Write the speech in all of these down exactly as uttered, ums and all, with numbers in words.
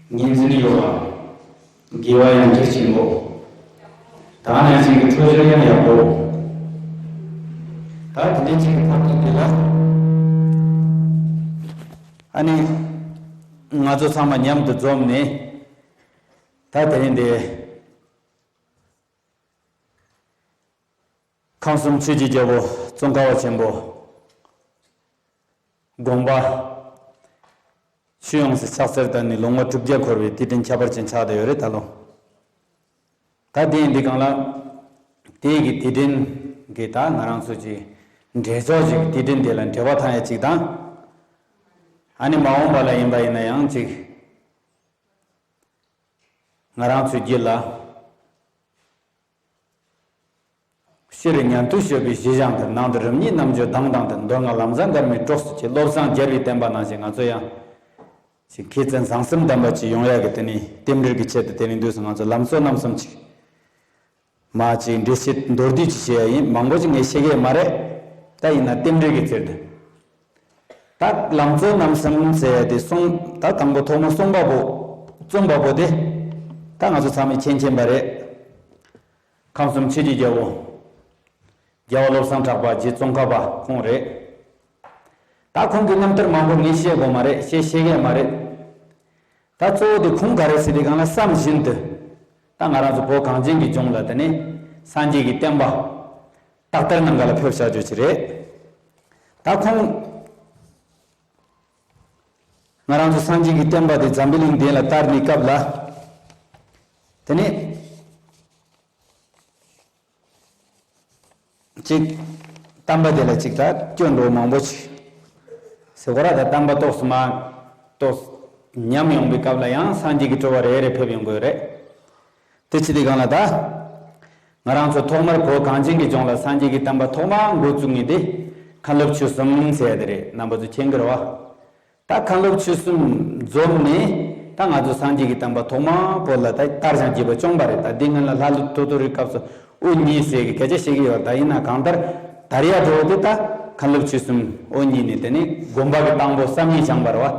ངོས་འཛིན་ཡོད་པ། དགེ་བ་ཡང་གལ་ཆེན་པོ། ད་ནང་བཞིན་གྱི་འཕྲོད་སྦྱོར་ཡང་ཡག་པོ། ད་དེ་འདྲའི་ཅིག་གི་ཐབས་ཐུབ་དེ་ལ། ཨ་ནི། ང་ཚོ་ཚང་མ་མཉམ་དུ་འཛོམས་ནས། ད་དེ་རིང་འདི། ཁམས་གསུམ་ཆོས་ཀྱི་རྒྱལ་པོ་ཙོང་ཁ་པ་ཆེན་པོ། དགོངས་པ། ཆོས་ཡོངས་སུ་ཕྱག་འཚལ་དང་ནི་ལོངས་སྤྱོད་དྲུག་བརྒྱ་འཁོར་བའི་དུས་དྲན་ཁྱད་པར་ཅན་ཆགས་བསྡད་ཡོད་རེད་ད་ལོ། ད་དེ་ཡིན་དུས་གང་ལ། དེ་གི་དུས་དྲན་གི་ད་ང་རང་ཚོ་གི་འབྲས་ལྗོངས་ཀྱི་དུས་དྲན་དེ་ལ་འབྲེལ་བ་ཐང་ཡ་གཅིག་དང་། ཨ་ནི་མ་འོངས་པ་ལ་ཡིན་པ་ཡིན་ན་ཡང་གཅིག་ང་རང་ཚོའི་རྒྱུད་ལ། ཕྱི་རུ་ཉན་ཐོས་སྤྱོད་པའི་གཞི་བཞག་འདིར། ནང་དུ་རིམ་གཉིས་རྣལ་འབྱོར་དང་དང་དུ། མདོ་སྔགས་ལམ་བཟང་གར་མའི་གྲོགས་སུ་གྱུར། བློ་བཟང་རྒྱལ་བའི་བསྟན་པ་ནང་བཞིན་ང་ཚོ་ཡང་། ཅིག་མཁས་བཙུན་བཟང་གསུམ་ལྡན་པ་ཅིག་ཡོང་ཡག་གི་དེ་ནི་རྟེན་འབྲེལ་གྱི་ཆེད་དུ་དེ་རིང་དུས་སུ་ང་ཚོ་ལམ་གཙོ་རྣམ་གསུམ་ཅིག་མ་ཅིག་འགྲེལ་བཤད་མདོར་བསྡུས་ཅིག་བྱེད་ཡ་ཡིན། མང་པོ་ཅིག་ངས་ཤེས་ཀྱི་མ་རེད། ད་ཡིན་ན་རྟེན་འབྲེལ་གྱི་ཚུལ་དུ། ད་ལམ་གཙོ་རྣམ་གསུམ་ཟེར་ཡ་དེ་གསུང་ད་དང་པོ་ཐོག་མ་གསུངས་པ་པོ། རྩོམ་པ་པོ་དེ། ད་ང་ཚོ་ཚང་མས་མཁྱེན་མཁྱེན་པ་རེད། ཁམས་གསུམ་ཆོས་ཀྱི་རྒྱལ་པོ། རྒྱལ་བ་བློ་བཟང་གྲགས་པ་རྗེ་ཙོང་ཁ་པ་ཁོང་རེད། ད་ཁོང་གི་རྣམ་ཐར་མང་པོ་ངས་བཤད་དགོས་མ་རེད། བཤད་ཤེས་ཀྱི་མ་རེད། ད་གཙོ་བོ་དེ་ཁོང་ག་རེ་ཟེར་དུས་གང་ལ་བསམ་བཞིན་དུ། ད་ང་རང་ཚོ་བོད་གངས་ཅན་གྱི་ལྗོངས་ལ་དེ་ནས་སངས་རྒྱས་ཀྱི་བསྟན་པ། རྟག་བསྟར་གནང་ག་ལ་ཕེབས་བཞག་རྒྱུ་ཅིག་རེད། ད་ཁོང་། ང་རང་ཚོ་སངས་རྒྱས་ཀྱི་བསྟན་པ་དེ་འཛམ་བུ་གླིང་འདི་ལ་དར་ནས་སྐབས་ལ། དེ་ནས་ཅིག་བསྟན་པ་དེ་ལ་ཅིག་ད་སྐྱོན་འགྲོ་མང་པོ་ཅིག་ཟེར་གོ་ར། ད་བསྟན་པ་ཏོག་ཙམ་མ་ཏོག་ཙམ་ཉམས་ཡོང་པའི་སྐབས་ལ་ཡང་སངས་རྒྱས་ཀྱི་སྤྲུལ་པ་རེ་རེ་ཕེབས་ཡོང་གི་ཡོད་རེད། དེ་ཅི་སྟེ་གང་ལ་ད། ང་རང་ཚོ་ཐོག་མར་བོད་གངས་ཅན་གྱི་ལྗོངས་ལ་སངས་རྒྱས་ཀྱི་བསྟན་པ་ཐོག་མར་འགོ་བཙུགས་ངེས་དེ། མཁན་སློབ་ཆོས་གསུམ་ཟེར་ཡ་དེ་རེད། རྣམ་པ་ཚོ་མཁྱེན་གྱི་རེད་བ། ད་མཁན་སློབ་ཆོས་གསུམ་འཛོམས་ནས། ད་ང་ཚོ་སངས་རྒྱས་ཀྱི་བསྟན་པ་ཐོག་མར་བོད་ལ་ད་དར་ཞིང་རྒྱས་པ་བྱུང་བ་རེད། ད་འདི་སྔོན་ལ་ལྷ་ཀླུ་ཐོ་ཐོ་རིའི་སྐབས་སུ་དབུ་བརྙེས་ཟེར་གྱི་སྐད་ཆ་བཤད་ཀྱི་ཡོད། ད་ཡིན་ན་གང་ལྟར་དར་ཡ་འགྲོ་བ་དེ་ད་མཁན་སློབ་ཆོས་གསུམ་དབུ་བརྙེས་ནས། དེ་ནས་དགོན་པ་གི་དང་པོ་བསམ་ཡས་བྱུང་བ་རེད་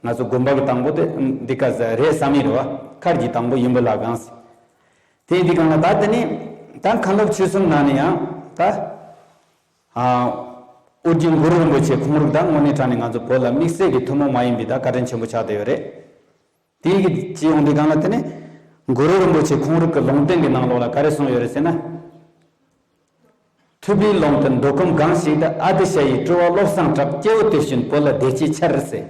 བ། ང་ཚོ་དགོན་པ་གི་དང་པོ་དེ་འདི་ག་ཟེར་རེད། བསམ་ཡས་རེད་བ། མཁར་གྱི་དང་པོ་ཡིན་པ་ལ་གང་ཟེར། དེ་འདི་གང་ལ་ད་དེ་ནི་ད་མཁན་སློབ་ཆོས་གསུམ་ནང་ནས་ཡང་ད། ཨ། ཨོ་རྒྱན་གུ་རུ་རིན་པོ་ཆེ་ཁོང་རིགས་ད་དངོས་གནས་དྲང་གནས་ང་ཚོ་བོད་ལ་དམིགས་བསལ་གྱི་ཐུན་མོང་མ་ཡིན་པའི་ད་བཀའ་དྲིན་ཆེན་པོ་ཆགས་བསྡད་ཡོད་རེད། དེ་གི་ཅི་ཡོང་དུས་གང་ལ་དེ་ནི་གུ་རུ་རིན་པོ་ཆེ་ཁོང་རིགས་ཀྱི་ལུང་བསྟན་གྱི་ནང་ལོགས་ལ་ག་རེ་གསུངས་ཡོད་རེད་ཟེར་ན། ཐུབ་པའི་ལུང་བསྟན་མདོ་ཁམས་སྒང་ཞིག་ཏུ། ཨ་ཏི་ཤ་ཡི་སྤྲུལ་པ་བློ་བཟང་གྲགས། སྐྱེ་བོ་དེ་བཞིན་བོད་ལ་བདེ་སྐྱིད་འཆར་ཟེར།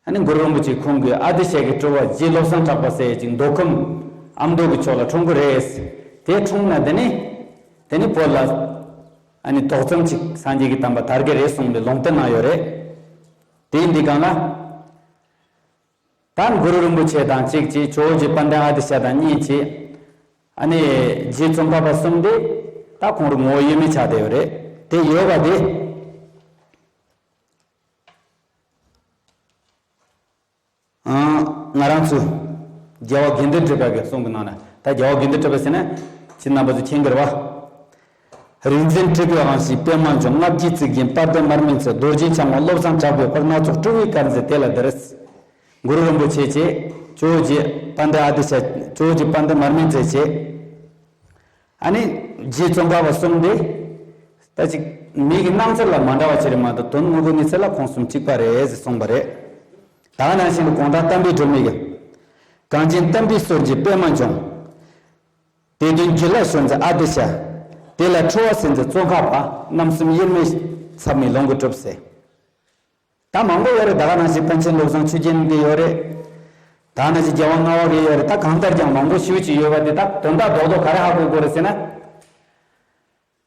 ཨ་ནི་གུ་རུ་རིན་པོ་ཆེ་ཁོང་གིས་ཨ་ཏི་ཤ་གི་སྤྲུལ་པ་རྗེ་བློ་བཟང་གྲགས་པ་ཟེར་ཡས་ཅིག་མདོ་ཁམས་ཨ་མདོ་གི་ཕྱོགས་ལ་འཁྲུངས་ཀྱི་རེད། དེ་འཁྲུངས་ན་དེ་ནི། དེ་ནི་བོད་ལ་ཨ་ནི་ཏོག་ཙམ་ཅིག་སངས་རྒྱས་ཀྱི་བསྟན་པ་དར་གྱི་རེད་གསུངས་པའི་ལུང་བསྟན་གནང་ཡོད་རེད། དེ་ཡིན་དུས་གང་ལ། ད་གུ་རུ་རིན་པོ་ཆེ་དང་གཅིག་བྱས། ཇོ་བོ་རྗེ་དཔལ་ལྡན་ཨ་ཏི་ཤ་དང་གཉིས་བྱས། ཨ་ནི་རྗེ་ཙོང་ཁ་པ་གསུམ་དེ་ད་ཁོང་རང་ངོ་བོ་དབྱེར་མེད་ཆགས་བསྡད་ཡོད་རེད། དེ་ཡོད་པ་དེ། ཨང་། ང་རང་ཚོ་རྒྱལ་བ་དགེ་འདུན་གྲུབ་པ་གི་གསུང་གི་ནང་ན། ད་རྒྱལ་བ་དགེ་འདུན་གྲུབ་པ་ཟེར་ན་ཁྱེད་རྣམ་པ་ཚོ་མཁྱེན་གྱི་རེད་བ། རིག་འཛིན་སྤྲུལ་པའི་དབང་ཕྱུག་པདྨ་འབྱུང་། ལྔ་བརྒྱའི་གཙུག་རྒྱན་དཔལ་ལྡན་མར་མེ་མཛད། རྡོ་རྗེ་འཆང་དབང་བློ་བཟང་གྲགས་པའི་དཔལ། སྣ་ཚོགས་སྤྲུལ་པའི་དཀར་མཛད་དེ་ལ་འདིར། གུ་རུ་རིན་པོ་ཆེ་བྱས། ཇོ་བོ་རྗེ་དཔལ་ལྡན་ཨ་ཏི་ཤ། ཇོ་བོ་རྗེ་དཔལ་ལྡན་མར་མེ་མཛད་བྱས། ཨ་ནི་རྗེ་ཙོང་ཁ་པ་གསུམ་དེ། ད་ཅིག་མིང་གི་སྣང་ཚུལ་ལ་མ་འདྲ་བ་ཅིག་རེད་མ་གཏོགས་དོན་དངོས་པོ་གནས་ཚུལ་ལ་ཁོང་གསུམ་གཅིག་པ་རེད་ཟེར་གསུངས་པ་རེད། ད་ག་ནང་བཞིན་དུ་དགོང་དག་བསྟན་པའི་སྒྲོན་མེ་གི། གངས་ཅན་བསྟན་པའི་སྲོལ་འབྱེད་པདྨ་འབྱུང་། དད་ལྡན་རྒྱུད་ལ་ཞོན་མཛད་ཨ་ཏི་ཤ། དེ་ལ་ཁྲོ་བོ་སེམས་མཛད་ཙོང་ཁ་པ། རྣམ་གསུམ་དབྱེར་མེད་ཚད་མའི་ལུང་གིས་གྲུབ་ཟེར། ད་མང་པོ་ཡོད་རེད། ད་ག་ནང་བཞིན་པཎ་ཆེན་བློ་བཟང་ཆོས་རྒྱན་གྱི་ཡོད་རེད། ད་ག་ནང་བཞིན་རྒྱལ་བ་ལྔ་པ་གི་ཡོད་རེད། ད་གང་ལྟར་ཀྱང་མང་པོ་ཞེ་པོ་ཅིག་ཡོད་པ་དེ་དག་དོན་དག་རྡོག་རྡོག་ག་རེ་ཧ་གོ་དགོས་རེད་ཟེར་ན།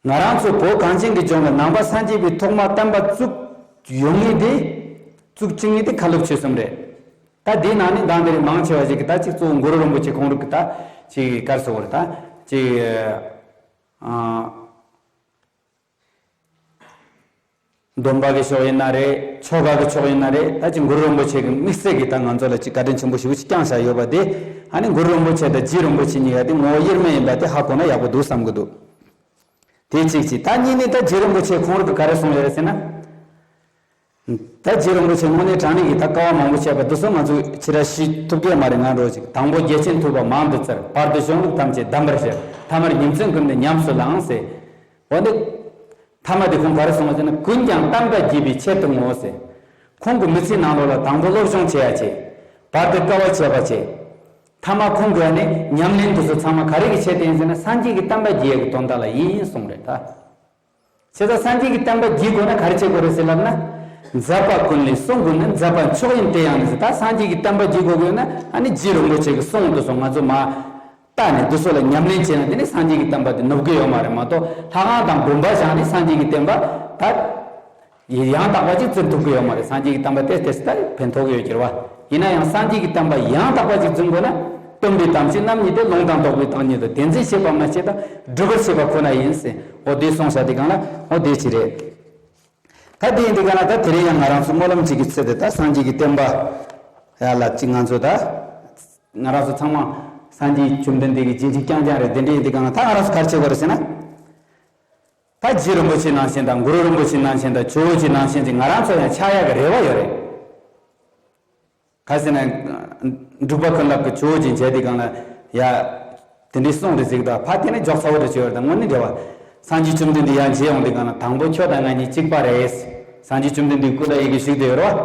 ང་རང་ཚོ་བོད་གངས་ཅན་གྱི་ལྗོངས་ལ་ནང་པ་སངས་རྒྱས་པའི་ཐོག་མ་བསྟན་པ་བཙུགས་ཡོང་མཁན་དེ། བཙུགས་བཅུག་མཁན་དེ་མཁན་སློབ་ཆོས་གསུམ་རེད། ད་དེའི་ནང་ནས་ད་འདི་རིགས་མང་ཆེ་བ་ཞིག་གིས་ད་ཅིག་གཙོ་བོ་གུ་རུ་རིན་པོ་ཆེ་ཁོང་རང་གིས་ད་ཅིག་ག་རེ་ཟེར་དགོས་རེད། ད་ཅིག་ཨ། སྡོམ་པ་གི་ཕྱོགས་ཡིན་ན་རེད། ཆོ་ག་གི་ཕྱོགས་ཡིན་ན་རེད། ད་ཅིག་གུ་རུ་རིན་པོ་ཆེ་གི་དམིགས་བསལ་གྱི་ད་ང་ཚོ་ལ་ཅིག་བཀའ་དྲིན་ཆེན་པོ་ཞེ་པོ་ཅིག་བསྐྱངས་བཞག་ཡོད་པ་དེ། ཨ་ནི་གུ་རུ་རིན་པོ་ཆེ་དང་རྗེ་རིན་པོ་ཆེ་གཉིས་ཀ་དེ་ངོ་བོ་དབྱེར་མེད་ཡིན་པ་དེ་ཧ་གོ་ན་ཡག་པོ་འདུག་བསམ་གྱི་འདུག་དེ་གཅིག་བྱས། ད་གཉིས་ནས་ད་རྗེ་རིན་པོ་ཆེ་ཁོང་རང་གིས་ག་རེ་གསུངས་ཡོད་རེད་ཟེར་ན། ད་རྗེ་རིན་པོ་ཆེ་དངོས་གནས་དྲང་གནས་ཀྱི་ད་དཀའ་བ་མང་པོ་བྱས་པ་འདི་ཚོ་ང་ཚོས་ཕྱི་ར་ཤི་ཐུབ་ཀྱི་མ་རེད། ང་འགྲོ་ཅིག་དང་པོ་རྒྱལ་ཆེན་ཐུབ་པ་མང་དུ་བཙལ། བར་དུ་གཞུང་ལུགས་ཐམས་ཅད་གདམས་པར་བྱས། ཐ་མར་ཉིན་མཚན་ཀུན་ཏུ་ཉམས་སུ་བླངས་ཟེར། འོ་འདི། ཐ་མ་དེ་ཁོང་ག་རེ་གསུངས་པ་ཟེར་ན། ཀུན་ཀྱང་བསྟན་པ་རྒྱས་པའི་ཆེད་དུ་བསྔོ་ཟེར། ཁོང་གི་མི་ཚེའི་ནང་ལོགས་ལ་དང་པོ་སློབ་སྦྱོང་བྱེད་ཡ་བྱེད། བར་དུ་དཀའ་བ་སྤྱད་པ་བྱེད། ཐ་མ་ཁོང་གིས་ནི་ཉམས་ལེན་དེ་ཚོ་ཚང་མ་ག་རེ་གི་ཆེད་དུ་ཡིན་ཟེར་ན། སངས་རྒྱས་ཀྱི་བསྟན་པ་རྒྱས་ཡ་གི་དོན་དག་ལ་ཡིན་གསུངས་རེད་ད། བྱས་ཙང་སངས་རྒྱས་ཀྱི་བསྟན་པ་རྒྱས་དགོས་ན་ག་རེ་བྱེད་དགོས་རེད་ཟེར་ལབ་ན། མཛད་པ་ཀུན་ལས་གསུང་ཀུན་ནི། མཛད་པ་མཆོག་ཡིན་དེ་ཡང་ནི་ཟེར། ད་སངས་རྒྱས་ཀྱི་བསྟན་པ་རྒྱས་དགོས་དགོས་ན། ཨ་ནི་རྗེ་རིན་པོ་ཆེ་གི་གསུང་དེ་ཚོ་ང་ཚོ་མ་ལྟ་ནས་དེ་ཚོ་ལ་ཉམས་ལེན་བྱས་ན་དེ་ནི་སངས་རྒྱས་ཀྱི་བསྟན་པ་དེ་ནུབ་ཀྱི་ཡོད་མ་རེད་མ་གཏོགས། ལྷ་ཁང་དང་དགོན་པ་བཞེངས་ནས་སངས་རྒྱས་ཀྱི་བསྟན་པ་ད་ཡང་དག་པ་ཅིག་འཛིན་ཐུབ་ཀྱི་ཡོད་མ་རེད། སངས་རྒྱས་ཀྱི་བསྟན་པ་དེ་དེ་ལྟར་ཕན་ཐོགས་ཀྱི་ཡོད་ཀྱི་རེད་བ། ཡིན་ན་ཡང་སངས་རྒྱས་ཀྱི་བསྟན་པ་ཡང་དག་པ་ཅིག་འཛིན་དགོས་ན། སྟོན་པའི་དམ་ཚིག་རྣམ་གཉིས་ཏེ། ལུང་དང་རྟོགས་པའི་བདག་ཉིད་དོ། དེ་འཛིན་བྱེད་པ་སྨྲ་བྱེད་དང་། སྒྲུབ་པར་བྱེད་པ་ཁོ་ན་ཡིན་ཟེར། འོ་དེ་གསུངས་བཞག་དེ་གང་ལ་འོ་དེ་ཅི་རེད། ད་དེ་ཡིན་དེ་གང་ལ་ད་དེ་རིང་ཡང་ང་རང་ཚོ་སྨོན་ལམ་གཅིག་གི་ཚེ་དེ་ད་སངས་རྒྱས་ཀྱི་བསྟན་པ་ཡ་ལ་གཅིག་ང་ཚོ་ད་ང་རང་ཚོ་ཚང་མ་སངས་རྒྱས་བཅོམ་ལྡན་འདས་ཀྱི་རྗེས་འཇུག་རྐྱང་རྐྱང་རེད། དེ་འདྲ་ཡིན་དེ་གང་ལ་ད་ང་རང་ཚོ་ག་རེ་བྱེད་དགོས་རེད་ཟེར་ན། ད་རྗེ་རིན་པོ་ཆེ་ནང་བཞིན་དང་། གུ་རུ་རིན་པོ་ཆེ་ནང་བཞིན་དང་། ཇོ་བོ་རྗེ་ནང་བཞིན་ཅིག་ང་རང་ཚོ་ཡང་ཆགས་ཡག་གི་རེ་བ་ཡོད་རེད། ག་ཟེར་ན། འབྲུག་པ་ཀུན་ལེགས་ཀྱིས་ཇོ་བོ་རྗེ་མཇལ་དུས་སྒང་ལ་ཡ། དེ་འདྲའི་གསུང་རེ་གཟིགས་དང་། ཕ་དེ་ནི་མགྱོགས་ཚ་བོ་རེ་བྱོས་ཡོད་རེད་ད། དངོས་གནས་འདྲ་བ། སངས་རྒྱས་བཅོམ་ལྡན་འདས་ཡར་མཇལ་ཡོང་དུས་སྒང་ལ། དང་པོ་ཁྱོད་དང་ང་གཉིས་གཅིག་པ་རེད། སངས་རྒྱས་བཅོམ་ལྡན་འདས་སྐུ་ལ་ཡི་གེ་བཞུགས་བསྡད་ཡོད་རེད་བ།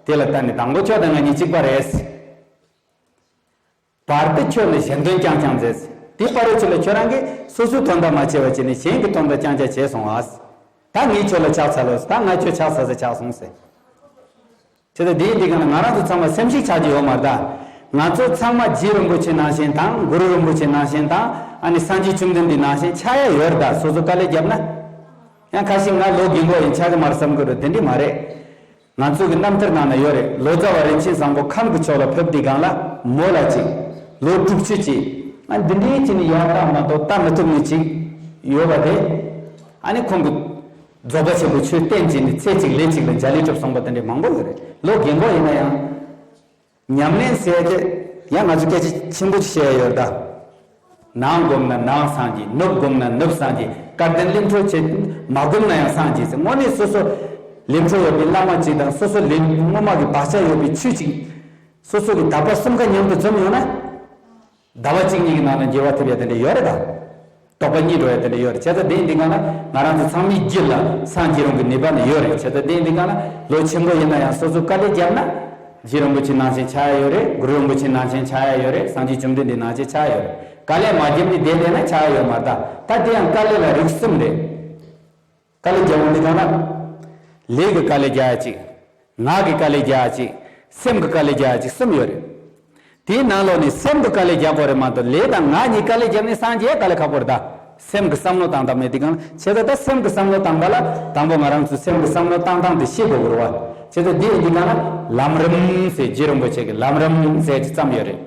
དེ་ལ་ལྟ་ནས་དང་པོ་ཁྱོད་དང་ང་གཉིས་གཅིག་པ་རེད། བར་དུ་ཁྱོད་ནི་གཞན་དོན་རྐྱང་རྐྱང་མཛད། དེའི་བར་དུ་ཁྱོད་ལ་ཁྱོད་རང་གིས་སོ་སོའི་དོན་དག་མ་བྱས་པ་བྱས་ནས་གཞན་གྱི་དོན་དག་རྐྱང་རྐྱང་བྱས་སོང་ཨ། ད་ངས་ཁྱོད་ལ་ཕྱག་འཚལ་ལོ། ད་ང་ཁྱོད་ཕྱག་འཚལ་ས་ཆགས་སོང་ཟེར། བྱས་ཙང་དེ་ཡིན་དུས་སྒང་ལ་ང་རང་ཚོ་ཚང་མ་སེམས་ཤུགས་ཆག་རྒྱུ་ཡོད་མ་རེད་ད། ང་ཚོ་ཚང་མ་རྗེ་རིན་པོ་ཆེ་ནང་བཞིན་དང་། གུ་རུ་རིན་པོ་ཆེ་ནང་བཞིན་དང་། ཨ་ནི་སངས་རྒྱས་བཅོམ་ལྡན་འདས་ནང་བཞིན་ཆགས་ཡ་ཡོད་རེད་ད། སོ་སོ་དཀའ་ལས་བརྒྱབ་ན། ཡང་ཁ་ཤས་ང་ལོ་རྒན་གོག་ཡིན་ཆགས་ཀྱི་མ་རེད་བསམ་གྱི་རེད། དེ་འདྲ་མ་རེད། ང་ཚོ་གི་རྣམ་ཐར་ནང་ན་ཡོད་རེད། ལོ་ཙཱ་བ་རིན་ཆེན་བཟང་པོ་ཁམས་ཀྱི་ཕྱོགས་ལ་ཕེབས་དུས་སྒང་ལ་མོ་ལ་ཅིག་ལོ་དྲུག་ཅུ་ཅིག་ཨ་འདི་འདྲའི་ཅིག་ནི་ཡང་དག་མ་གཏོགས་ལྟ་མི་ཐུབ་ནི་ཅིག་ཡོད་པ་དེ། ཨ་ནི་ཁོང་གི་རྫོགས་པ་ཆེན་པོའི་ཆོས་བསྟན་བྱས་ནས་ཚེ་གཅིག་ལས་གཅིག་ལ་འཇའ་ལུས་གྲུབ་སོང་པ་དེ་འདྲའི་མང་པོ་ཡོད་རེད། ལོ་རྒན་གོག་ཡིན་ན་ཡང་། ཉམས་ལེན་ཟེར་དེ་ཡང་ང་ཚོ་སྐད་ཆ་ཆེན་པོ་ཅིག་བཤད་ཡ་ཡོད་རེད་ད། ནང་སྒོམ་ན་ནང་སངས་རྒྱས། ནུབ་སྒོམ་ན་ནུབ་སངས་རྒྱས། སྐལ་ལྡན་གླིང་ཕྲན་ཆེ་མ་སྒོམ་ན་ཡང་སངས་རྒྱས་ཟེར། དངོས་གནས་སོ་སོ་གླིང་ཕྲན་ཡོད་པའི་བླ་མ་གཅིག་དང་། སོ་སོ་ལས་སྔོན་མ་གི་བག་ཆགས་ཡོད་པའི་ཆོས་གཅིག་སོ་སོ་གི་དག་པ་གསུམ་ཀ་མཉམ་དུ་འཛོམས་ཡོང་ན། ཟླ་བ་གཅིག་གཉིས་ཀྱི་ནང་ན་འགྱུར་བ་ཐེབས་ཡ་དེ་འདྲ་ཡོད་རེད་ད། རྟོགས་པ་རྙེད་འགྲོ་ཡ་དེ་འདྲ་ཡོད་རེད། བྱས་ཙང་དེ་ཡིན་དུས་སྒང་ལ་ང་རང་ཚོ་ཚང་མའི་རྒྱུད་ལ་སངས་རྒྱས་རུང་གི་ནུས་པ་ནི་ཡོད་རེད། བྱས་ཙང་དེ་ཡིན་དུས་སྒང་ལ་ལོ་ཆེན་པོ་ཡིན་ན་ཡང་སོ་སོ་དཀའ་ལས་བརྒྱབ་ན། རྗེ་རིན་པོ་ཆེ་ནང་བཞིན་ཆགས་ཡ་ཡོད་རེད། གུ་རུ་རིན་པོ་ཆེ་ནང་བཞིན་ཆགས་ཡ་ཡོད་རེད། སངས་རྒྱས་བཅོམ་ལྡན་འདས་ནང་བཞིན་ཆགས་ཡ་ཡོད་རེད། དཀའ་ལས་མ་བརྒྱབ་ནས་བསྡད་བསྡད་ན་ཆགས་ཡ་ཡོད་མ་རེད་ད། ད་དེ་ཡང་དཀའ་ལས་ལ་རིགས་གསུམ་རེད། དཀའ་ལས་རྒྱག་འོང་དུས་སྒང་ལ། ལས་ཀྱི་དཀའ་ལས་རྒྱག་ཡ་གཅིག་ངག་གི་དཀའ་ལས་རྒྱག་ཡ་གཅིག་སེམས་ཀྱི་དཀའ་ལས་རྒྱག་ཡ་གཅིག་གསུམ་ཡོད་རེད། དེའི་ནང་ལོགས་ནས་སེམས་ཀྱི་དཀའ་ལས་རྒྱག་དགོས་རེད་མ་གཏོགས། ལས་དང་ངག་གཉིས་དཀའ་ལས་བརྒྱབ་ནས་སངས་རྒྱས་དཀའ་ལས་ཁག་པོ་རེད་ད། སེམས་ཀྱི་བསམ་བློ་བཏང་སྟངས་མེད་དུས་སྒང་ལ། བྱས་ཙང་ད་སེམས་ཀྱི་བསམ་བློ་བཏང་པ་ལ་དང་པོ་ང་རང་ཚོས་སེམས་ཀྱི་བསམ་བློ་བཏང་སྟངས་དེ་ཤེས་དགོས་ཀྱི་རེད་བ། བྱས་ཙང་འདི་ཡིན་དུས་སྒང་ལ་ལམ་རིམ་ཟེར། རྗེ་རིན་པོ་ཆེ་གིས་ལམ་རིམ་ཟེར་གྱི་བརྩམས་ཡོད་རེད།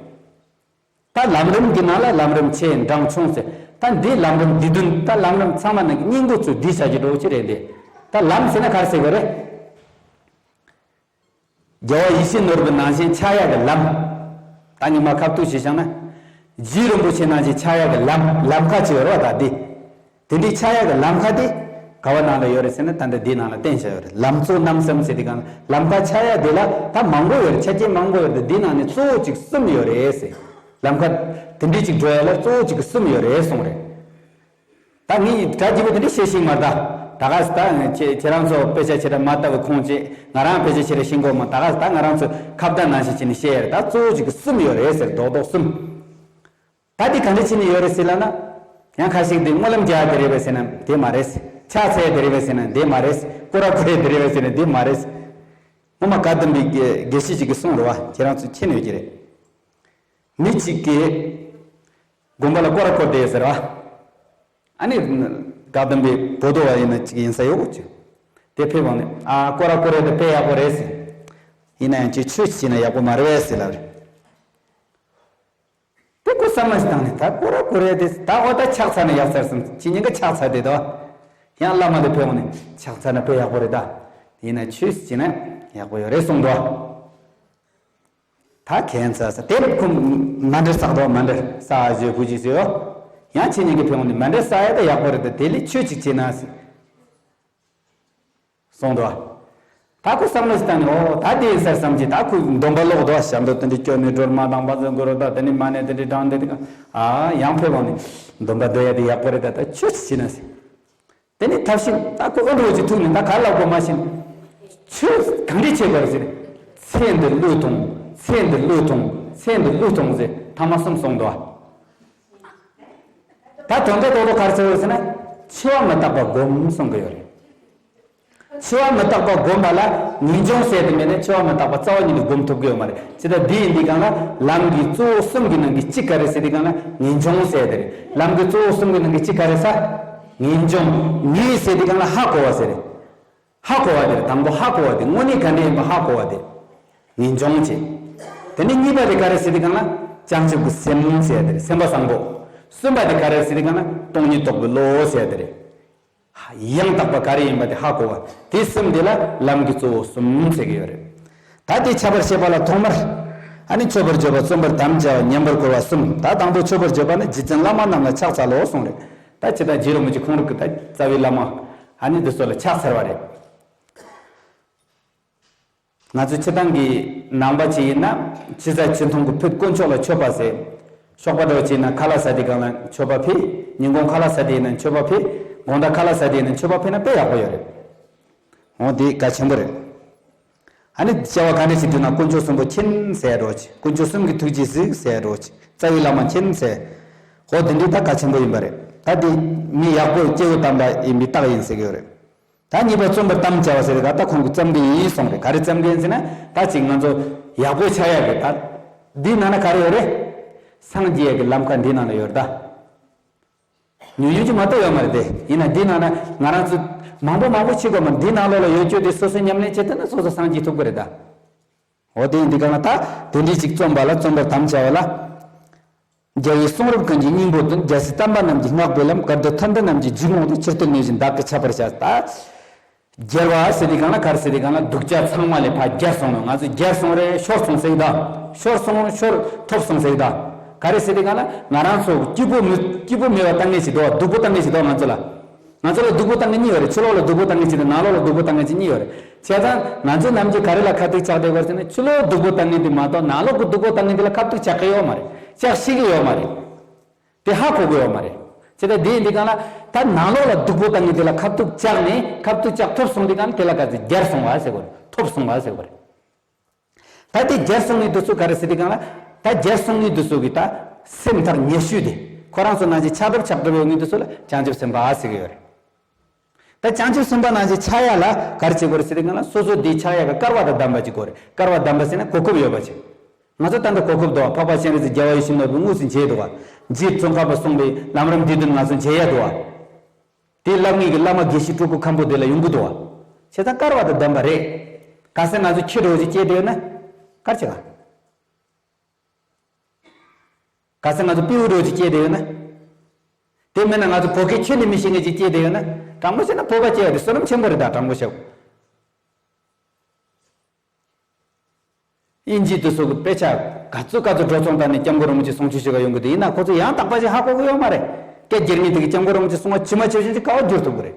ད་ལམ་རིམ་གྱི་ནང་ལ་ལམ་རིམ་ཆེ་འབྲིང་ཆུང་ཟེར། ད་འདི་ལམ་རིམ་འདི་བདུན། ད་ལམ་རིམ་ཚང་མ་ནང་གི་སྙིང་པོ་ཚུར་འདི་བྱ་རྒྱུ་འགྲོ་ཅི་རེད་འདི། ད་ལམ་ཟེར་ན་ག་རེ་ཟེར་དགོས་རེད། རྒྱལ་བ་ཡིད་བཞིན་ནོར་བུ་ནང་བཞིན་ཆགས་ཡག་གི་ལམ། ད་ཉི་མ་ཁ་ཐུག་ཞིག་བཞག་ན། རྗེ་རིན་པོ་ཆེ་ནང་བཞིན་ཆགས་ཡག་གི་ལམ། ལམ་ཁ་ཅིག་ཡོད་རེད་བ་ད་འདི། དེ་འདྲའི་ཆགས་ཡག་གི་ལམ་ཁ་དེ་ག་བ་ནང་ལ་ཡོད་རེད་ཟེར་ན། ད་ལྟ་འདི་ནང་ལ་བསྟན་བཞག་ཡོད་རེད། ལམ་གཙོ་རྣམ་གསུམ་ཟེར་དུས་སྒང་ལ་ལམ་ཁ་ཆགས་ཡག་དེ་ལ་ད་མང་པོ་ཡོད་རེད། ཆ་རྐྱེན་མང་པོ་ཡོད་རེད། འདི་ནང་ནས་གཙོ་བོ་གཅིག་གསུམ་ཡོད་རེད་ཟེར། ལམ་ཁ་དེ་འདྲའི་གཅིག་འགྲོ་ཡག་ལ་གཙོ་བོ་གཅིག་གསུམ་ཡོད་རེད་གསུངས་རེད། ད་ངས་གྲ་རྒྱས་པོ་དེ་འདྲ་བཤད་ཤེས་མ་རེད་ད། ད་ག་ད་ཁྱེད་ཁྱེད་རང་ཚོ་དཔེ་ཆ་ཁྱེད་རང་མ་ལྟ་བུ་ཁུངས་སྐྱེལ། ང་རང་དཔེ་ཆ་ཁྱེད་རང་ཤེས་དགོས་མ། ད་ག་ད་ང་རང་ཚོ་ཁ་བརྡ་ནང་བཞིན་བྱས་ནས་བཤད་ཡ་རེད། ད་གཙོ་བོ་གཅིག་གསུམ་ཡོད་རེད་ཟེར། རྡོག་རྡོག་གསུམ། ད་འདི་ག་འདྲ་བྱས་ནས་ཡོད་རེད་ཟེར་ལབ་ན། ཡང་ཁ་ཤས་འདི་སྨོན་ལམ་རྒྱག་ཡ་དེ་རེད་པས་ཟེར་ན་དེ་མ་རེད། ཕྱག་འཚལ་ཡ་དེ་རེད་པས་ཟེར་ན་དེ་མ་རེད། སྐོར་ར་སྐོར་ཡ་དེ་རེད་པས་ཟེར་ན་དེ་མ་རེད། སྔོན་མ་བཀའ་གདམས་པའི་དགེ་དགེ་བཤེས་ཅིག་གིས་གསུངས་རེད་བ། ཁྱེད་རང་ཚོ་མཁྱེན་ཡོད་ཀྱི་རེད། མི་གཅིག་གིས་དགོན་པ་ལ་སྐོར་ར་སྐོར་བསྡད་ཟེར་བ། ཨ་ནི་བཀའ་གདམས་པའི་བོད་དོ་བ་ཡིན་ན་ཅིག་ཡིན་ས་ཡོད་ཅིག་དེ་ཕེབས་འོང་ནས། ཨ་སྐོར་ར་སྐོར་ར་དེ་དཔེ་ཡག་པོ་རེད་ཟེར། ཡིན་ན་ཡང་ཁྱེད་ཆོས་ཤིག་བྱས་ན་ཡག་པོ་མ་རེད་པས་ཟེར་ལབ་རེད། དེ་ཁོ་བསམ་བློ་ཞིག་བཏང་ནས། ད་སྐོར་ར་སྐོར་ར་དེ་ད་འོ་ད་ཕྱག་འཚལ་ན་ཡག་ཚར་སོང་། ཁྱེད་ཉིན་ག་ཕྱག་འཚལ་བསྡད་དོ། ཡང་བླ་མ་དེ་ཕེབས་འོང་ནས་ཕྱག་འཚལ་ན་དཔེ་ཡག་པོ་རེད་ད། ཡིན་ན་ཆོས་ཤིག་བྱས་ན་ཡག་པོ་ཡོད་རེད་གསུངས་འདུག་ད་ཁྱད་མཚར་ས་དེ་ཁོ་མཎྜལ་བསགས་འདུག་མཎྜལ་བསགས་ཞོ་ཕུ་ཅིག་ཟེར་ཡོད། ཡང་ཁྱེད་ཉིན་གི་ཕེབས་འོང་ནས་མཎྜལ་བསགས་ཡ་ད་ཡག་པོ་རེད་ད། དེ་ལས་ཆོས་ཅིག་བྱས་ན་ཟེར་གསུངས་འདུག་ད་ཁོ་བསམ་བློ་ཞིག་བཏང་ནས། ཨོ་ད་དེ་ཡིན་ཟེར་བསམ་གྱི། ད་ཁོས་སྡོམ་པ་ལོག་འདུག་ཞབས་འདོད་དེ་འདྲ་སྐྱོར་ནས་སྒྲོལ་མ་དང་བཛྲ་གུ་རུ་དང་དེ་ནས་མ་ཎི་དེ་འདྲ་བགྲངས་དེ་དེ་ག་ཨ་ཡང་ཕེབས་འོང་ནས་སྡོམ་པ་སྡོད་ཡ་དེ་ཡག་པོ་རེད། ད་ད་ཆོས་ཤིག་བྱས་ན་ཟེར། དེ་ནས་ཐབས་ཤེས་ད་ཁོ་ཨོ་འགྲོ་གྱི་ཐུག་ནས། ད་ག་ལ་གོ་མ་ཤེས། ཆོས་གང་འདྲ་བྱེད་དགོས་རེད་ཟེར། ཚེ་འདི་བློས་ཐོངས། ཚེ་འདི་བློས་ཐོངས། ཚེ་འདི་བློས་ཐོངས་ཟེར་ཐ་མ་གསུམ་གསུངས་འདུག་ད་དོན་དག་རྡོག་རྡོག་ག་རེ་ཟེར་བ་ཟེར་ན། འཆི་བ་མི་རྟག་པ་སྒོམ་གསུང་གི་ཡོད་རེད། འཆི་བ་མི་རྟག་པ་སྒོམ་པ་ལ་ངེས་འབྱུང་ཟེར་དེ་མེད་ན་འཆི་བ་མི་རྟག་པ་རྩ་བ་ཉིད་ནས་སྒོམ་ཐུབ་ཀྱི་ཡོད་མ་རེད། ཇི་ལྟར་འདི་ཡིན་དུས་སྒང་ལ་ལམ་གྱི་གཙོ་བོ་གསུམ་གྱི་ནང་གི་གཅིག་ག་རེ་ཟེར་དུས་སྒང་ལ་ངེས་འབྱུང་ཟེར་དེ་རེད། ལམ་གྱི་གཙོ་བོ་གསུམ་གྱི་ནང་གི་གཅིག་ག་རེ་ཟེར། ངེས་འབྱུང་། ངེས་ཟེར་དུས་སྒང་ལ་ཧ་གོ་བ་ཟེར་རེད། ཧ་གོ་བ་དེ་རེད། དང་པོ་ཧ་གོ་བ་དེ། དངོས་གནས་ག་འདྲ་ཡིན་པ་ཧ་གོ་བ་དེ་ངེས་འབྱུང་བྱེད། དེ་ནས་གཉིས་པ་དེ་ག་རེ་ཟེར་དུས་སྒང་ལ་བྱང་ཆུབ་ཀྱི་སེམས་ཟེར་དེ་རེད། སེམས་པ་བཟང་པོ། གསུམ་པ་དེ་ག་རེ་ཟེར་དུས་སྒང་ལ་སྟོང་ཉིད་རྟོགས་པའི་བློ་ཟེར་དེ་རེད། ཡང་དག་པ་ག་རེ་ཡིན་པ་དེ་ཧ་གོ་བ། དེ་གསུམ་དེ་ལ་ལམ་གྱི་གཙོ་བོ་གསུམ་ཟེར་གྱི་ཡོད་རེད། ད་དེ་ཁྱབ་པར་བཤད་པ་ལ་ཐོག་མར། ཨ་ནི་མཆོད་པར་བརྗོད་པ། བརྩོན་པར་དམ་བཅའ་བ། ཉན་པར་གུས་པ་གསུམ། ད་དང་པོ་མཆོད་པར་བརྗོད་པ་ནི་རྗེ་བཙུན་བླ་མ་རྣམས་ལ་ཕྱག་འཚལ་ལོ་གསུངས་རེད། ད་ཇི་ལྟར་རྗེ་རིན་པོ་ཆེ་ཁོང་རང་གི་ད་རྩ་བའི་བླ་མ་ཨ་ནི་འདི་ཚོ་ལ་ཕྱག་འཚལ་བ་རེད། ང་ཚོ་སྤྱིར་བཏང་གི་ནང་པ་ཅིག་ཡིན་ན། ཕྱི་ཟ་ཆོས་ཐུན་གྱི་ཕུད་དཀོན་མཆོག་ལ་མཆོད་པ་ཟེར། ཞོགས་པ་འདྲ་བོ་ཅིག་ཡིན་ན་ཁ་ལག་ཟ་དུས་སྒང་ལ་མཆོད་པ་ཕུལ། ཉིན་གུང་ཁ་ལག་ཟ་དུས་ཡིན་ན་མཆོད་པ་ཕུལ། དགོང་དག་ཁ་ལག་ཟ་དུས་ཡིན་ན་མཆོད་པ་ཕུལ་ན་དཔེ་ཡག་པོ་ཡོད་རེད། འོ་དེ་གལ་ཆེན་པོ་རེད། ཨ་ནི་བྱ་བ་ག་འདྲ་ཞིག་འདུག་ན་དཀོན་མཆོག་གསུམ་པོ་མཁྱེན་ཟེར་འགྲོ་ཅིག་དཀོན་མཆོག་གསུམ་གྱི་ཐུགས་རྗེས་གཟིགས་ཟེར་འགྲོ་ཅིག་རྩ་བའི་བླ་མ་མཁྱེན་ཟེར། འོ་དེ་འདྲའི་ད་གལ་ཆེན་པོ་ཡིན་པ་རེད། ད་དེ་མི་ཡག་པོ་སྐྱེ་བོ་དམ་པ་ཡིན་པའི་རྟགས་ཡིན་ཟེར་གྱི་ཡོད་རེད། ད་གཉིས་པ་བརྩོན་པར་དམ་བཅའ་བ་ཟེར་ག་ད་ཁོང་གིས་བརྩམས་མཁན་ཡིན་གསུངས་རེད། ག་རེ་བརྩམས་མཁན་ཟེར་ན། ད་ཅིག་ང་ཚོ་ཡག་པོ་ཆགས་ཡག་གི་ད་འདི་ནང་ན་ག་རེ་ཡོད་རེད། སངས་རྒྱས་ཀྱི་ལམ་ཁ་འདི་ནང་ན་ཡོད་རེད་ད། ཉུང་ཉུང་ཅིག་མ་གཏོགས་ཡོད་མ་རེད་དེ། ཡིན་ན་འདི་ནང་ན་ང་རང་ཚོ་མང་པོ་མང་པོ་བྱེད་དགོས་མ་རེད། འདི་ནང་ལོགས་ལ་ཡོད་རྒྱུ་དེ་སོ་སོས་ཉམས་ལེན་བྱེད་ཐུབ་ན་སོ་སོ་སངས་རྒྱས་ཐུབ་ཀྱི་རེད་ད། འོ་དེ་ཡིན་དུས་སྒང་ལ་ད་དེ་འདྲའི་ཅིག་བརྩོན་པ་ལ་བརྩོན་པར་དམ་བཅའ་བ་ལ། རྒྱལ་བའི་གསུང་རབ་ཀུན་གྱི་སྙིང་པོ་དོན། རྒྱལ་སྲས་བསྟན་པ་རྣམས་ཀྱི་བསྔགས་པའི་ལམ། བཀའ་སྡོད་ཐར་འདོད་རྣམས་ཀྱི་འཇིགས་སློང་དུ། ཆེར་སྟོན་ནུས་བཞིན་བདག་གིས་ཁྱབ་པར་བྱ། ད་རྒྱལ་བ་ཟེར་དུས་སྒང་ལ་ག་རེ་ཟེར་དུས་སྒང་ལ་སྡུག་ཅག་ཚང་མ་ལས་ཕར་རྒྱལ་སོང་ནོ། ང་ཚོ་རྒྱལ་སོང་རེད། ཤོར་སོང་ཟེར་གི་ད། ཤོར་སོང་ཤོར་ཐོབ་སོང་ཟེར་གི་ད། ག་རེ་ཟེར་དུས་སྒང་ལ་ང་རང་ཚོ་སྐྱིད་པོ་མི་སྐྱིད་པོ་མེད་པ་བཏང་མཁན་ཞིག་འདུག་བ། སྡུག་པོ་བཏང་མཁན་ཞིག་འདུག་བ་ང་ཚོ་ལ། ང་ཚོ་ལ་སྡུག་པོ་བཏང་མཁན་གཉིས་ཡོད་རེད། ཕྱི་ལོགས་ལ་སྡུག་པོ་བཏང་མཁན་གཅིག་དང་ནང་ལོགས་ལ་སྡུག་པོ་བཏང་མཁན་གཅིག་གཉིས་ཡོད་རེད། བྱས་ཙང་ང་ཚོ་ནམ་རྒྱུན་ག་རེ་ལ་ཁ་ཐུག་ཆགས་བསྡད་པ་ཟེར་ན། ཕྱི་ལོགས་སྡུག་པོ་བཏང་མཁན་དེ་མ་གཏོགས་ནང་ལོགས་ཀྱི་སྡུག་པོ་བཏང་མཁན་དེ་ལ་ཁ་ཐུག་ཆགས་ཀྱི་ཡོད་མ་རེད། ཆགས་ཤེས་ཀྱི་ཡོད་མ་རེད། དེ་ཧ་གོ་གི་ཡོད་མ་རེད། བྱས་ཙང་དེ་ཡིན་དུས་སྒང་ལ་ད་ནང་ལོགས་ལ་སྡུག་པོ་བཏང་མཁན་དེ་ལ་ཁ་ཐུག་ཆགས་ནས་ཁ་ཐུག་ཆགས་ཐོབ་སོང་དུས་སྒང་ལ་དེ་ལ་ག་ཚོད་རྒྱལ་སོང་བ་ཟེར་དགོས་རེད། ཐོབ་སོང་བ་ཟེར་དགོས་རེད། ད་དེ་རྒྱལ་སོང་ནི་དེ་ཚོ་ག་རེ་ཟེར་དུས་སྒང་ལ། ད་རྒྱལ་སོང་ནི་དེ་ཚོ་གི་ད་སེམས་ཐག་ཉེ་ཤོས་དེ། ཁོ་རང་ཚོ་ནང་བཞིན་ཆགས་གྲབས་ཆགས་གྲབས་ཡོད་ནི་དེ་ཚོ་ལ་བྱང་ཆུབ་སེམས་དཔའ་ཟེར་གི་ཡོད་རེད། ད་བྱང་ཆུབ་སེམས་དཔའ་ནང་བཞིན་ཆགས་ཡ་ལ་ག་རེ་བྱེད་དགོས་རེད་ཟེར་དུས་སྒང་ལ། སོ་སོ་དེ་ཆགས་ཡ་གི་སྐལ་བ་དང་ལྡན་པ་ཅིག་དགོས་རེད། སྐལ་བ་ལྡན་པ་ཟེར་ན་གོ་སྐབས་ཡོད་པ་ཅིག་ང་ཚོ་ད་ལྟ་གོ་སྐབས་འདུག་བ། འཕགས་པ་སྤྱན་རས་གཟིགས་རྒྱལ་བ་ཡིད་བཞིན་ནོར་བུས་དངོས་སུ་མཇལ་འདུག་བ། རྗེ་ཙོང་ཁ་པ་གསུངས་པའི་ལམ་རིམ་བསྡུས་དོན་ང་ཚོ་མཇལ་ཡ་འདུག་བ། དེ་བསླབ་མཁན་གྱི་བླ་མ་དགེ་བཤེས་སྤྲུལ་སྐུ་མཁན་པོ་དེ་ལ་ཡོང་གི་འདུག་བ། བྱས་ཙང་སྐལ་བ་དང་ལྡན་པ་རེད། གལ་སྲིད་ང་ཚོ་ཁྱི་འདྲ་བོ་ཅིག་སྐྱེས་བསྡད་ཡོད་ན་ག་རེ་བྱེད་ག་གལ་སྲིད་ང་ཚོ་སྤྲེའུ་འདྲ་བོ་ཅིག་སྐྱེས་བསྡད་ཡོད་ན། དེ་མིན་ན་ང་ཚོ་བོད་སྐད་ཁྱོན་ནས་མི་ཤེས་མཁན་ཅིག་སྐྱེས་བསྡད་ཡོད་ན། དྲང་པོ་བཤད་ན་བོད་པ་སྐྱེ་ཡ་དེ་བསོད་ནམས་ཆེན་པོ་རེད་ད། དྲང་པོ་བཤད། དབྱིན་ཇི་དེ་ཚོ་གི་དཔེ་ཆ་ག་ཚོད་ག་ཚོད་འགྲོ་སོང་བཏང་ནས་སྐྱབས་མགོན་རིན་པོ་ཆེ་གསུང་ཆོས་ཞུ་ག་ཡོང་གི་འདུག་ཡིན་ན་ཁོ་ཚོ་ཡང་དག་པ་ཞིག་ཧ་གོ་གི་ཡོད་མ་རེད། སྐད་སྒྱུར་མཁན་དེ་གིས་སྐྱབས་མགོན་རིན་པོ་ཆེ་གསུང་བ་ཇི་མ་ཇི་བཞིན་ཅིག་ག་པར་བསྒྱུར་ཐུབ་གི་རེད།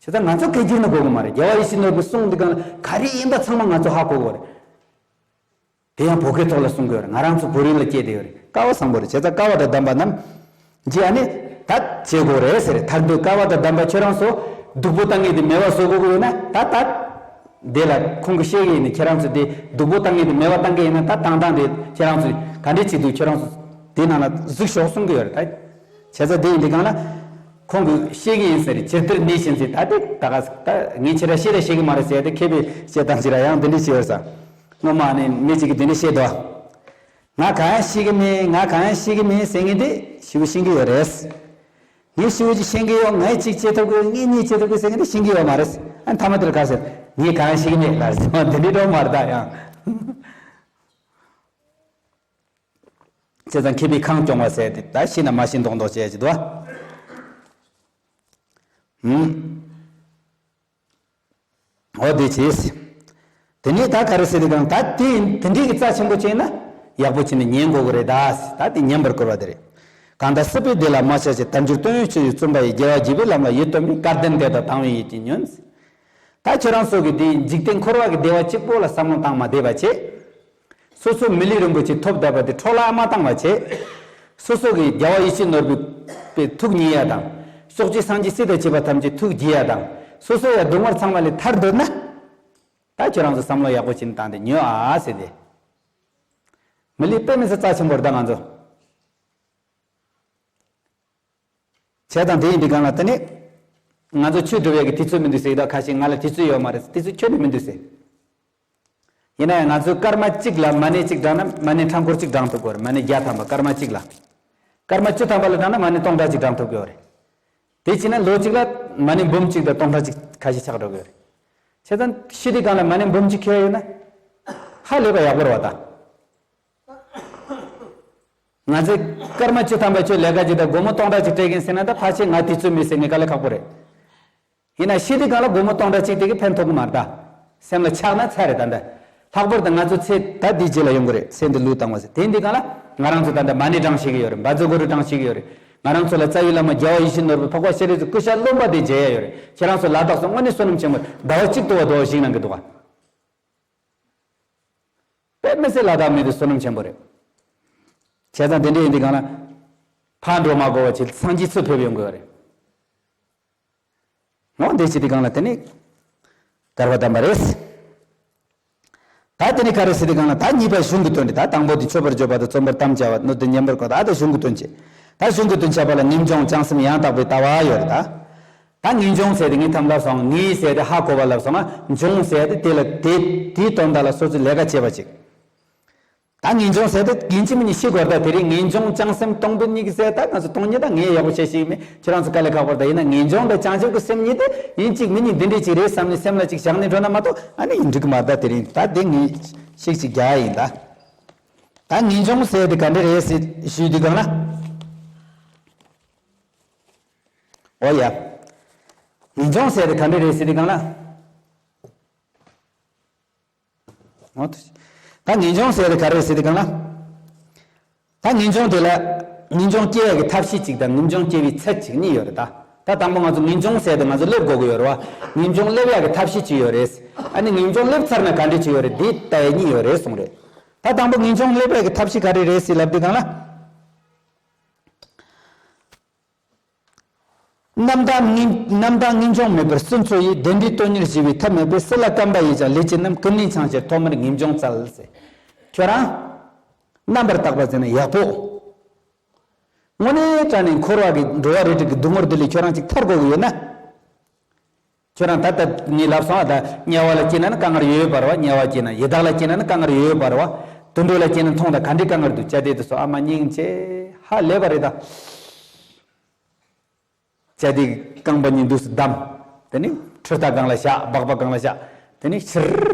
བྱས་ཙང་ང་ཚོ་སྐད་སྒྱུར་ནི་དགོས་གི་མ་རེད། རྒྱལ་བ་ཡིད་བཞིན་ནོར་བུའི་གསུང་འདི་གང་ག་རེ་ཡིན་པ་ཚང་མ་ང་ཚོ་ཧ་གོ་གི་རེད། དེ་ཡང་བོད་སྐད་ཐོག་ལ་གསུང་གི་ཡོད་རེད། ང་རང་ཚོ་བོད་རིགས་ལ་སྐྱེས་བསྡད་ཡོད་རེད། སྐལ་བ་བཟང་པོ་རེད། བྱས་ཙང་སྐལ་བ་དང་ལྡན་པ་རྣམས་ཀྱིས་ཨ་ནི་ད་བྱེད་དགོས་རེད་ཟེར། ཐར་འདོད་སྐལ་བ་དང་ལྡན་པ་ཁྱོད་རང་ཚོ་སྡུག་པོ་བཏང་མཁན་དེ་མེད་པ་བཟོ་དགོས་ཀྱི་ཡོད་ན། ད་ད་དེ་ལ་ཁོང་གིས་བཤད་ཀྱི་ཡིན་ནི། ཁྱེད་རང་ཚོ་དེ་སྡུག་པོ་བཏང་མཁན་དེ་མེད་པ་བཏང་གི་ཡིན་ན། ད་བཏང་སྟངས་དེ་ཁྱེད་རང་ཚོ་ག་འདྲས་བྱེད་འདུག་ཁྱོད་རང་ཚོ་དེ་ནང་ལ་གཟིགས་ཤོག་གསུང་གི་ཡོད་རེད། ད་བྱས་ཙང་དེ་ཡིན་དུས་སྒང་ལ་ཁོང་གིས་བཤད་ཀྱི་ཡིན་ཟེར། ཇི་ལྟར་ནུས་བཞིན་ཟེར། ད་དེ་ད་ག་ད་ངས་ཁྱེད་རང་བཤད་ར་བཤད་ཀྱི་མ་རེད་ཟེར་ཏེ་མཁས་པའི་བཤད་སྟངས་ཅིག་ར་ཡང་འདི་འདྲས་བྱས་ཡོད་ས། སྔོན་མ་ནས་མི་གཅིག་གིས་འདི་འདྲས་བཤད་འདུག་ང་གང་ཡང་ཤེས་ཀྱི་མེད། ང་གང་ཡང་ཤེས་ཀྱི་མེད་ཟེར་མཁན་དེ་ཞེ་པོ་ཤེས་ཀྱི་ཡོད་རེད། ངས་ཞེ་པོ་ཅིག་ཤེས་ཀྱི་ཡོད། ངས་གཅིག་བྱེད་ཐུབ་ཀྱི་ཡོད། ངས་གཉིས་བྱེད་ཐུབ་ཀྱི་ཟེར་མཁན་དེ་ཤེས་ཀྱི་ཡོད་མ་རེད། ཨ་ནི་མཐའ་མ་དེ་ལ་ག་རེ་ཟེར། ངས་གང་ཡང་ཤེས་ཀྱི་མེད་ལབ་ཟེར་བ་འདི་འདྲས་འགྲོ་མ་རེད་ད་ཡང་། བྱས་ཙང་མཁས་པའི་ཁང་སྐྱོང་བ་ཟེར་དེ་ད་ཤེས་ན་མ་ཤེས་མདོག་མདོག་བྱས་ཀྱི་འདུག་ཨ། ཧུམ། འོ་དེ་བྱས། དེ་ནས་ད་ག་རེ་ཟེར་དུས་སྒང་ད་དེ་དེ་འདྲའི་གི་རྩ་ཆེན་པོ་བྱས་ན་ཡག་པོ་བྱས་ནས་ཉན་དགོས་གི་རེད་ད། ད་དེ་ཉན་པར་བསྐུལ་བ་དེ་རེད། གང་དག་སྲིད་པའི་བདེ་ལ་མ་ཆགས་ཤིང་། དལ་འབྱོར་དོན་ཡོད་ཕྱིར་བརྩོན་པ་ཡིས། རྒྱལ་བ་དགྱེས་པའི་ལམ་ལ་ཡིད་རྟོན་པའི། སྐལ་ལྡན་དེ་དག་དང་བའི་ཡིད་ཀྱིས་ཉོན། ད་ཁྱོད་རང་ཚོ་གི་དེ་འཇིག་རྟེན་འཁོར་བ་གི་བདེ་བ་གཅིག་པོ་ལ་བསམ་བློ་བཏང་མ་བསྡད་པ་བྱས། སོ་སོ་མི་ལུས་རིན་པོ་ཆེ་ཐོབ་བསྡད་པ་དེ་འཕྲོ་བརླག་མ་བཏང་བ་བྱས། སོ་སོ་གི་རྒྱལ་བ་ཡིད་བཞིན་ནོར་བུའི་པའི་ཐུགས་མཉེས་ཡ་དང་། ཕྱོགས་བཅུའི་སངས་རྒྱས་སྲས་དང་བཅས་པ་ཐམས་ཅད་ཐུགས་དགྱེས་ཡ་དང་། སོ་སོ་ཡ་སྡུག་བསྔལ་ཚང་མ་ལས་ཐར་འདོད་ན། ད་ཁྱོད་རང་ཚོ་བསམ་བློ་ཡག་པོ་བྱས་ནས་བཏང་སྟེ་ཉོན་ཨ་ཟེར་ཏེ། མི་ལུས་དཔེ་མི་སྲིད་རྩ་ཆེན་པོ་རེད་ད་ང་ཚོ། བྱས་ཙང་དེ་ཡིན་དུས་སྒང་ལ་དེ་ནི། ང་ཚོ་ཆོས་སྒྲུབ་ཡག་གི་དུས་ཚོད་མི་འདུག་ཟེར་གི་ད་ཁ་ཤས་ང་ལ་དུས་ཚོད་ཡོད་མ་རེད། དུས་ཚོད་ཁྱོན་ནས་མི་འདུག་ཟེར། ཡིན་ན་ཡང་ང་ཚོས་སྐར་མ་གཅིག་ལ་མ་ཎི་གཅིག་བགྲངས་ན་མ་ཎི་ཕྲེང་སྐོར་གཅིག་བགྲངས་ཐུབ་དགོས་རེད། མ་ཎི་བརྒྱ་ཐམ་པ་སྐར་མ་གཅིག་ལ། སྐར་མ་བཅུ་ཐམ་པ་ལ་བགྲངས་ན་མ་ཎི་སྟོང་ཕྲག་གཅིག་བགྲངས་ཐུབ་ཀྱི་ཡོད་རེད། དེ་བྱས་ན་ལོ་གཅིག་ལ་མ་ཎི་འབུམ་གཅིག་དང་སྟོང་ཕྲག་གཅིག་ཁ་ཤས་ཆགས་འགྲོ་གི་ཡོད་རེད། བྱས་ཙང་ཤི་དུས་སྒང་ལ་མ་ཎི་འབུམ་གཅིག་ཁེལ་ཡོད་ན། ཧ་ལས་པ་ཡག་པོ་རེད་བ་ད། ང་ཚོས་སྐར་མ་བཅུ་ཐམ་པ་ཁྱོད་ལས་ཀ་ཅིག་དང་སྒོར་མོ་སྟོང་ཕྲག་ཅིག་སྤྲད་མཁན་ཟེར་ན་ད་ཕལ་ཆེར་ང་དུས་ཚོད་མེད་ཟེར་ངས་དཀའ་ལས་ཁག་པོ་རེད། ཡིན་ན་ཤི་དུས་སྒང་ལ་སྒོར་མོ་སྟོང་ཕྲག་གཅིག་དེ་གིས་ཕན་ཐོགས་ཀྱི་མ་རེད་ད། སེམས་ལ་ཆགས་ན་ཚར་རེད་ད་འདི། ལྷག་པར་དུ་ང་ཚོ་ཚེ་ད་འདིའི་རྗེས་ལ་ཡོང་གི་རེད། ཚེ་འདི་ལུས་བཏང་བ་ཟེར་དེ་འདི་སྒང་ལ་ང་རང་ཚོ་ད་འདི་མ་ཎི་བགྲང་ཤེས་ཀྱི་ཡོད་རེད། བཛྲ་གུ་རུ་བགྲང་ཤེས་ཀྱི་ཡོད་རེད། ང་རང་ཚོ་ལ་རྩ་བའི་བླ་མ་རྒྱལ་བ་ཡིད་བཞིན་ནོར་བུ་འཕགས་པ་སྤྱན་རས་གཟིགས་སྐུ་ཤ་རློན་པ་དེ་མཇལ་ཡ་ཡོད་རེད། ཁྱེད་རང་ཚོ་ལ་དྭགས་སུ་དངོས་གནས་བསོད་ནམས་ཆེན་པོ་ཟླ་བ་གཅིག་ཏུ་བ་དོ་བ་ཞིག་གནང་གི་འདུག་ག་དཔེ་མི་སྲིད་ལ་དྭགས་མི་དེ་བསོད་ནམས་ཆེན་པོ་རེད། བྱས་ཙང་དེ་འདྲ་ཡིན་དུས་སྒང་ལ། ཕར་འགྲོ་མ་དགོས་པ་བྱས་སངས་རྒྱས་ཚུར་ཕེབས་ཡོང་དགོས་པ་རེད། འོ་འདི་བྱེད་དུས་སྒང་ལ་དེ་ནི། གར་བ་དམ་པ་རེད། ད་དེ་ནི་ག་རེ་ཟེར་དུས་སྒང་ལ་ད་གཉིས་པ་གཞུང་གི་དོན་རེད། ད་དང་པོ་དེ་མཆོད་པར་བརྗོད་པ་དང་རྩོམ་པར་དམ་བཅའ་བ་སྣོད་ལྡན་མཉམ་པར་བཀོད། ད་ད་གཞུང་གི་དོན་བྱེད། ད་གཞུང་གི་དོན་བྱེད་པ་ལ་ངེས་འབྱུང་བྱང་སེམས་ཡང་དག་པའི་ལྟ་བ་ཡོད་རེད་ད། ད་ངེས་འབྱུང་ཟེར་དེ་ངས་ཐམ་ལབ་སོང་། ངེས་ཟེར་དེ་ཧ་གོ་བ་ལབ་སོང་ན་འབྱུང་ཟེར་དེ་དེ་ལ་དེ་དེའི་དོན་དག་ལ་སོ་སོའི་ལས་ཀ་བྱེད་པ་ཅིག་ད་ངེས་འབྱུང་ཟེར་དེ་ཡིན་གཅིག་མིན་གཉིས་ཤེས་དགོས་རེད། ད་དེ་རིང་ངེས་འབྱུང་བྱང་སེམས་སྟོང་པ་ཉིད་ཀྱི་ཟེར་ད་ང་ཚོ་སྟོང་ཉིད་ད་ངས་ཡག་པོ་བྱས་ཤེས་མེད། ཁྱེད་རང་ཚོ་དཀའ་ལས་ཁག་པོ་རེད། ད་ཡིན་ན་ངེས་འབྱུང་དང་བྱང་ཆུབ་ཀྱི་སེམས་གཉིས་དེ་ཡིན་གཅིག་མིན་གཉིས་འདི་འདྲས་ཅིག་རེད་བསམ་ནས་སེམས་ལ་ཅིག་བཞག་ནས་འགྲོ་ན་མ་གཏོགས་ཨ་ནི་ཡིན་འགྲིག་གི་མ་རེད། ད་དེ་རིང་ད་དེ་ངས་ཤིག་ཅིག་རྒྱག་ཡིན་ད། ད་ངེས་འབྱུང་ཟེར་དེ་ག་འདྲས་རེད་ཟེར་ཞུས་དུས་སྒང་ལ། ཨོ་ཡ། ངེས་འབྱུང་ཟེར་དེ་ག་འདྲས་རེད་ཟེར་དུས་སྒང་ལ། འོ། ད་ངེས་འབྱུང་ཟེར་དེ་ག་རེ་ཟེར་དེ་གང་ལ། ད་ངེས་འབྱུང་དེ་ལ་ངེས་འབྱུང་སྐྱེ་ཡག་གི་ཐབས་ཤེས་གཅིག་དང་ངེས་འབྱུང་སྐྱེ་བའི་ཚད་གཅིག་གཉིས་ཡོད་རེད་ད། ད་དང་པོ་ང་ཚོ་ངེས་འབྱུང་ཟེར་དེ་ང་ཚོ་སླེབས་དགོས་ཀྱི་ཡོད་རེད་བ། ངེས་འབྱུང་སླེབས་ཡག་གི་ཐབས་ཤེས་གཅིག་ཡོད་རེད། ཨ་ནི་ངེས་འབྱུང་སླེབས་ཚར་ན་ག་འདྲས་གཅིག་ཡོད་རེད་འདི་ལྟ་ཡག་གཉིས་ཡོད་རེད་གསུངས་རེད། ད་དང་པོ་ངེས་འབྱུང་སླེབས་ཡག་གི་ཐབས་ཤེས་ག་རེ་རེད་ཟེར་ལབ་དུས་གང་ལ། རྣམ་དག་ངེས་རྣམ་དག་ངེས་འབྱུང་མེད་པར་སུ་འཚོ་ཡི། བདེན་འབྲེལ་དོན་གཉེར་ཞི་བའི་ཐབས་མེད་པས། སྲིད་ལ་བརྐམ་པ་ཡིས་ཀྱང་ལས་ཅི་ནམ། ཀུན་ནས་འཆིང་ཕྱིར་ཐོག་མར་ངེས་འབྱུང་བཙལ་ཟེར། ཁྱོད་རང་རྣམ་པར་དག་པ་ཟེར་ན་ཡག་པོ། དངོས་གནས་དྲང་གནས་འཁོར་བ་གི་འགྲོ་བ་རིགས་དྲུག་གི་སྡུག་བསྔལ་འདི་ལས་ཁྱོད་རང་ཅིག་ཐར་དགོས་ཀྱི་ཡོད་ན། ཁྱོད་རང་ད་ལྟ་ངས་ལབ་སོང་ཨ། ད་དམྱལ་བ་ལ་སྐྱེས་ན་ནི་དཀའ་ངལ་ཡོད་ཡོད་པ་རེད་བ། དམྱལ་བ་སྐྱེས་ན། ཡི་དྭགས་ལ་སྐྱེས་ན་ནི་དཀའ་ངལ་ཡོད་ཡོད་པ་རེད་བ། དུད་འགྲོ་ལ་སྐྱེས་ན་མཐོང་དང་ག་འདྲའི་དཀའ་ངལ་འདུག་ཅ་དེ་དེ་ཚོ་ཨ་མ་སྙིང་རྗེ་ཧ་ལས་པ་རེད་ད། ཅ་དེ་རྐང་པ་གཉིས་འདུག་སེ་བསྡམས། དེ་ནི་ཁྲི་རྟ་སྒང་ལ་བཞག་སྦག་སྦག་སྒང་ལ་བཞག་དེ་ནི་ཕྱིར་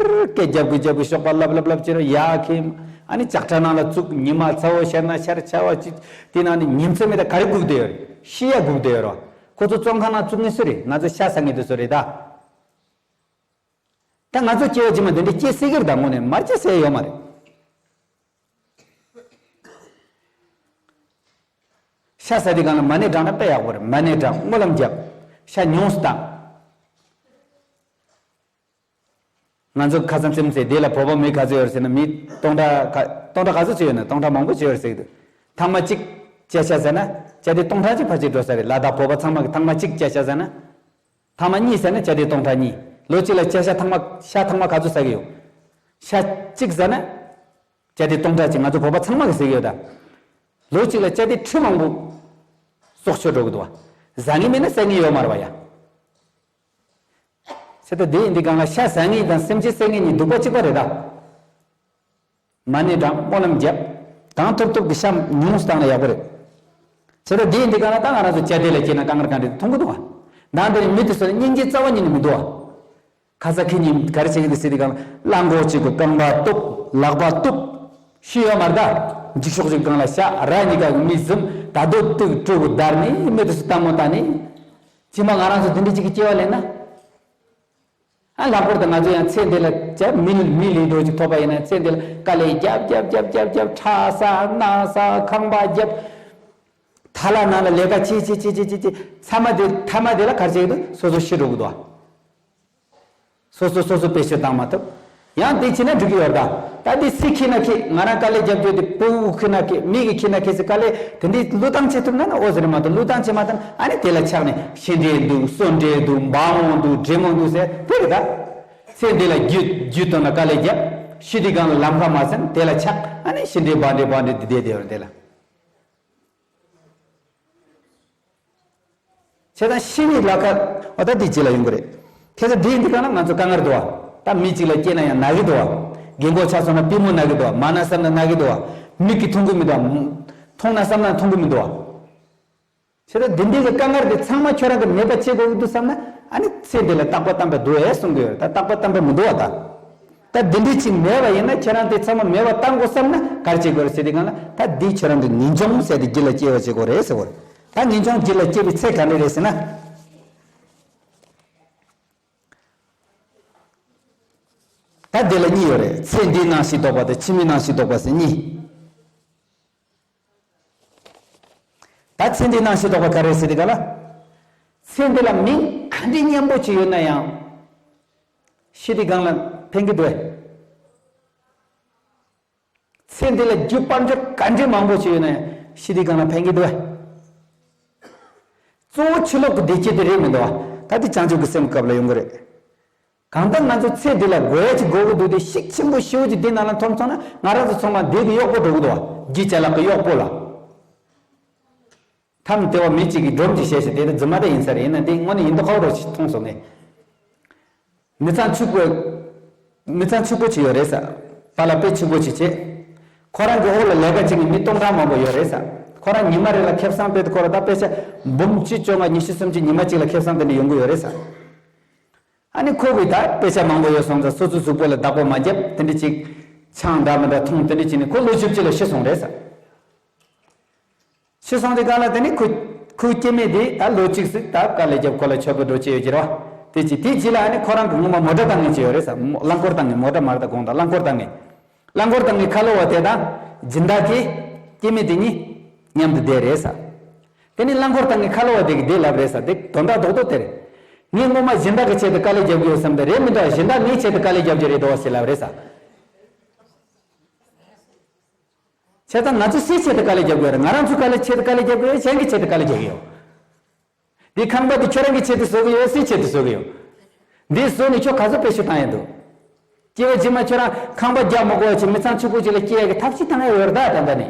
སྐད་རྒྱབ་དགོས་རྒྱབ་དགོས་གཤོག་པ་ལབ་ལབ་ལབ་བྱེད་རོགས་ཡ་ཁེམ། ཨ་ནི་ལྕགས་ཁྲ་ནང་ལ་བཙུགས། ཉི་མ་ཚ་བོ་ཤར་ན་ཤར། ཆར་པ་ཅི། དེ་ནང་ནི་ཉིན་མཚན་མེད་ད་ག་རེ་སྒུག་བསྡད་ཡོད་རེད། ཤི་ཡ་སྒུག་བསྡད་ཡོད་རེད་བ། ཁོ་ཚོ་བཙོན་ཁང་ནང་བཙུགས་ནི་སུ་རེད། ང་ཚོ་ཤ་ཟ་མཁན་དེ་ཚོ་རེད་ད། ད་ང་ཚོ་སྐྱེ་བ་རྗེས་མ་དེ་འདྲ་སྐྱེ་སྲིད་ཀྱི་རེད་ད། དངོས་གནས་མར་སྐྱེ་སྲིད་ཡོད་མ་རེད། ཤ་ཟ་དུས་སྒང་ལ་མ་ཎི་བགྲང་ན་དཔེ་ཡག་པོ་རེད། མ་ཎི་བགྲང་། སྨོན་ལམ་རྒྱབ། ཤ་ཉུང་སུ་བཏང་། ང་ཚོ་ཁ་སང་ཙམ་ཟེར་དེ་ལ་བོད་པ་མི་ག་ཚོད་ཡོད་རེད་ཟེར་ན་མི་སྟོང་ཕྲག་ག་སྟོང་ཕྲག་ག་ཚོད་ཅིག་ཡོད་ན་སྟོང་ཕྲག་མང་པོ་ཅིག་ཡོད་རེད་ཟེར་གི་འདུག་ཐེངས་མ་གཅིག་ཅ་ཆས་ཟ་ན་ཅ་དེ་སྟོང་ཕྲག་གཅིག་ཕལ་ཆེར་འགྲོ་ས་རེད། ལ་དྭགས་བོད་པ་ཚང་མ་གི་ཐེངས་མ་གཅིག་ཅ་ཆས་ཟ་ན། ཐེངས་མ་གཉིས་ཟ་ན་ཅ་དེ་སྟོང་ཕྲག་གཉིས། ལོ་གཅིག་ལ་ཅ་ཆས་ཐེངས་མ་ཤ་ཐེངས་མ་ག་ཚོད་ཟ་གི་ཡོད། ཤ་གཅིག་ཟ་ན། ཅ་དེ་སྟོང་ཕྲག་གཅིག་ང་ཚོ་བོད་པ་ཚང་མ་གིས་ཟ་གི་ཡོད་ད། ལོ་གཅིག་ལ་ཅ་དེ་ཁྲི་མང་པོ་སྲོག་ཆགས་འགྲོ་གི་འདུག་བ། ཟ་ངེས་མེད་ན་ཟ་ངེས་ཡོད་མ་རེད་བ་ཡ། ཟེར་ད་དེ་ཡིན་དུས་སྒང་ལ་ཤ་ཟ་ངེས་དང་སེམས་ཅན་ཟ་ངེས་གཉིས་སྡུག་པ་གཅིག་པ་རེད་ད། མ་ཎི་བགྲང་། སྨོན་ལམ་རྒྱབ། གང་ཐུབ་ཐུབ་ཀྱིས་ཤ་ཉུང་སུ་བཏང་ན་ཡག་པོ་རེད། ཟེར་ད་དེ་ཡིན་དུས་སྒང་ལ་ད་ང་རང་ཚོ་ཅ་དེ་ལ་སྐྱེས་ན་དཀའ་ངལ་ག་འདྲ་མཐོང་གི་འདུག་བ། ནང་དེ་ནས་མི་དེ་ཚོ་ལ་སྙིང་རྗེ་རྩ་བ་ཉིད་ནས་མི་འདུག་བ། ཁ་ས་ཁེ་ཉིན་ག་རེ་བྱེད་ཀྱི་འདུག་ཟེར་དུས་སྒང་ལ་གླང་གོག་གཅིག་གི་རྐང་པ་གཏུབ། ལག་པ་གཏུབ། ཤི་ཡོད་མ་རེད་ད། འགྱིག་ཤོག་གཅིག་སྒང་ལ་བཞག་ར་གཉིས་ཀ་གི་མི་བཟུང་། ད་དུང་ཏུག་ཀྲུ་གུ་བརྡར་ནས་མི་དེ་ཚོ་ལྟད་མོ་ལྟ་ནས། ཕྱི་མ་ང་རང་ཚོ་དེ་འདྲ་གཅིག་གི་སྐྱེ་བ་ལེན་ན། ཨ་ལྷག་པར་དུ་ང་ཚོ་ཡང་ཚེ་འདི་ལ་ཅ་མི་མི་ལས་འགྲོ་གཅིག་ཐོབ་པ་ཡིན་ན་ཚེ་འདི་ལ་དཀའ་ལས་རྒྱབ་རྒྱབ་རྒྱབ་རྒྱབ་རྒྱབ་ཁྲག་ཟ་སྣག་ཟ་ཁང་པ་རྒྱབ། ཐ་ལ་ནང་ལ་ལས་ཀ་བྱེད་བྱེད་བྱེད་བྱེད་བྱེད་ཚང་མ་དེ་ཐ་མ་དེ་ལ་ག་རེ་བྱེད་ཀྱི་འདུག་སོ་སོ་ཤི་འགྲོ་གི་འདུག་བ། སོ་སོ་སོ་སོ་བེད་སྤྱོད་བཏང་མ་ཐུབ། ཡང་དེ་བྱས་ན་འགྲིག་གི་ཡོད་ད། ད་དེ་སུས་ཁྱེར་ན་ཁྱེར། ང་རང་དཀའ་ལས་རྒྱབ་རྒྱུ་དེ་ཕྲུ་གུ་ཁྱེར་ན་ཁྱེར། མི་གིས་ཁྱེར་ན་ཁྱེར་ཟེར། དཀའ་ལས་དེ་འདྲའི་བློས་བཏང་བྱེད་ཐུབ་ན་ན་ཨོ་ཟེར་མ་གཏོགས། བློས་བཏང་བྱེད་མ་ཐུབ་ན་ཨ་ནི་དེ་ལ་ཆགས་ནས་ཤི་འདྲེ་འདུག་གསོན་འདྲེ་འདུག་འབག་འོང་འདུག་འདྲེ་མོ་འདུག་ཟེར་དེ་རེད་ད། ཚེ་འདི་ལ་རྒྱུ་རྒྱུ་དོན་ལ་དཀའ་ལས་རྒྱབ། ཤི་དུས་སྒང་ལ་ལམ་ཁ་མ་ཟིན་དེ་ལ་ཆགས། ཨ་ནི་ཤི་འདྲེ་འབག་འདྲེ་འབག་འདྲེ་དེ་བསྡད་བསྡད་ཡོད་རེད་དེ་ལ། བྱས་ཙང་ཤི་བའི་ལམ་ཁ་འོ་ད་འདི་རྗེས་ལ་ཡོང་གི་རེད། ཁྱེད་ཚོ་འདི་འདི་ག་ན་ང་ཚོ་དཀའ་ངལ་འདུག་བ། ད་མི་གཅིག་ལ་སྐྱེས་ན་ཡང་ན་གི་འདུག་བ། རྒན་གོག་ཆགས་སོང་ན་པུས་མོ་ན་གི་འདུག་བ། མ་ན་བསམ་ན་ན་གི་འདུག་བ། མིག་གིས་མཐོང་གི་མི་འདུག་བ། མཐོང་ན་བསམ་ན་མཐོང་གི་མི་འདུག་བ། བྱས་ཙང་འདི་འདྲའི་གི་དཀའ་ངལ་འདི་ཚང་མ་ཁྱོད་རང་གི་མེད་པ་བྱེད་དགོས་ཀྱི་འདུག་བསམ་ན་ཨ་ནི་ཚེ་འདི་ལ་རྟག་པ་བརྟན་པ་འདུག་ཨེ་གསུང་གི་ཡོད་རེད། ད་རྟག་པ་བརྟན་པ་མི་འདུག་བ་ད། ད་འདི་འདྲའི་ཅིག་མེད་པ་ཡིན་ན་ཁྱེད་རང་དེ་ཚང་མ་མེད་པ་བཏང་དགོས་བསམ་ན་ག་རེ་བྱེད་དགོས་རེད་ཟེར་དུས་སྒང་ལ། ད་འདི་ཁྱོད་རང་གི་ངེས་འབྱུང་ཟེར་དེ་རྒྱུད་ལ་སྐྱེ་བ་བྱེད་དགོས་རེད་ཟེར་བ་རེད། ད་ངེས་འབྱུང་རྒྱུད་ལ་སྐྱེ་བའི་ཚེ་ག་འདྲ་རེད་ཟེར་ན། ད་འདི་ལ་གཉིས་ཡོད་རེད། ཚེ་འདིའི་སྣང་ཞིང་ལྡོག་པ་དང་ཕྱི་མའི་སྣང་ཞིང་ལྡོག་པ་ཟེར་གཉིས། ད་ཚེ་འདིའི་སྣང་ཞིང་ལྡོག་པ་ག་རེ་ཟེར་དུས་སྒང་ལ། ཚེ་འདི་ལ་མིང་ག་འདྲའི་སྙན་པོ་ཅིག་ཡོད་ན་ཡང་། ཤི་དུས་སྒང་ལ་ཕན་གྱི་འདུག་ཨེ། ཚེ་འདི་ལ་རྒྱུ་དཔལ་འབྱོར་ག་འདྲའི་མང་པོ་ཞིག་ཡོད་ན་ཡང་ཤི་དུས་སྒང་ལ་ཕན་གྱི་འདུག་ག་གཙོ་བོ་ཕྱི་ལོགས་ཀྱི་བདེ་སྐྱིད་དེ་རེད་མི་འདུག་ག་ད་དེ་བྱང་ཆུབ་ཀྱི་སེམས་སྐབས་ལ་ཡོང་གི་རེད། གང་ལྟར་ང་ཚོ་ཚེ་འདི་ལ་དགོས་ཡ་ཅིག་དགོས་ཀྱི་འདུག་དེ་ཤུགས་ཆེན་པོ་ཤིའུ་ཅིག་འདི་ནང་ལ་ཐོན་སོང་ན་ང་རང་ཚོ་ཚང་མ་བདེ་གི་གཡོག་པོ་འགྲོ་གི་འདུག་ག་རྒྱུ་ཅ་ལག་གི་གཡོག་པོ་ལ། ཐམ་དེ་བ་མི་གཅིག་གིས་སྒྲོམ་གཅིག་བྱས་ཤིག་དེ་དེ་རྫུན་མ་དེ་ཡིན་ས་རེད། ཡིན་ན་དེ་དངོས་གནས་ཡིན་མདོག་ཁ་པོ་འདྲ་ཞིག་མཐོང་སོང་ངས། མི་ཚང་ཕྱུག་པོ། མི་ཚང་ཕྱུག་པོ་ཅིག་ཡོད་རེད་ས། པཱ་ལགས་དཔེ་ཕྱུག་པོ་ཅིག་བྱས། ཁོ་རང་གི་འོག་ལ་ལས་ཀ་བྱེད་མཁན་མི་སྟོང་ཕྲག་མང་པོ་ཡོད་རེད་ས། ཁོ་རང་ཉི་མ་རེ་ལ་ཁེ་བཟང་དཔེ་དེ་ཁོ་རང་ད་དཔེ་ཆ་འབུམ་གཅིག་བཅོ་ལྔ་ཉི་ཤུ་སུམ་ཅུ་ཉི་མ་གཅིག་ལ་ཁེ་བཟང་དེ་འདྲ་ཡོང་གི་ཡོད་རེད་ས། ཨ་ནི་ཁོ་གིས་ད་དཔེ་ཆ་མང་པོ་ཡོད་སོང་ཙང་སོ་སོའི་གཟུགས་པོ་ལ་བདག་པོ་མ་བརྒྱབ། དེ་འདྲ་ཅིག་ཆང་འདྲ་མི་འདྲ་འཐུང་། དེ་འདྲ་བྱས་ནས་ཁོ་ལོ་བཅུ་བཅུ་ལ་ཤི་སོང་རེད་ས། ཤི་སོང་དུས་སྒང་ལ་དེ་ནི་ཁོ། ཁོའི་སྐྱེ་དམན་དེ་ད་ལོ་གཅིག་ཙམ་ད་དཀའ་ལས་རྒྱབ། ཁོ་ལ་མཆོད་པ་འགྲོ་བྱས་ཡོད་ཀྱི་རེད་བ། དེ་ཅི་དེའི་རྗེས་ལ་ཨ་ནི་ཁོ་རང་གི་སྔོན་མ་མོ་ཊ་བཏང་མཁན་ཅིག་ཡོད་རེད་ས། རླངས་འཁོར་བཏང་མཁན། མོ་ཊ་མ་རེད་ད། དགོང་དག་རླངས་འཁོར་བཏང་མཁན། རླངས་འཁོར་བཏང་མཁན་ཁ་ལོ་བ་དེ་དང་སྦྱིན་བདག་གི་སྐྱེ་དམན་དེ་གཉིས་མཉམ་དུ་བསྡད་རེད་ས། དེ་ནི་རླངས་འཁོར་བཏང་མཁན་ཁ་ལོ་བ་དེ་གིས་དེ་ལབ་རེད་ས། དེ་དོན་དག་རྡོག་རྡོག་དེ་རེད། ངས་སྔོན་མ་སྦྱིན་བདག་གི་ཆེད་དུ་དཀའ་ལས་རྒྱབ་ཀྱི་ཡོད་བསམ་དེ་རེད་མི་འདུག་སྦྱིན་བདག་ངའི་ཆེད་དུ་དཀའ་ལས་རྒྱབ་ཀྱི་རེད་དོ་ཞེས་ལབ་རེད་ས། བྱས་ཙང་ང་ཚོ་སུའི་ཆེད་དུ་དཀའ་ལས་རྒྱབ་ཀྱི་ཡོད་རེད། ང་རང་ཚོའི་དཀའ་ལས་ཆེད་དུ་དཀའ་ལས་རྒྱབ་ཀྱི་ཡོད། གཞན་གྱི་ཆེད་དུ་དཀའ་ལས་རྒྱབ་ཀྱི་ཡོད། འདི་ཁང་པ་འདི་ཁྱོད་རང་གི་ཆེད་དུ་བཟོ་གི་ཡོད། སུའི་ཆེད་དུ་བཟོ་གི་ཡོད། འདི་བཟོས་ནས་ཁྱོད་ག་ཚོད་བེད་སྤྱོད་བཏང་ཡོད་འདུག་སྐྱེ་བ་རྗེས་མ་ཁྱོད་རང་ཁང་པ་རྒྱག་མ་དགོས་པ་ཅིག་མི་ཚང་ཕྱུག་པོ་ཅིག་ལ་སྐྱེ་ཡ་གི་ཐབས་ཤེས་བཏང་ཡ་ཡོད་རེད་ད། ད་ལྟ་ནས་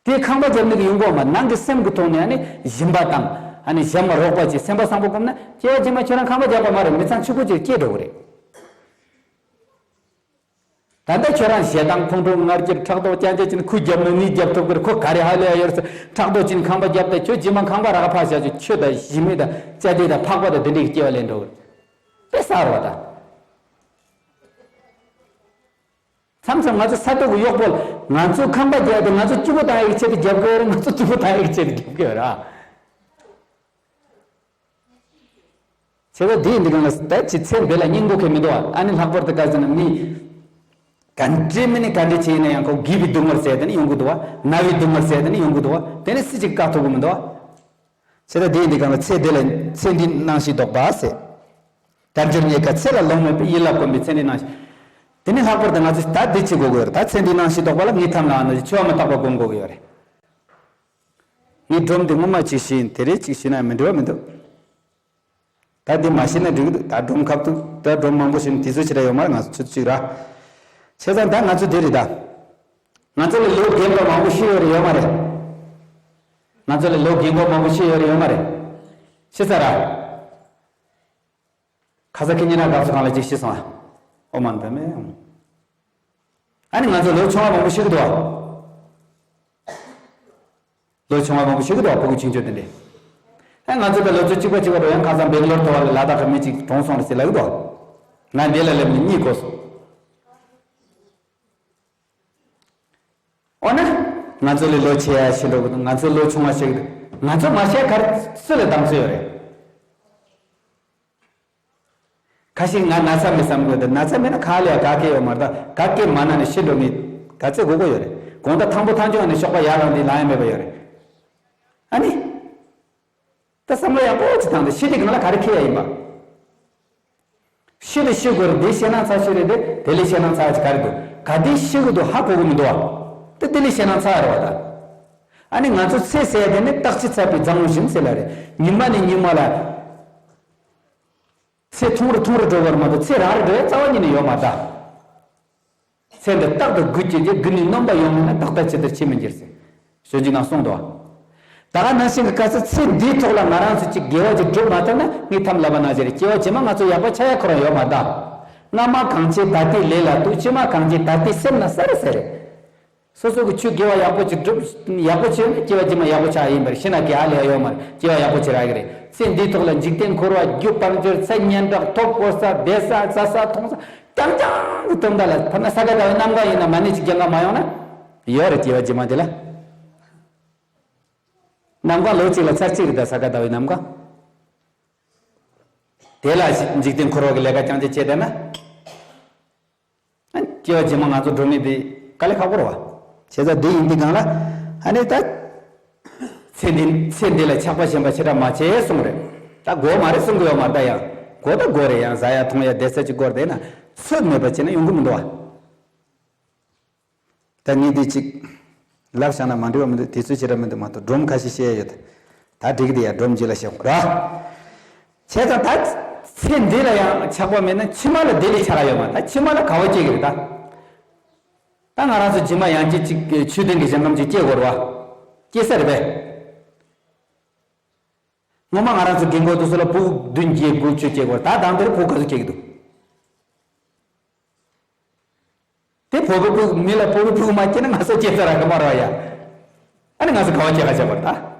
དེ་ཁང་པ་རྒྱབ་ནི་གི་ཡོང་གི་ཡོད་མ། ནང་གི་སེམས་ཀྱི་ཐོག་ནས་ཨ་ནི་སྦྱིན་པ་དང་ཨ་ནི་གཞན་མ་རོགས་པ་ཅིག་སེམས་པ་བཟང་པོ་བསྒོམས་ན་སྐྱེ་བ་རྗེས་མ་ཁྱོད་རང་ཁང་པ་རྒྱག་པ་མ་རེད། མི་ཚང་ཕྱུག་པོ་ཅིག་སྐྱེ་འགྲོ་གི་རེད། ད་ལྟ་ཁྱོད་རང་ཞེ་སྡང་ཁོང་ཁྲོ་ང་རྒྱལ་ཕྲག་དོག་ཅན་ཅན་ཅིག་ཁོས་རྒྱབ་ན་ངས་རྒྱབ་ཐུབ་ཀྱི་རེད། ཁོ་ག་རེ་ཧ་ལས་ཡ་ཡོད་རེད་ཟེར་ཕྲག་དོག་ཅིག་ཁང་པ་རྒྱབ་དང་ཁྱོད་རྗེས་མ་ཁང་པ་རག་ཕར་བཞག་ཆོག་ཁྱོད་དང་གཞི་མེད་དང་ཅ་དེ་དང་ཕག་པ་དང་དེ་འདྲའི་སྐྱེ་བ་ལེན་འགྲོ་གི་རེད། དཔེ་གསར་བ་དང་། མཚམས་མཚམས་ང་ཚོ་ས་ཐོག་གི་གཡོག་པོ་ལ་ང་ཚོ་ཁང་པ་རྒྱག་དང་ང་ཚོ་སྐྱིད་པོ་བཏང་ཡག་གི་ཆེད་དུ་རྒྱབ་ཀྱི་ཡོད་རེད། ང་ཚོ་སྐྱིད་པོ་བཏང་ཡག་གི་ཆེད་དུ་རྒྱབ་ཀྱི་ཡོད་རེད་ཨ། བྱས་ཙང་དེ་ཡིན་དུས་སྒང་ལ་ད་ཅི་ཚེ་འདི་ལ་སྙིང་པོ་ཁེལ་མི་འདུག་བ། ཨ་ནི་ལྷག་པར་དུ་བཀའ་ཟེར་ན་མི་ག་འདྲའི་མི་ནི་ག་འདྲའི་ཆེ་ཡིན་ན་ཡང་ཁོ་སྐྱིད་པའི་སྡུག་བསྔལ་ཟེར་དེ་ནི་ཡོང་གི་འདུག་བ། ན་བའི་སྡུག་བསྔལ་ཟེར་དེ་ནི་ཡོང་གི་འདུག་བ། དེ་ནི་སུ་གཅིག་བཀག་ཐུབ་ཀྱི་མི་འདུག་བ། བྱས་ཙང་དེ་ཡིན་དུས་སྒང་ལ་ཚེ་འདི་ལ་ཚེ་འདིའི་སྣང་ཞིང་ལྡོག་པ་ཟེར། དལ་འབྱོར་རྙེད་དཀའ་ཚེ་ལ་ལོང་མེད་པའི། ཡིད་ལ་གོམས་པའི་ཚེ་འདིའི་སྣང་ཞིང་། དེ་ནི་ལྷག་པར་དུ་ང་ཚོས་ད་འདི་བྱེད་དགོས་ཀྱི་ཡོད་རེད། ད་ཚེ་འདིའི་སྣང་ཞིང་ལྡོག་པ་ལ་ངས་ཐབས་ལ་ཨ་ནི་འཆི་བ་མི་རྟག་པ་སྒོམ་དགོས་ཀྱི་ཡོད་རེད། ངས་སྒྲོམ་འདི་སྔོན་མ་ཅིག་བྱས་ཡིན། དེ་རིང་ཅིག་བྱས་ན་མི་འགྲིག་པ་མི་འདུག་ད་འདི་མ་བྱས་ན་འགྲིག་གི་འདུག་ད་སྒྲོམ་ཁབ་ཏུ་ད་སྒྲོམ་མང་པོ་བྱས་ན་དེ་ཚོ་ཅི་ར་ཡོད་མ་རེད། ང་ཚོ་ཆུ་ཚོད་གཅིག་ར། བྱས་ཙང་ད་ང་ཚོ་འདི་རེད་ད། ང་ཚོ་ལ་ལོ་རྒན་པ་མང་པོ་ཤི་ཡོད་རེད་ཡོད་མ་རེད། ང་ཚོ་ལ་ལོ་རྒན་པ་མང་པོ་ཤི་ཡོད་རེད་ཡོད་མ་རེད། ཤི་ཚར་ར། ཁ་ས་ཁེ་ཉིན་ན་དགའ་བསུ་ཁང་ལ་ཅིག་ཤི་སོང་ཨ། ཨོ་མ་འདི་མེད། ཨ་ནི་ང་ཚོ་ལོ་ཆུང་བ་མང་པོ་ཤི་གི་འདུག་ཨ། ལོ་ཆུང་བ་མང་པོ་ཤི་གི་འདུག་ཨ། ཕྲུ་གུ་ཆུང་ཆུང་དེ་འདྲས། ཨ་ང་ཚོ་ད་ལོ་ཚོད་གཅིག་པ་གཅིག་པ་འགྲོ་ཡང་ཁ་སང་སྦེང་ལོར་ཐོ་བ་ལ་ལ་དྭགས་ཀྱི་མི་གཅིག་གྲོངས་སོང་རེད་ཟེར་ལབ་གི་འདུག་ཨ། ང་འདི་ལ་སླེབས་ནས་གཉིད་ཁུག་སོང་། འོ་ན། ང་ཚོ་ལས་ལོ་ཆེ་ཡ་ཤི་འགྲོ་གི་འདུག་ང་ཚོ་ལོ་ཆུང་བ་ཤི་གི་འདུག་ང་ཚོ་མ་ཤི་ཡ་ག་རེ་སུ་ལ་གདམ་ཚོད་ཡོད་རེད། ཁ་ཤས་ང་ན་ཚ་མེད་བསམ་གི་འདུག་ན་ཚ་མེད་ན་ག་ལ་ཡ་ག་གེ་ཡོད་མ་རེད་ད། ག་གེ་མ་ན་ནས་ཤི་འགྲོ་མི་ག་ཚད་དགོས་མཁོ་ཡོད་རེད། དགོང་དག་ཐང་པོ་ཐང་ཆུང་ནས་གཤོག་པ་ཡར་ལངས་དུས་ལངས་ཡ་མེད་པ་ཡོད་རེད། ཨ་ནི། ད་བསམ་བློ་ཡག་པོ་ཅིག་བཏང་སྟེ་ཤི་དུས་སྒང་ལ་ག་རེ་འཁྱེར་ཡ་ཡིན་པ། ཤི་དེ་ཤི་དགོས་རེད། དེ་ཤི་ན་ཚར་ཤི་རེད་དེ། དེ་ལས་ཤི་ན་ཚར་གྱི་ག་རེ་འདུག་ག་དེ་ཤི་གི་འདུག་ཧ་གོ་གི་མི་འདུག་བ། དེ་དེ་ལས་ཤི་ན་ཚར་རེད་བ་ད། ཨ་ནི་ང་ཚོ་ཚེ་ཟེར་དེ་ནི་རྟག་ཅི་ཚ་བའི་རྫ་མོ་བཞིན་ཟེར་ལ་རེད། ཉི་མ་ནས་ཉི་མ་ལ་ཚེ་ཐུང་རུ་ཐུང་རུ་འགྲོ་བར་མ་གཏོགས་ཚེ་རང་རེ་འགྲོ་ཡ་རྩ་བ་ཉིད་ནས་ཡོད་མ་རེད་ད། ཚེ་འདི་རྟག་ཏུ་རྒུད་ཀྱི་རྒྱུ། རྒུད་ནས་རྣམ་པ་ཡོང་མིན་ན། རྟག་ལྟ་ཇི་ལྟར་ཕྱིར་མི་འགྱུར་ཟེར། སྤྱོད་འཇུག་ནང་གསུངས་འདུག་ད་ག་ནང་བཞིན་གྱི་སྐབས་སུ་ཚེ་འདིའི་ཐོག་ལ་ང་རང་ཚོས་ཅིག་དགེ་བ་ཅིག་སྒྲུབ་མ་ཐུབ་ན། ངས་མཐའ་མ་ལབ་པ་ནང་བཞིན་རེད། སྐྱེ་བ་ཕྱི་མ་ང་ཚོ་ཡག་པོ་ཆགས་ཡ་ཁོ་རང་ཡོད་མ་རེད་ད། སྔ་མ་གང་བྱས་ད་ལྟའི་ལས་ལ་ཐུག་སྤྱི་མ་གང་བྱས་ད་ལྟའི་སེམས་ན་ས་རེ་ས་རེད། སོ་སོ་གི་ཆོས་དགེ་བ་ཡག་པོ་ཅིག་སྒྲུབ། ཡག་པོ་བྱས་ན་སྐྱེ་བ་ཕྱི་མ་ཡག་པོ་ཆགས་ཡིན་པར་ཤི་ན་གི་ཨ་ལས་ཡོད་མ་རེད། སྐྱེ་བ་ཡག་པོ་ཅིག་རག་གི་རེད། ཚེ་འདིའི་ཐོག་ལ་འཇིག་རྟེན་འཁོར་བ། རྒྱུ་དཔལ་འབྱོར། ཚེ་སྙན་གྲགས། ཐོབ་གོ་ས། བསྡད་ས། ཟ་ས། འཐུང་ས། རྐྱང་རྐྱང་གི་དོན་དག་ལ། ཐ་ན་ས་ག་ཟླ་བའི་གནམ་གང་ཡིན་ན་མ་ཎི་ཅིག་རྒྱག་ག་མ་ཡོང་ན་ཡོད་རེད། སྐྱེ་བ་ཕྱི་མ་དེ་ལ། གནམ་གང་ལོ་གཅིག་ལ་ཚར་གཅིག་རེད་ད། ས་ག་ཟླ་བའི་གནམ་གང་། དེ་ལ་འཇིག་རྟེན་འཁོར་བ་གི་ལས་ཀ་རྐྱང་རྐྱང་བྱས་བསྡད་ན། ཨ་ནི་སྐྱེ་བ་རྗེས་མ་ང་ཚོ་འགྲོ་ནི་དེ་དཀའ་ལས་ཁག་པོ་རེད་བ། བྱས་ཙང་འདི་ཡིན་དུས་སྒང་ལ་ཨ་ནི་ད། ཚེ་འདི་ཚེ་འདི་ལ་ཆགས་པ་ཞེན་པ་ཞེ་དྲག་མ་བྱེད་གསུངས་རེད། ད་དགོས་མ་རེད་གསུང་གི་ཡོད་མ་རེད། ད་ཡང་དགོས་ད་དགོས་རེད། ཡང་ཟ་ཡ་འཐུང་ཡ་བསྡད་ས་ཅིག་དགོས་རེད། ན་ཚོད་མེད་པ་བྱས་ན་ཡོང་གི་མི་འདུག་བ། ད་ངས་འདི་གཅིག་ལབ་བཞག་ན་མ་འགྲིག་པ་མི་འདུག་དུས་ཚོད་ཞེ་དྲག་མི་འདུག་མ་གཏོགས་སྒྲོམ་ཁ་ཤས་བཤད་ཡ་ཡོད། ད་འགྲིག་གི་འདུག་ཡ། སྒྲོམ་རྗེས་ལ་བཤད་དགོས་ར། བྱས་ཙང་ད་ཚེ་འདི་ལ་ཡང་ཆགས་པ་མེད་ན་ཕྱི་མ་ལ་དེ་ལས་ཆགས་ཡོད་མ། ད་ཕྱི་མ་ལ་ག་བ་སྐྱེ་གི་རེད་ད། ད་ང་རང་ཚོ་རྗེས་མ་ཡང་སྐྱེ་ཅིག་ཆོས་ལྡན་གྱི་ཞིང་ཁམས་ཅིག་སྐྱེ་དགོས་རེད་བ། སྐྱེ་ས་རེད་པས། སྔོན་མ་ང་རང་ཚོ་རྒན་གོག་དུས་སུ་ལ་ཕྲུ་གུ་བདུན་བརྒྱད་དགུ་བཅུ་སྐྱེ་དགོས་རེད། ད་དང་དེར་ཕྲུ་གུ་ག་ཚོད་སྐྱེ་གི་འདུག་དེ་བོད་པའི་ཕྲུ་གུ་མི་ལ་བོད་པའི་ཕྲུ་གུ་མ་སྐྱེས་ན་ང་ཚོ་སྐྱེ་ས་རག་གི་མ་རེད་བ་ཡ། ཨ་ནི་ང་ཚོ་ག་བ་སྐྱེ་ག་བྱེད་དགོས་རེད་ད།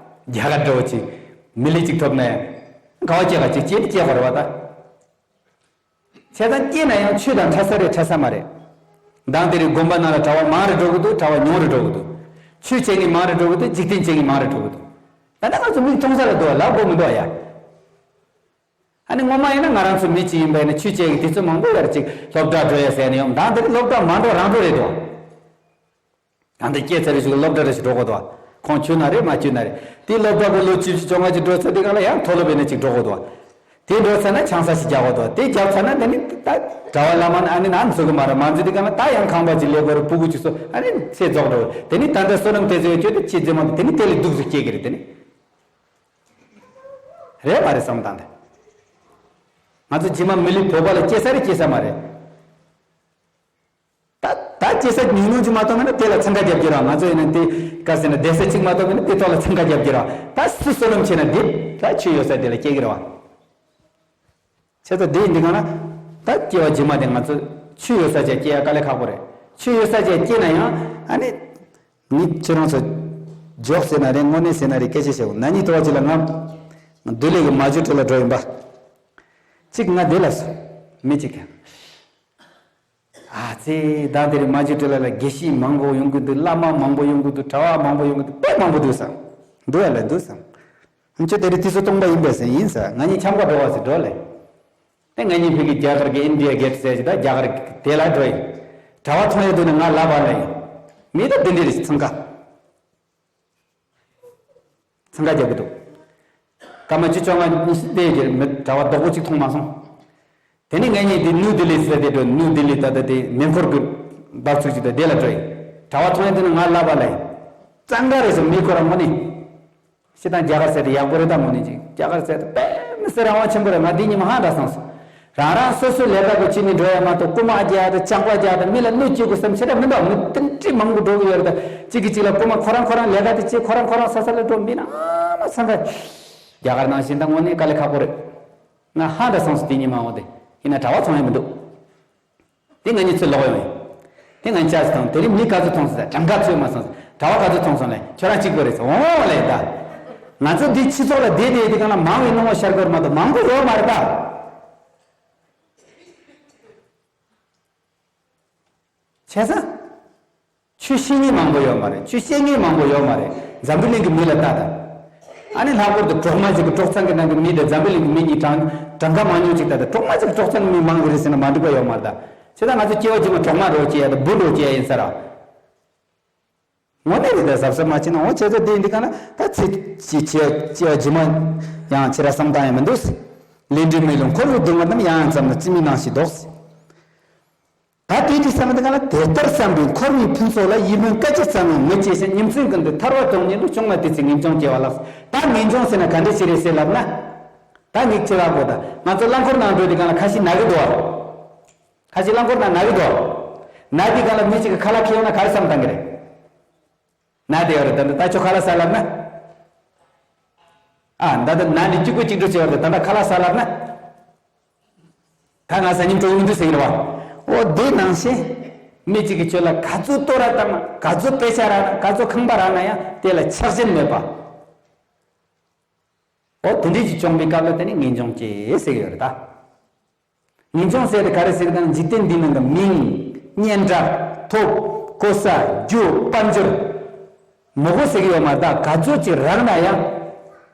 རྒྱ་གར་འདྲ་བོ་ཅིག་མི་ལི་ཅིག་ཐོབ་ན་ཡང་ག་བ་སྐྱེ་ག་ཅིག་སྐྱེ་ནི་སྐྱེ་དགོས་རེད་བ་ད། བྱས་ཙང་སྐྱེས་ན་ཡང་ཆོས་དང་འཕྲད་ས་རེད་འཕྲད་ས་མ་རེད། མདང་དེ་རིང་དགོན་པ་ནང་ལ་གྲྭ་བ་མང་རུ་འགྲོ་གི་འདུག་གྲྭ་བ་ཉུང་རུ་འགྲོ་གི་འདུག་ཆོས་བྱེད་མཁན་མང་རུ་འགྲོ་གི་འདུག་འཇིག་རྟེན་བྱེད་མཁན་མང་རུ་འགྲོ་གི་འདུག་ད་ལྟ་ང་ཚོ་མིག་མཐོང་ས་ལ་འདུག་བ། ལབ་དགོས་མི་འདུག་བ་ཡ། ཨ་ནི་སྔོན་མ་ཡིན་ན་ང་རང་ཚོ་མི་གཅིག་ཡིན་པ་ཡིན་ན་ཆོས་བྱེད་ཀྱི་དུས་ཚོད་མང་པོ་ཡོད་རེད། ཅིག་སློབ་གྲྭ་འགྲོ་ཡ་ཟེར་ནས་ཡོང་། མདང་དེ་རིང་སློབ་གྲྭ་མ་འགྲོ་རང་འགྲོ་རེད་དོ། ད་འདི་སྐྱེས་ཚར་རེ་ཞིག་སློབ་གྲྭ་རེ་ཞིག་འགྲོ་དགོས་དོ། ཁོང་ཆོས་ན་རེད་མ་ཆོས་ན་རེད། དེ་སློབ་གྲྭ་གི་ལོ་བཅུ་བཞི་བཅོ་ལྔ་ཅིག་འགྲོ་ཚར་དུས་སྒང་ལ་ཡང་མཐོ་སློབ་ཡིན་ན་ཅིག་འགྲོ་དགོས་དོ། དེ་འགྲོ་ཚར་ན་ཆང་ས་ཞིག་རྒྱག་དགོས་དོ། དེ་རྒྱབ་ཚར་ན་དེ་ནི་ད་གྲྭ་བ་བླ་མ་ཨ་ནི་ན་འཛུལ་གི་མ་རེད། མ་འཛུལ་དུས་སྒང་ལ་ད་ཡང་ཁང་པ་ཅིག་ལས་དགོས་རེད། ཕྲུ་གུ་ཅིག་གསོ། ཨ་ནི་ཚེ་རྫོགས་འགྲོ། དེ་ནི་ད་ལྟ་བསོད་ནམས་དེ་ཚོ་ཡོད་ཀྱི་དེ་ཅི་ཙེ་མ་དེ་ནི་དེ་ལས་སྡུག་ཟིག་སྐྱེ་གི་རེད། དེ་ནི། རེད་མ་རེད་བསམ་བཏང་དེ། ང་ཚོ་རྗེས་མ་མི་ལུས་བོད་པ་ལ་སྐྱེ་ས་རེད་སྐྱེ་ས་མ་རེད། ད་ད་སྐྱེ་ས་ཉུང་ཉུང་ཅིག་མ་གཏོགས་མེད་ན་དེ་ལ་འཚང་ཁ་རྒྱབ་ཀྱི་རེད་བ། ང་ཚོ་ཡིན་ན་དེ་ག་ཟེར་ན་བསྡད་ས་གཅིག་མ་གཏོགས་མེད་ན་དེ་ཐོག་ལ་འཚང་ཁ་རྒྱབ་ཀྱི་རེད་བ། ད་སུ་བསོད་ནམས་ཆེ་ན་དེ་ད་ཆོས་ཡོད་ས་དེ་ལ་སྐྱེ་གི་རེད་བ། བྱས་ཙང་དེ་ཡིན་དུས་སྒང་ལ་ད་སྐྱེ་བ་རྗེས་མ་དེ་ང་ཚོ་ཆོས་ཡོད་ས་ཅིག་སྐྱེ་ཡ་དཀའ་ལས་ཁག་པོ་རེད། ཆོས་ཡོད་ས་ཅིག་སྐྱེས་ན་ཡང་ཨ་ནི། ངས་ཁྱེད་རང་ཚོ་འཇོག་ཟེར་ན་རེད། དངོས་གནས་ཟེར་ན་རེད། སྐད་ཆ་བཤད་འོ་ན་ནི་དོ་ཅི་ལ་ང་འདུ་ལས་ཀྱི་མ་ཇུ་ཏྲི་ལ་འགྲོ་ཡིན་པ། གཅིག་ང་འདི་ལ་སོ་མི་གཅིག་གིས། ཨ་ཙི་ད་དེ་རིང་མ་ཇུ་ཏྲི་ལ་ལ་དགེ་བཤེས་མང་པོ་ཡོང་གི་འདུག་བླ་མ་མང་པོ་ཡོང་གི་འདུག་གྲྭ་བ་མང་པོ་ཡོང་གི་འདུག་དཔེ་མང་པོ་འདུག་བསམ། འདུག་ཨ་ལ་འདུག་བསམ། ཁྱོད་དེ་རིང་དུས་ཚོད་སྟོང་པ་ཡིན་པས་ཟེར་ཡིན་ཟེར། ང་གཉིས་འཆམ་ཁ་འགྲོ་བ་ཟེར་འགྲོ་ལེ། ཨེ་ང་གཉིས་ཕ་གི་རྒྱ་གར་གྱི་ཨིན་ཌི་ཡ་གེ་ཊི་ཟེར་གྱི་ད་རྒྱ་གར་དེ་ལ་འགྲོ་ཡིན། གྲྭ་བ་མཐོང་ཡོད་དུས་ནས་ང་ལབ་པ་ལ་ཡིན། མི་ད་འདི་འདྲ་རེད་འཚང་ཁ། འཚང་ཁ་རྒྱབ་ཀྱི་འདུག་སྐར་མ་བཅུ་བཅོ་ལྔ་ཉི་ཤུ་དེ་གྱི་མི་གྲྭ་བ་རྡོག་པོ་གཅིག་མཐོང་མ་སོང་། དེ་ནས་ངེད་གཉིས་དེ་ནིའུ་ལྡི་ལི་ཟེར་དེ་འགྲོ། ནིའུ་ལྡི་ལི་ད་ལྟ་དེ་མེ་འཁོར་གྱི་འབབ་ཚུགས་ཀྱི་ད་དེ་ལ་འགྲོ་ཡིན། གྲྭ་བ་མཐོང་ཡོད་དུས་ནས་ང་ལབ་པ་ལ་ཡིན། འཚང་ཁ་རེད་ཟེར། མི་ཁོ་རང་ངོ་ནས། སྤྱིར་བཏང་རྒྱ་གར་ཟེར་དེ་ཡག་པོ་རེད་ད་མོ་ནི་ཅིག་རྒྱ་གར་ཟེར་དེ་དཔེ་མི་སྲིད་རང་དབང་ཆེན་པོ་རེད། ང་འདི་ཉི་མ་ཧང་འདྲ་སོང་སོང་། རང་རང་སོ་སོའི་ལས་ཀ་གི་ཕྱི་ནས་འགྲོ་ཡ་མ་གཏོགས་རྐུ་མ་རྒྱག་དང་ཇག་པ་རྒྱག་དང་མི་ལ་གནོད་སྐྱེལ་དགོས་བསམ་ཆེ་དྲགས་མི་འདུག་མི་དེ་འདྲ་མང་པོ་འགྲོ་གི་ཡོད་རེད་ད། གཅིག་གིས་གཅིག་ལ་རྐུ་མ་ཁོ་རང་ཁོ་རང་ལས་ཀ་དེ་བྱེད། ཁོ་རང་ཁོ་རང་ས་ས་ལ་འགྲོ། མི་ནང་མ་འཚང་ཁ། རྒྱ་གར་ནང་བཞིན་ད་དངོས་གནས་དཀའ་ལས་ཁག་པོ་རེད། ང་ཧང་འདྲ་སོང་སོང་དེ་ཉི་མ་འོ་དེ། ཡིན་ན་གྲྭ་བ་ཚོང་ཡ་མི་འདུག་དེ་ང་གཉིས་ཚུར་ལོག་ཡོང་ཡིན། དེ་ང་གཉིས་ཅག་ཙམ་དང་དེ་རིང་མི་ག་ཚོད་མཐོང་སོང་ཟེར། གྲངས་ཀ་ཚོད་མ་སོང་ཟེར། གྲྭ་བ་ག་ཚོད་མཐོང་སོང་ལས་ཁྱོད་རང་གཅིག་པོ་རེད་ཟེར། འོང་ལས་ད། ང་ཚོ་འདི་སྤྱི་ཚོགས་ལ་བསྡད་བསྡད་དེ་གང་ལ་མང་བའི་སྣང་བ་ཤར་དགོས་མ་གཏོགས་མང་པོ་ཡོད་མ་རེད་ད། བྱས་ཙང་། ཆོས་ཤེས་མཁན་མང་པོ་ཡོད་མ་རེད། ཆོས་བཤད་མཁན་མང་པོ་ཡོད་མ་རེད། འཛམ་བུ་གླིང་གི་མི་ལ་ལྟ་དང་། ཨ་ནི་ལྷག་པར་དུ་གྲོག་མ་ཞིག་གི་གྲོག་ཚང་གི་ནང་གི་མི་དང་འཛམ་བུ་གླིང་གི་མི་གཉིས་གྲངས་གྲངས་ཀ་མང་ཉུང་ཅིག་ལྟ་དང་། གྲོག་མ་ཞིག་གི་གྲོག་ཚང་གི་མི་མང་གི་རེད་ཟེར་ན་མ་འགྲིག་པ་ཡོད་མ་རེད་ད། བྱས་ཙང་ང་ཚོ་སྐྱེ་བ་རྗེས་མ་གྲོག་མ་འགྲོ་སྐྱེ་ཡ་དང་བུ་འགྲོ་སྐྱེ་ཡ་ཡིན་ས་ར། དངོས་གནས་རེད་ད། གཟབ་གཟབ་མ་བྱས་ན། འོ་བྱས་ཙང་དེ་འདི་ག་ན་ད་ཚེ་ཅི་ཅི་ཅི་རྗེས་མ་ཡང་ཕྱི་ར་བསམ་བཏང་ཡ་མི་འདུག་ལས་འབྲས་མེད་ལ་འཁོར་བའི་སྡུག་བསྔལ་རྣམས། ཡང་ཡང་བརྩམས་ན་ཅི་སྨོས་ནང་བཞིན་བཟློག་ཟེར། ད་དེ་དུས་ཙམ་པ་དེ་ག་ལ་དེ་ལྟར་བསམ་པའི་འཁོར་བའི་ཕུན་ཚོགས་ལ་ཡིད་སྨོན་སྐད་ཅིག་ཙམ་ཡང་མི་སྐྱེ་ཞིང་། ཉིན་མཚན་ཀུན་ཏུ་ཐར་པ་དོན་གཉེར་དུ། བྱུང་བ་དེ་ཚེ་ངེས་འབྱུང་སྐྱེ་བ་ལགས། ད་ངེས་འབྱུང་ཟེར་ན་ག་འདྲ་ཞིག་རེད་ཟེར་ལབ་ན། ད་ངེད་ཅག་གོ་ད་ང་ཚོ་རླངས་འཁོར་ནང་འགྲོ་དུས་ག་ལ་ཁ་ཤས་ན་གི་འདུག་བ། ཁ་ཤས་རླངས་འཁོར་ནང་ན་གི་འདུག་ན་དུས་ག་ལ་མི་གཅིག་གི་ཁ་ལག་ཁྱེར་ཡོང་ན་ག་རེ་བསམ་བཏང་གི་རེད། ན་དེ་ཡོད་རེད། ད་ད་ད་ཁྱོད་ཁ་ལག་ཟ་ལབ་ན། ཨ་ད་ད་ན་ནི་གཅིག་པུ་གཅིག་འགྲོ་བྱས་ཡོད་རེད། ད་ད་ཁ་ལག་ཟ་ལབ་ན། ད་ང་ཟ་སྙིང་བྲོ་གི་མི་འདུག་ཟེར་གི་རེད་བ། འོ་དེ་ནང་བཞིན། མི་གཅིག་གིས་ཁྱོད་ལ་ག་ཚོད་གཏོར་ར་བཏང་ན། ག་ཚོད་དཔེ་ཆ་རག་ན། ག་ཚོད་ཁང་པ་རག་ན་ཡང་དེ་ལ་ཆགས་ཞེན་མེད་པ། འོ་དེ་འདྲ་ཅིག་བྱུང་བའི་སྐབས་ལ་དེ་ནི་ངེས་འབྱུང་སྐྱེ་ཟེར་གི་ཡོད་རེད་ད། ངེས་འབྱུང་ཟེར་དེ་ག་རེ་ཟེར་གི་ན། འཇིག་རྟེན་འདིའི་ནང་གི་མིང་། སྙན་གྲགས། ཐོབ། གོ་ས། རྒྱུ། དཔལ་འབྱོར། མང་པོ་ཟེར་གི་ཡོད་མ་རེད་ད། ག་ཚོད་ཅིག་རག་ན་ཡང་།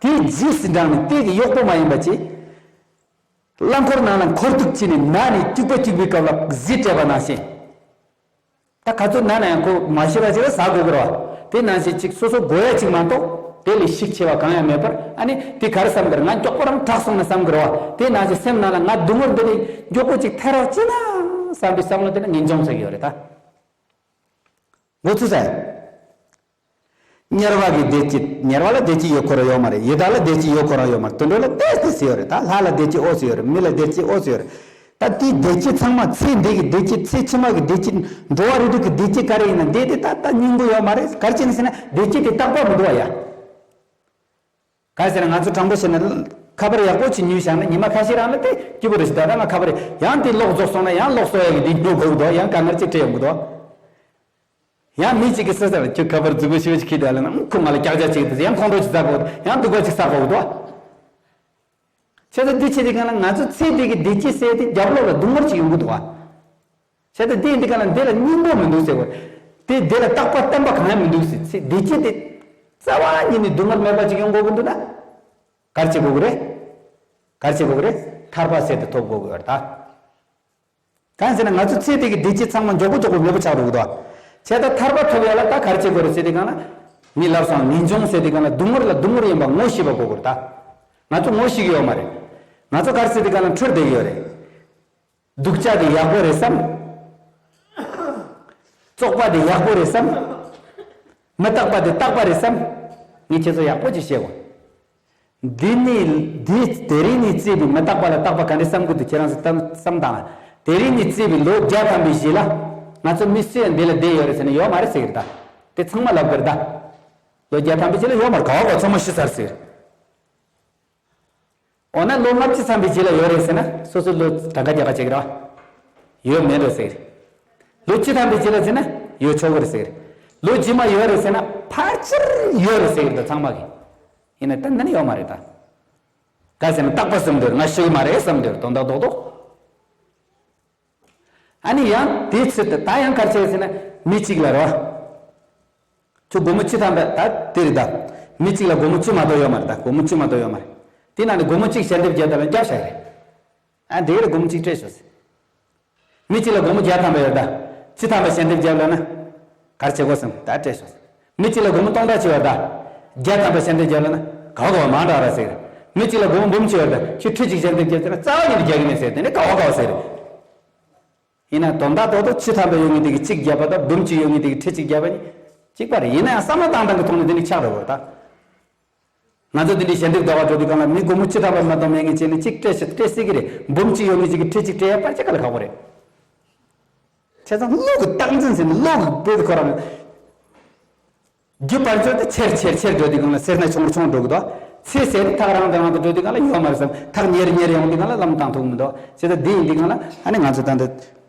དེའི་རྗེས་སུ་འབྲངས་ནས་དེ་གི་གཡོག་པོ་མ་ཡིན་པ་ཅིག་རླངས་འཁོར་ནང་ལ་འཁོར་གཏུགས་བྱས་ནས་ན་ནས་སྐྱུག་པ་སྐྱུག་པའི་སྐབས་ལ་གཟི་སྤྲད་པ་ནང་བཞིན། ད་ག་ཚོད་ན་ན་ཡང་ཁོ་མ་ཤི་བ་ཅིག་ལ་ཟ་དགོས་ཀྱི་རེད་བ། དེ་ནང་བཞིན་ཅིག་སོ་སོ་དགོས་ཡ་ཅིག་མ་གཏོགས་དེ་ལས་ཤུགས་ཆེ་བ་གང་ཡང་མེད་པར། ཨ་ནི་དེ་ག་རེ་བསམ་གི་རེད། ང་མགྱོགས་པོ་རང་དྲག་སོང་ན་བསམ་གི་རེད་བ། དེ་ནང་བཞིན་སེམས་ནང་ལ་ང་སྡུག་བསྔལ་འདི་ལས་མགྱོགས་པོ་ཅིག་ཐར་རོགས་བྱེད་ན་བསམ་པའི་བསམ་བློ་དེ་ནི་ངེས་འབྱུང་ཟེར་གི་ཡོད་རེད་ད། འགོ་ཚུགས་ས་ཡིན། དམྱལ་བ་གི་བདེ་སྐྱིད། དམྱལ་བ་ལ་བདེ་སྐྱིད་ཡོད་ཁོ་རང་ཡོད་མ་རེད། ཡི་དྭགས་ལ་བདེ་སྐྱིད་ཡོད་ཁོ་རང་ཡོད་མ་རེད། དུད་འགྲོ་ལ་ཏོག་ཙམ་ཡོད་རེད། ད་ལྷ་ལ་བདེ་སྐྱིད་ཨོ་ཙམ་ཡོད་རེད། མི་ལ་བདེ་སྐྱིད་ཨོ་ཙམ་ཡོད་རེད། ད་དེའི་བདེ་སྐྱིད་ཚང་མ། ཚེ་འདི་གི་བདེ་སྐྱིད། ཚེ་ཕྱི་མ་གི་བདེ་སྐྱིད། འགྲོ་བ་རིགས་དྲུག་གི་བདེ་སྐྱིད་ག་རེ་ཡིན་ན་དེ་དེ་ཏག་ཏག་སྙིང་པོ་ཡོད་མ་རེད། ག་རེ་བྱས་ནས་ཟེར་ན་བདེ་སྐྱིད་དེ་རྟག་པར་མི་འདུག་བ་ཡ། ག་རེ་ཟེར་ན་ང་ཚོ་དྲང་པོ་བཤད་ན་ཁ་པར་ཡག་པོ་ཅིག་ཉོས་བཞག་ན་ཉི་མ་ཁ་ཤས་རང་ལ་དེ་སྐྱིད་པོ་རེད་ཤག་ད་ལྟ་ང་ཁ་པར་ཡང་དེ་གློག་རྫོགས་སོང་ན་ཡང་གློག་གསོ་ཡག་གི་དེ་ཉོ་དགོས་འདུག་ཡང་དཀའ་ངལ་ཅིག་འཕྲད་ཡོང་གི་འདུག་ཡང་མི་གཅིག་གིས་ཟེར་ཟེར། ཁྱོད་ཁ་པར་རྫིག་པོ་ཞེ་པོ་ཅིག་ཁྱེར་བསྡད་ལ་ན། ཁོ་ང་ལ་ཀྱག་ཀྱག་ཅིག་དེ་ཡང་ཁོང་ཁྲོ་ཅིག་ཟ་དགོས། ཡང་སྡུག་པ་ཅིག་ཟ་དགོས་འདུག་བྱས་ཙང་འདི་བྱེད་དུས་གང་ལ་ང་ཚོ་ཚེ་འདི་གི་བདེ་སྐྱིད་ཟེར་དེ་རྒྱབ་ལོགས་ལ་སྡུག་བསྔལ་ཅིག་ཡོང་གི་འདུག་བ། བྱས་ཙང་འདི་འདི་གང་ལ་འདི་ལ་སྙིང་པོ་མི་འདུག་ཟེར་བ། དེ་འདི་ལ་རྟག་པ་བརྟན་པ་གང་ཡང་མི་འདུག་ཟེར། ཚེ་བདེ་སྐྱིད་དེ་རྩ་བ་ཉིད་ནས་སྡུག་བསྔལ་མེད་པ་ཅིག་ཡོང་དགོས་ཀྱི་འདུག་ན། ག་རེ་བྱེད་དགོས་ཀྱི་རེད། ག་རེ་བྱེད་དགོས་ཀྱི་རེད། ཐར་པ་ཟེར་དེ་ཐོབ་དགོས་ཀྱི་ཡོད་རེད་ད། གང་ཟེར་ན་ང་ཚོ་ཚེ་འདི་གི་བདེ་སྐྱིད་ཚང་མ་མགྱོགས་པོ་མགྱོགས་པོ་མེད་པ་ཆགས་འགྲོ་གི་འདུག་བ། བྱས་ཙང་ཐར་པ་ཐོབ་ཡ་ལ་ད་ག་རེ་བྱེད་དགོས་རེད་ཟེར་དུས་གང་ལ། ངས་ལབ་སོང་། ངེས་འབྱུང་ཟེར་དུས་གང་ལ་སྡུག་བསྔལ་ལ་སྡུག་བསྔལ་ཡིན་པ་ངོ་ཤེས་པ་དགོས་ཀྱི་རེད་ད། ང་ཚོ་ངོ་ཤེས་ཀྱི་ཡོད་མ་རེད། ང་ཚོ་ག་རེ་ཟེར་དུས་གང་ལ་འཁྲུལ་བསྡད་ཀྱི་ཡོད་རེད། སྡུག་ཅག་དེ་ཡག་པོ་རེད་བསམ། བཙོག་པ་དེ་ཡག་པོ་རེད་བསམ། མི་རྟག་པ་དེ་རྟག་པ་རེད་བསམ། ངས་ཁྱེད་ཚོ་ཡག་པོ་ཅིག་བཤད་དགོས། འདི་ནི་འདི་དེ་རིང་ནས་བརྩིས་པའི་མི་རྟག་པ་ལ་རྟག་པ་ག་འདྲ་བསམ་དགོས་འདུག་ཁྱེད་རང་ཚོ་བསམ་བསམ་དང་། དེ་རིང་ནས་བརྩིས་པའི་ལོ་བརྒྱ་ཐམ་པའི་རྗེས་ལ་ང་ཚོ་མི་སུ་ཡང་འདི་ལ་བསྡད་ཡོད་རེད་ཟེར་ན་ཡོད་མ་རེད་ཟེར་གི་རེད་ད། དེ་ཚང་མ་ལབ་གི་རེད་ད། ལོ་བརྒྱ་ཐམ་པའི་རྗེས་ལ་ཡོད་མ་རེད། ག་བ་ག་ཚང་མ་ཤི་ཚར་ཟེར། འོ་ན་ལོ་ལྔ་བཅུ་ཐམ་པའི་རྗེས་ལ་ཡོད་རེད་ཟེར་ན་སོ་སོ་ལོ་གྲངས་ཀ་རྒྱག་ག་བྱེད་ཀྱི་རེད་བ། ཡོད་མེད་རེད་ཟེར། ལོ་བཅུ་ཐམ་པའི་རྗེས་ལ་ཟེར་ན་ཡོད་ཆོག་གི་རེད་ཟེར། ལོ་རྗེས་མ་ཡོད་རེད་ཟེར་ན་ཕལ་ཆེར་ཡོད་རེད་ཟེར་གི་རེད་ད་ཚང་མ་གིས། ཡིན་ན་ད་འདི་ནི་ཡོད་མ་རེད་ད། ག་ཟེར་ན་རྟག་པར་བསམ་འདོད། ང་ཤི་གི་མ་རེད་བསམ་འདོད། དོན་དག་རྡོག་རྡོག་ཨ་ནི་ཡང་དེའི་ཚུལ་དུ་ད་ཡང་ག་རེ་བྱས་ཟེར་ན་མི་གཅིག་ལ་རོ། ཁྱོད་སྒོར་མོ་བཅུ་ཐམ་པ་ད་དེ་རེད་ད། མི་གཅིག་ལ་སྒོར་མོ་བཅུ་མ་གཏོགས་ཡོད་མ་རེད་ད། སྒོར་མོ་བཅུ་མ་གཏོགས་ཡོད་མ་རེད། དེ་ནང་ནས་སྒོར་མོ་གཅིག་ཞལ་འདེབས་རྒྱག་ཐབས་ལ་རྒྱབ་བཞག་རེད། ཨ་འདི་ག་རེ་སྒོར་མོ་གཅིག་སྤྲད་ཤོག་ཟེར། མི་གཅིག་ལ་སྒོར་མོ་བརྒྱ་ཐམ་པ་ཡོད་ད། བཅུ་ཐམ་པ་ཞལ་འདེབས་རྒྱབ་ལ་ན། ག་རེ་བྱེད་དགོས་སམ་ད་སྤྲད་ཤོག་ཟེར། མི་གཅིག་ལ་སྒོར་མོ་སྟོང་ཕྲག་གཅིག་ཡོད་ད། བརྒྱ་ཐམ་པ་ཞལ་འདེབས་རྒྱབ་ལ་ན། ག་བ་ག་བ་མང་དྲགས་ར་ཟེར། མི་གཅིག་ལ་སྒོར་མོ་འབུམ་གཅིག་ཡོད་ད། ཁྱོད་ཁྲི་གཅིག་ཞལ་འདེབས་རྒྱབ་ཟེར་ན་རྩ་བ་ཉིད་ནས་རྒྱག་གི་མེད་ཟེར། དེ་ནི་ག་བ་ག་བ་ཟེར། ཡིན་ན་དོན་དག་ཏོག་ཏོག་བཅུ་ཐམ་པ་ཡོད་ངེས་དེ་གི་གཅིག་བརྒྱབ་པ་དང་འབུམ་གཅིག་ཡོད་ངེས་དེ་གི་ཁྲི་གཅིག་བརྒྱབ་པ་གཉིས་གཅིག་པ་རེད། ཡིན་ན་ཡང་བསམ་བློ་བཏང་སྟངས་ཀྱི་ཐོག་ནས་དེ་ནི་ཆགས་འགྲོ་བར་ད། ང་ཚོ་དེ་འདྲའི་ཞལ་འདེབས་རྒྱག་པ་འགྲོ་དུས་གང་ལ་མི་སྒོར་མོ་བཅུ་ཐམ་པ་མ་གཏོགས་མེད་ངེས་བྱས་ནས་གཅིག་སྤྲད་ཤི་སྤྲད་སྲིད་ཀྱི་རེད། འབུམ་གཅིག་ཡོད་ངེས་ཅིག་གི་ཁྲི་གཅིག་སྤྲད་ཡ་པར་ཆ་ག་ལ་ཁག་པོ་རེད། བྱས་ཙང་བློ་གི་རྟག་འཛིན་ཟེར་ནས་བློ་གི་དཔེ་ཁོ་རང་། རྒྱུ་བར་ཆད་དེ་ཆེར་ཆེར་ཆེར་འགྲོ་དུས་གང་ལ་སེར་སྣ་ཆུང་རུ་ཆུང་རུ་འགྲོ་གི་འདུག་ཚེ་ཟེར་ནས་ཐག་རིང་དང་རིང་དུ་འགྲོ་དུས་གང་ལ་ཡོད་མ་རེད་བསམ། ཐག་ཉེར་ཉེར་ཡོང་དུས་གང་ལ་ལམ་བཏང་ཐུབ་མི་འདུག་བྱས་ཙང་འདི་ཡིན་དུས་གང་ལ་ཨ་ནི་ང་ཚོ་ད་འདི།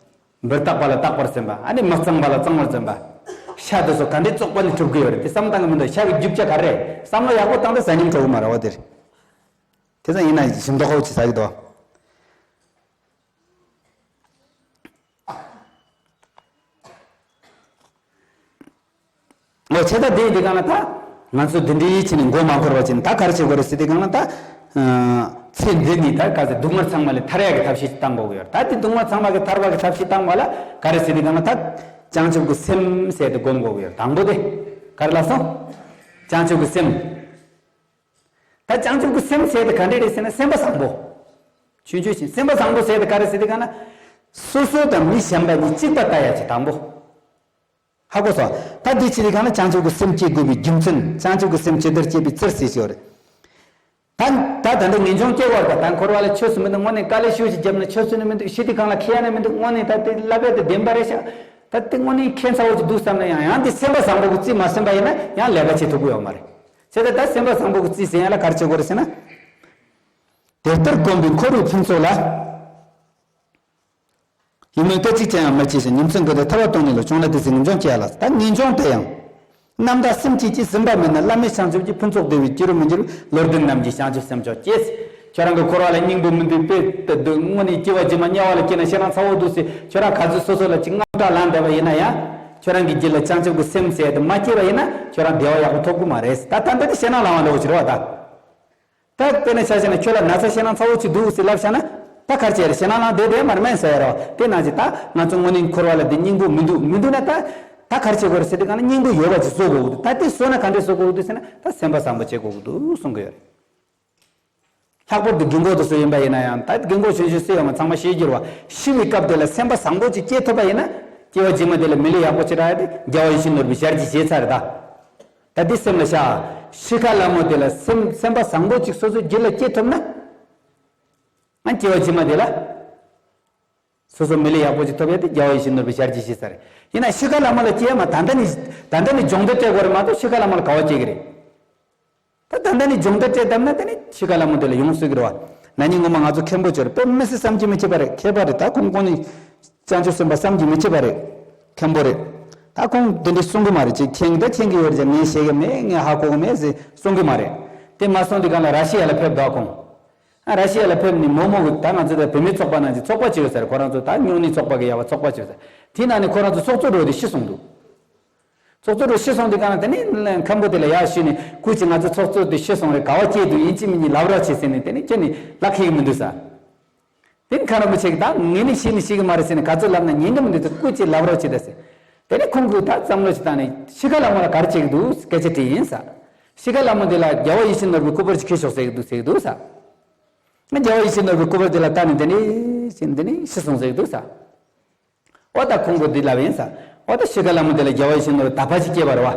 མི་རྟག་པ་ལ་རྟག་པར་སེམས་པ། ཨ་ནི་མི་གཙང་བ་ལ་གཙང་བར་འཛིན་པ། ཤ་དེ་ཚོ་ག་འདྲའི་བཙོག་པ་ནས་གྲུབ་ཀྱི་ཡོད་རེད། དེ་བསམ་བཏང་གི་མི་འདུག་ཤ་གི་རྒྱུ་ཆ་ག་རེ་རེད། བསམ་བློ་ཡག་པོ་བཏང་སྟེ་ཟ་སྙིང་བྲོ་གི་མ་རེད་བ་དེ་རེད། དེ་ཙང་ཡིན་ན་ཞིམ་མདོག་ཁ་པོ་ཅིག་ཟ་གི་འདུག་འོ་བྱས་ཙང་དེ་ཡིན་དུས་གང་ལ་ད། ང་ཚོ་འདི་འདྲའི་ཕྱིན་ནས་མགོ་མ་འཁོར་བ་བྱས་ནས་ད་ག་རེ་བྱེད་དགོས་རེད་ཟེར་དུས་གང་ལ་ད། ཚེ་འདི་ནས་ད་ག་ཚོད་སྡུག་བསྔལ་ཚང་མ་ལས་ཐར་ཡག་གི་ཐབས་ཤེས་ཅིག་བཏང་དགོས་ཀྱི་ཡོད་རེད། ད་དེ་སྡུག་བསྔལ་ཚང་མ་གི་ཐར་བ་གི་ཐབས་ཤེས་བཏང་བ་ལ་ག་རེ་ཟེར་དུས་གང་ལ་ད། བྱང་ཆུབ་ཀྱི་སེམས་ཟེར་དེ་སྒོམ་དགོས་ཀྱི་ཡོད་རེད། དང་པོ་དེ། ག་རེ་ལབ་སོང་། བྱང་ཆུབ་ཀྱི་སེམས། ད་བྱང་ཆུབ་ཀྱི་སེམས་ཟེར་དེ་ག་འདྲ་རེད་ཟེར་ན་སེམས་པ་བཟང་པོ། ཆོས་ཆོས་ཤིང་སེམས་པ་བཟང་པོ་ཟེར་དེ་ག་རེ་ཟེར་དེ་གང་ན། སོ་སོ་དང་མི་གཞན་པ་གཉིས་གཅིག་པ་ལྟ་ཡ་ཅིག་དང་པོ། ཧ་གོ་སོང་། ད་འདི་ཕྱི་དེ་གང་ན་བྱང་ཆུབ་ཀྱི་སེམས་བསྐྱེད་དགོས་པའི་རྒྱུ་མཚན། བྱང་ཆུབ་ཀྱི་སེམས་ཇི་ལྟར་བསྐྱེད་པའི་ཚུལ་ཟེར་ཞིག་ཡོད་རེད། ད་ད་ད་ལྟ་ངེས་འབྱུང་སྐྱེ་བར་ག་ད་འཁོར་བ་ལ་ཆོས་སུ་མི་འདུག་དངོས་གནས་དཀའ་ལས་ཤུགས་ཤིག་བརྒྱབ་ན་ཆོས་སུ་ནི་མི་འདུག་ཤི་དེ་གང་ལ་ཁེ་ཡ་ནི་མི་འདུག་དངོས་གནས་ད་དེ་བསླབ་པའི་དེ་བདེན་པ་རེད་ཤག་ད་དེ་དངོས་གནས་ཁེ་ཚ་བོ་ཅིག་འདུག་བསམ་ན་ཡང་ཡང་དེ་སེམས་པ་བཟང་པོ་གི་རྩིས་མ་ཟིན་པ་ཡིན་ན་ཡང་ལས་ཀ་བྱེད་ཐུབ་ཀྱི་ཡོད་མ་རེད། བྱས་ཙང་ད་སེམས་པ་བཟང་པོ་གི་རྩིས་ཟིན་ཡ་ལ་ག་རེ་བྱེད་དགོས་རེད་ཟེར་ན། དེ་ལྟར་གོམས་པའི་འཁོར་བའི་ཕུན་ཚོགས་ལ། ཡིད་སྨོན་སྐད་ཅིག་ཀྱང་ཡང་མ་སྐྱེས་ཤིང་། ཉིན་མཚན་ཀུན་ཏུ་ཐར་པ་དོན་གཉེར་ལ། བྱུང་ན་དེ་ཚེ་ངེས་འབྱུང་སྐྱེ་ཡ་ལ། ད་ངེས་འབྱུང་དེ་ཡང་། རྣམ་དག་སེམས་བསྐྱེད་ཀྱིས་ཟིན་པ་མིན་ན། བླ་མེད་བྱང་ཆུབ་ཀྱི་ཕུན་ཚོགས་བདེ་བའི་རྒྱུ་རུ་མི་འགྱུར་བའི་བློ་ལྡན་རྣམས་ཀྱིས་བྱང་ཆུབ་སེམས་མཆོག་སྐྱེས། ཁྱོད་རང་གི་འཁོར་བ་ལ་སྙིང་པོ་མི་འདུག་པས་དེ་སྡུག་དངོས་གནས་སྐྱེ་བ་རྗེས་མ་དམྱལ་བ་ལ་སྐྱེས་ན་ཤི་ན་ཚ་བོ་འདུག་ཟེར་ཁྱོད་རང་ག་ཚོད་སོ་སོ་ལ་ཅིག་དངངས་སྐྲག་ལངས་བསྡད་པ་ཡིན་ན་ཡང་། ཁྱོད་རང་གི་རྒྱུད་ལ་བྱང་ཆུབ་ཀྱི་སེམས་ཟེར་དེ་མ་སྐྱེས་པ་ཡིན་ན་ཁྱོད་རང་བདེ་བ་ཡག་པོ་ཐོབ་ཀྱི་མ་རེད། ད་ད་འདི་ནི་ཞེད་སྣང་ལངས་པ་འདྲ་བོ་ཅིག་རེད་བ་ད། ད་དཔེར་ན་ཆ་བཞག་ན་ཁྱོད་ལ་ན་ཚ་ཞེད་སྣང་ཚ་བོ་ཅིག་འདུག་ཟེར་ལབ་བཞག་ན། ད་ག་རེ་བྱས་རེད། ཞེད་སྣང་ལངས་བསྡད་བསྡད་མ་རེད་མིན་ཟེར་ཡ་རོ། དེ་ནང་བཞིན་ད་ང་ཚོ་དངོས་གནས་འཁོར་བ་ལ་འདི་སྙིང་པོ་མི་འདུག་མི་འདུག་ན་ད། ད་ག་རེ་བྱེད་དགོས་རེད་ཟེར་དུས་གང་ན་སྙིང་པོ་ཡོད་པ་ཅིག་བཟོ་དགོས་ཀྱི་འདུག་ད་དེ་བཟོ་ན་ག་འདྲས་བཟོ་དགོས་ཀྱི་འདུག་ཟེར་ན། ད་སེམས་པ་བཟང་པོ་བྱེད་དགོས་ཀྱི་འདུག་གསུང་གི་ཡོད་རེད། ལྷག་པར་དུ་རྒན་གོག་དེ་ཚོ་ཡིན་པ་ཡིན་ན་ཡང་། ད་རྒན་གོག་གཞོན་གཞོན་སུ་ཡོད་མ་ཚང་མ་ཤེས་ཀྱི་རེད་བ། ཤི་བའི་སྐབས་དེ་ལ་སེམས་པ་བཟང་པོ་ཅིག་སྐྱེ་ཐུབ་པ་ཡིན་ན། སྐྱེ་བ་རྗེས་མ་དེ་ལ་མི་ལུས་ཡག་པོ་ཅིག་རག་ཡ་དེ་རྒྱལ་བ་ཡིད་བཞིན་ནོར་བུས་ཞལ་གྱིས་བཞེས་ཚར་རེད་ད། ད་འདི་སེམས་ལ་བཞག་ཤི་ཁ་ལ་མོ་དེ་ལ་སེམས་སེམས་པ་བཟང་པོ་ཅིག་སོ་སོའི་རྒྱུད་ལ་སྐྱེ་ཐུབ་ན། ང་སྐྱེ་བ་ཕྱི་མ་དེ་ལ་སོ་སོ་མི་ལུས་ཡག་པོ་ཅིག་ཐོབ་ཡ་དེ་རྒྱལ་བ་ཡིད་བཞིན་ནོར་བུའི་ཞལ་གྱིས་བཞེས་ས་རེད། ཡིན་ན་ཤི་ཁ་ལ་མོ་ལ་སྐྱེ་ཡ་མ་ད་ལྟ་ནི་ད་ལྟ་ནི་སྦྱོང་བརྡར་སྤྲད་དགོས་རེད་མ་གཏོགས་ཤི་ཁ་ལ་མོ་ལ་ག་བ་སྐྱེ་གི་རེད། ད་ད་ལྟ་ནི་སྦྱོང་བརྡར་སྤྲད་བཏང་ན་དེ་ནི་ཤི་ཁ་ལ་མོ་དེ་ལ་ཡོང་སྲིད་ཀྱི་རེད་བ། ན་ནིང་སྔོན་མ་ང་ཚོ་མཁན་པོ་ཅིག་ཡོད་རེད། དཔེ་མི་སྲིད་བསམ་གྱིས་མི་ཁྱབ་པ་རེད། མཁས་པ་རེད། ད་ཁོང་ཁོང་ནི་བྱང་ཆུབ་སེམས་དཔའ་བསམ་གྱིས་མི་ཁྱབ་པ་རེད། མཁན་པོ་རེད། ད་ཁོང་དེ་འདྲས་གསུང་གི་མ་རེད། ཅིག་མཁྱེན་གྱི་ད་མཁྱེན་གྱི་ཡོད་རེད་ཅེས་ངས་བཤད་གི་མེད། ངས་ཧ་གོ་གི་མེད་ཟེར་གསུང་གི་མ་རེད། དེ་མ་སོང་དུས་སྒང་ལ་ར་ཤི་ཡ་ལ་ཕེབས་འདུག་ཁོང་། ཨ་ར་ཤི་ཡ་ལ་ཕེབས་ནས་མོག་མོག་གི་ད་ང་ཚོ་ད་བུད་མེད་ཚོགས་པ་ནང་གི་ཚོགས་པ་ཅིག་ཡོད་ས་རེད། ཁོ་རང་ཚོ་ད་སྨྱུང་གནས་ཚོགས་པ་གི་ཡ་བ་ཚོགས་པ་ཅིག་ཡོད་ས་རེད། དེ་ནང་ནས་ཁོ་རང་ཚོ་ཚོགས་གཙོ་འགྲོ་དེ་ཤི་སོང་འདུག་ཚོགས་གཙོ་རུ་ཤི་སོང་དུས་སྒང་ལ་དེ་ནས་མཁན་པོ་དེ་ལ་ཡར་ཞུས་ནས། སྐུ་མཁྱེན་ང་ཚོ་ཚོགས་གཙོ་དེ་ཤི་སོང་རེད། ག་བ་སྐྱེས་འདུག་ཡིན་གཅིག་མིན་གཉིས་ལབ་རོགས་བྱེད་ཟེར་ནས། དེ་ནས་ཁྱེད་ནས་ལབ་ཁེལ་གི་མི་འདུག་ཟེར། དེ་ནས་མཁན་རིན་པོ་ཆེ་གིས་ད་ངས་ནི་ཤེས་ནི་ཤེས་གི་མ་རེད་ཟེར་ནས། ག་ཚོད་ལབ་ན་ཉན་གི་མི་འདུག་ཟེར། སྐུ་མཁྱེན་ལབ་རོགས་བྱེད་ད་ཟེར། དེ་ནས་ཁོང་གིས་ད་བསམ་བློ་ཞིག་བཏང་ནས་ཤི་ཁ་ལ་མོ་ལ་ག་རེ་བྱེད་གི་འདུག་སྐད་ཆ་དྲིས་ཡིན་ཟེར། ཤི་ཁ་ལ་མོ་དེ་ལ་རྒྱལ་བ་ཡིད་བཞིན་ནོར་བུའི་སྐུ་པར་ཅིག་འཁྱེར་ཤོག་ཟེར་གི་འདུག་ཟེར་གི་འདུག་ཟེར། ང་རྒྱལ་བ་ཡིད་བཞིན་ནོར་བུའི་སྐུ་པར་དེ་ལ་བལྟས་ནས་དེ་ནས་ཤི་འདི་ནས་ཤི་སོང་ཟེར་གི་འདུག་ཟེར། འོ་ད་ཁོང་གིས་འདི་ལབ་ཡིན་ཟེར། འོ་ད་ཤི་ཁ་ལ་མོ་དེ་ལ་རྒྱལ་བ་ཡིད་བཞིན་ནོར་བུ་དག་པ་ཅིག་སྐྱེས་པ་རེད་བ།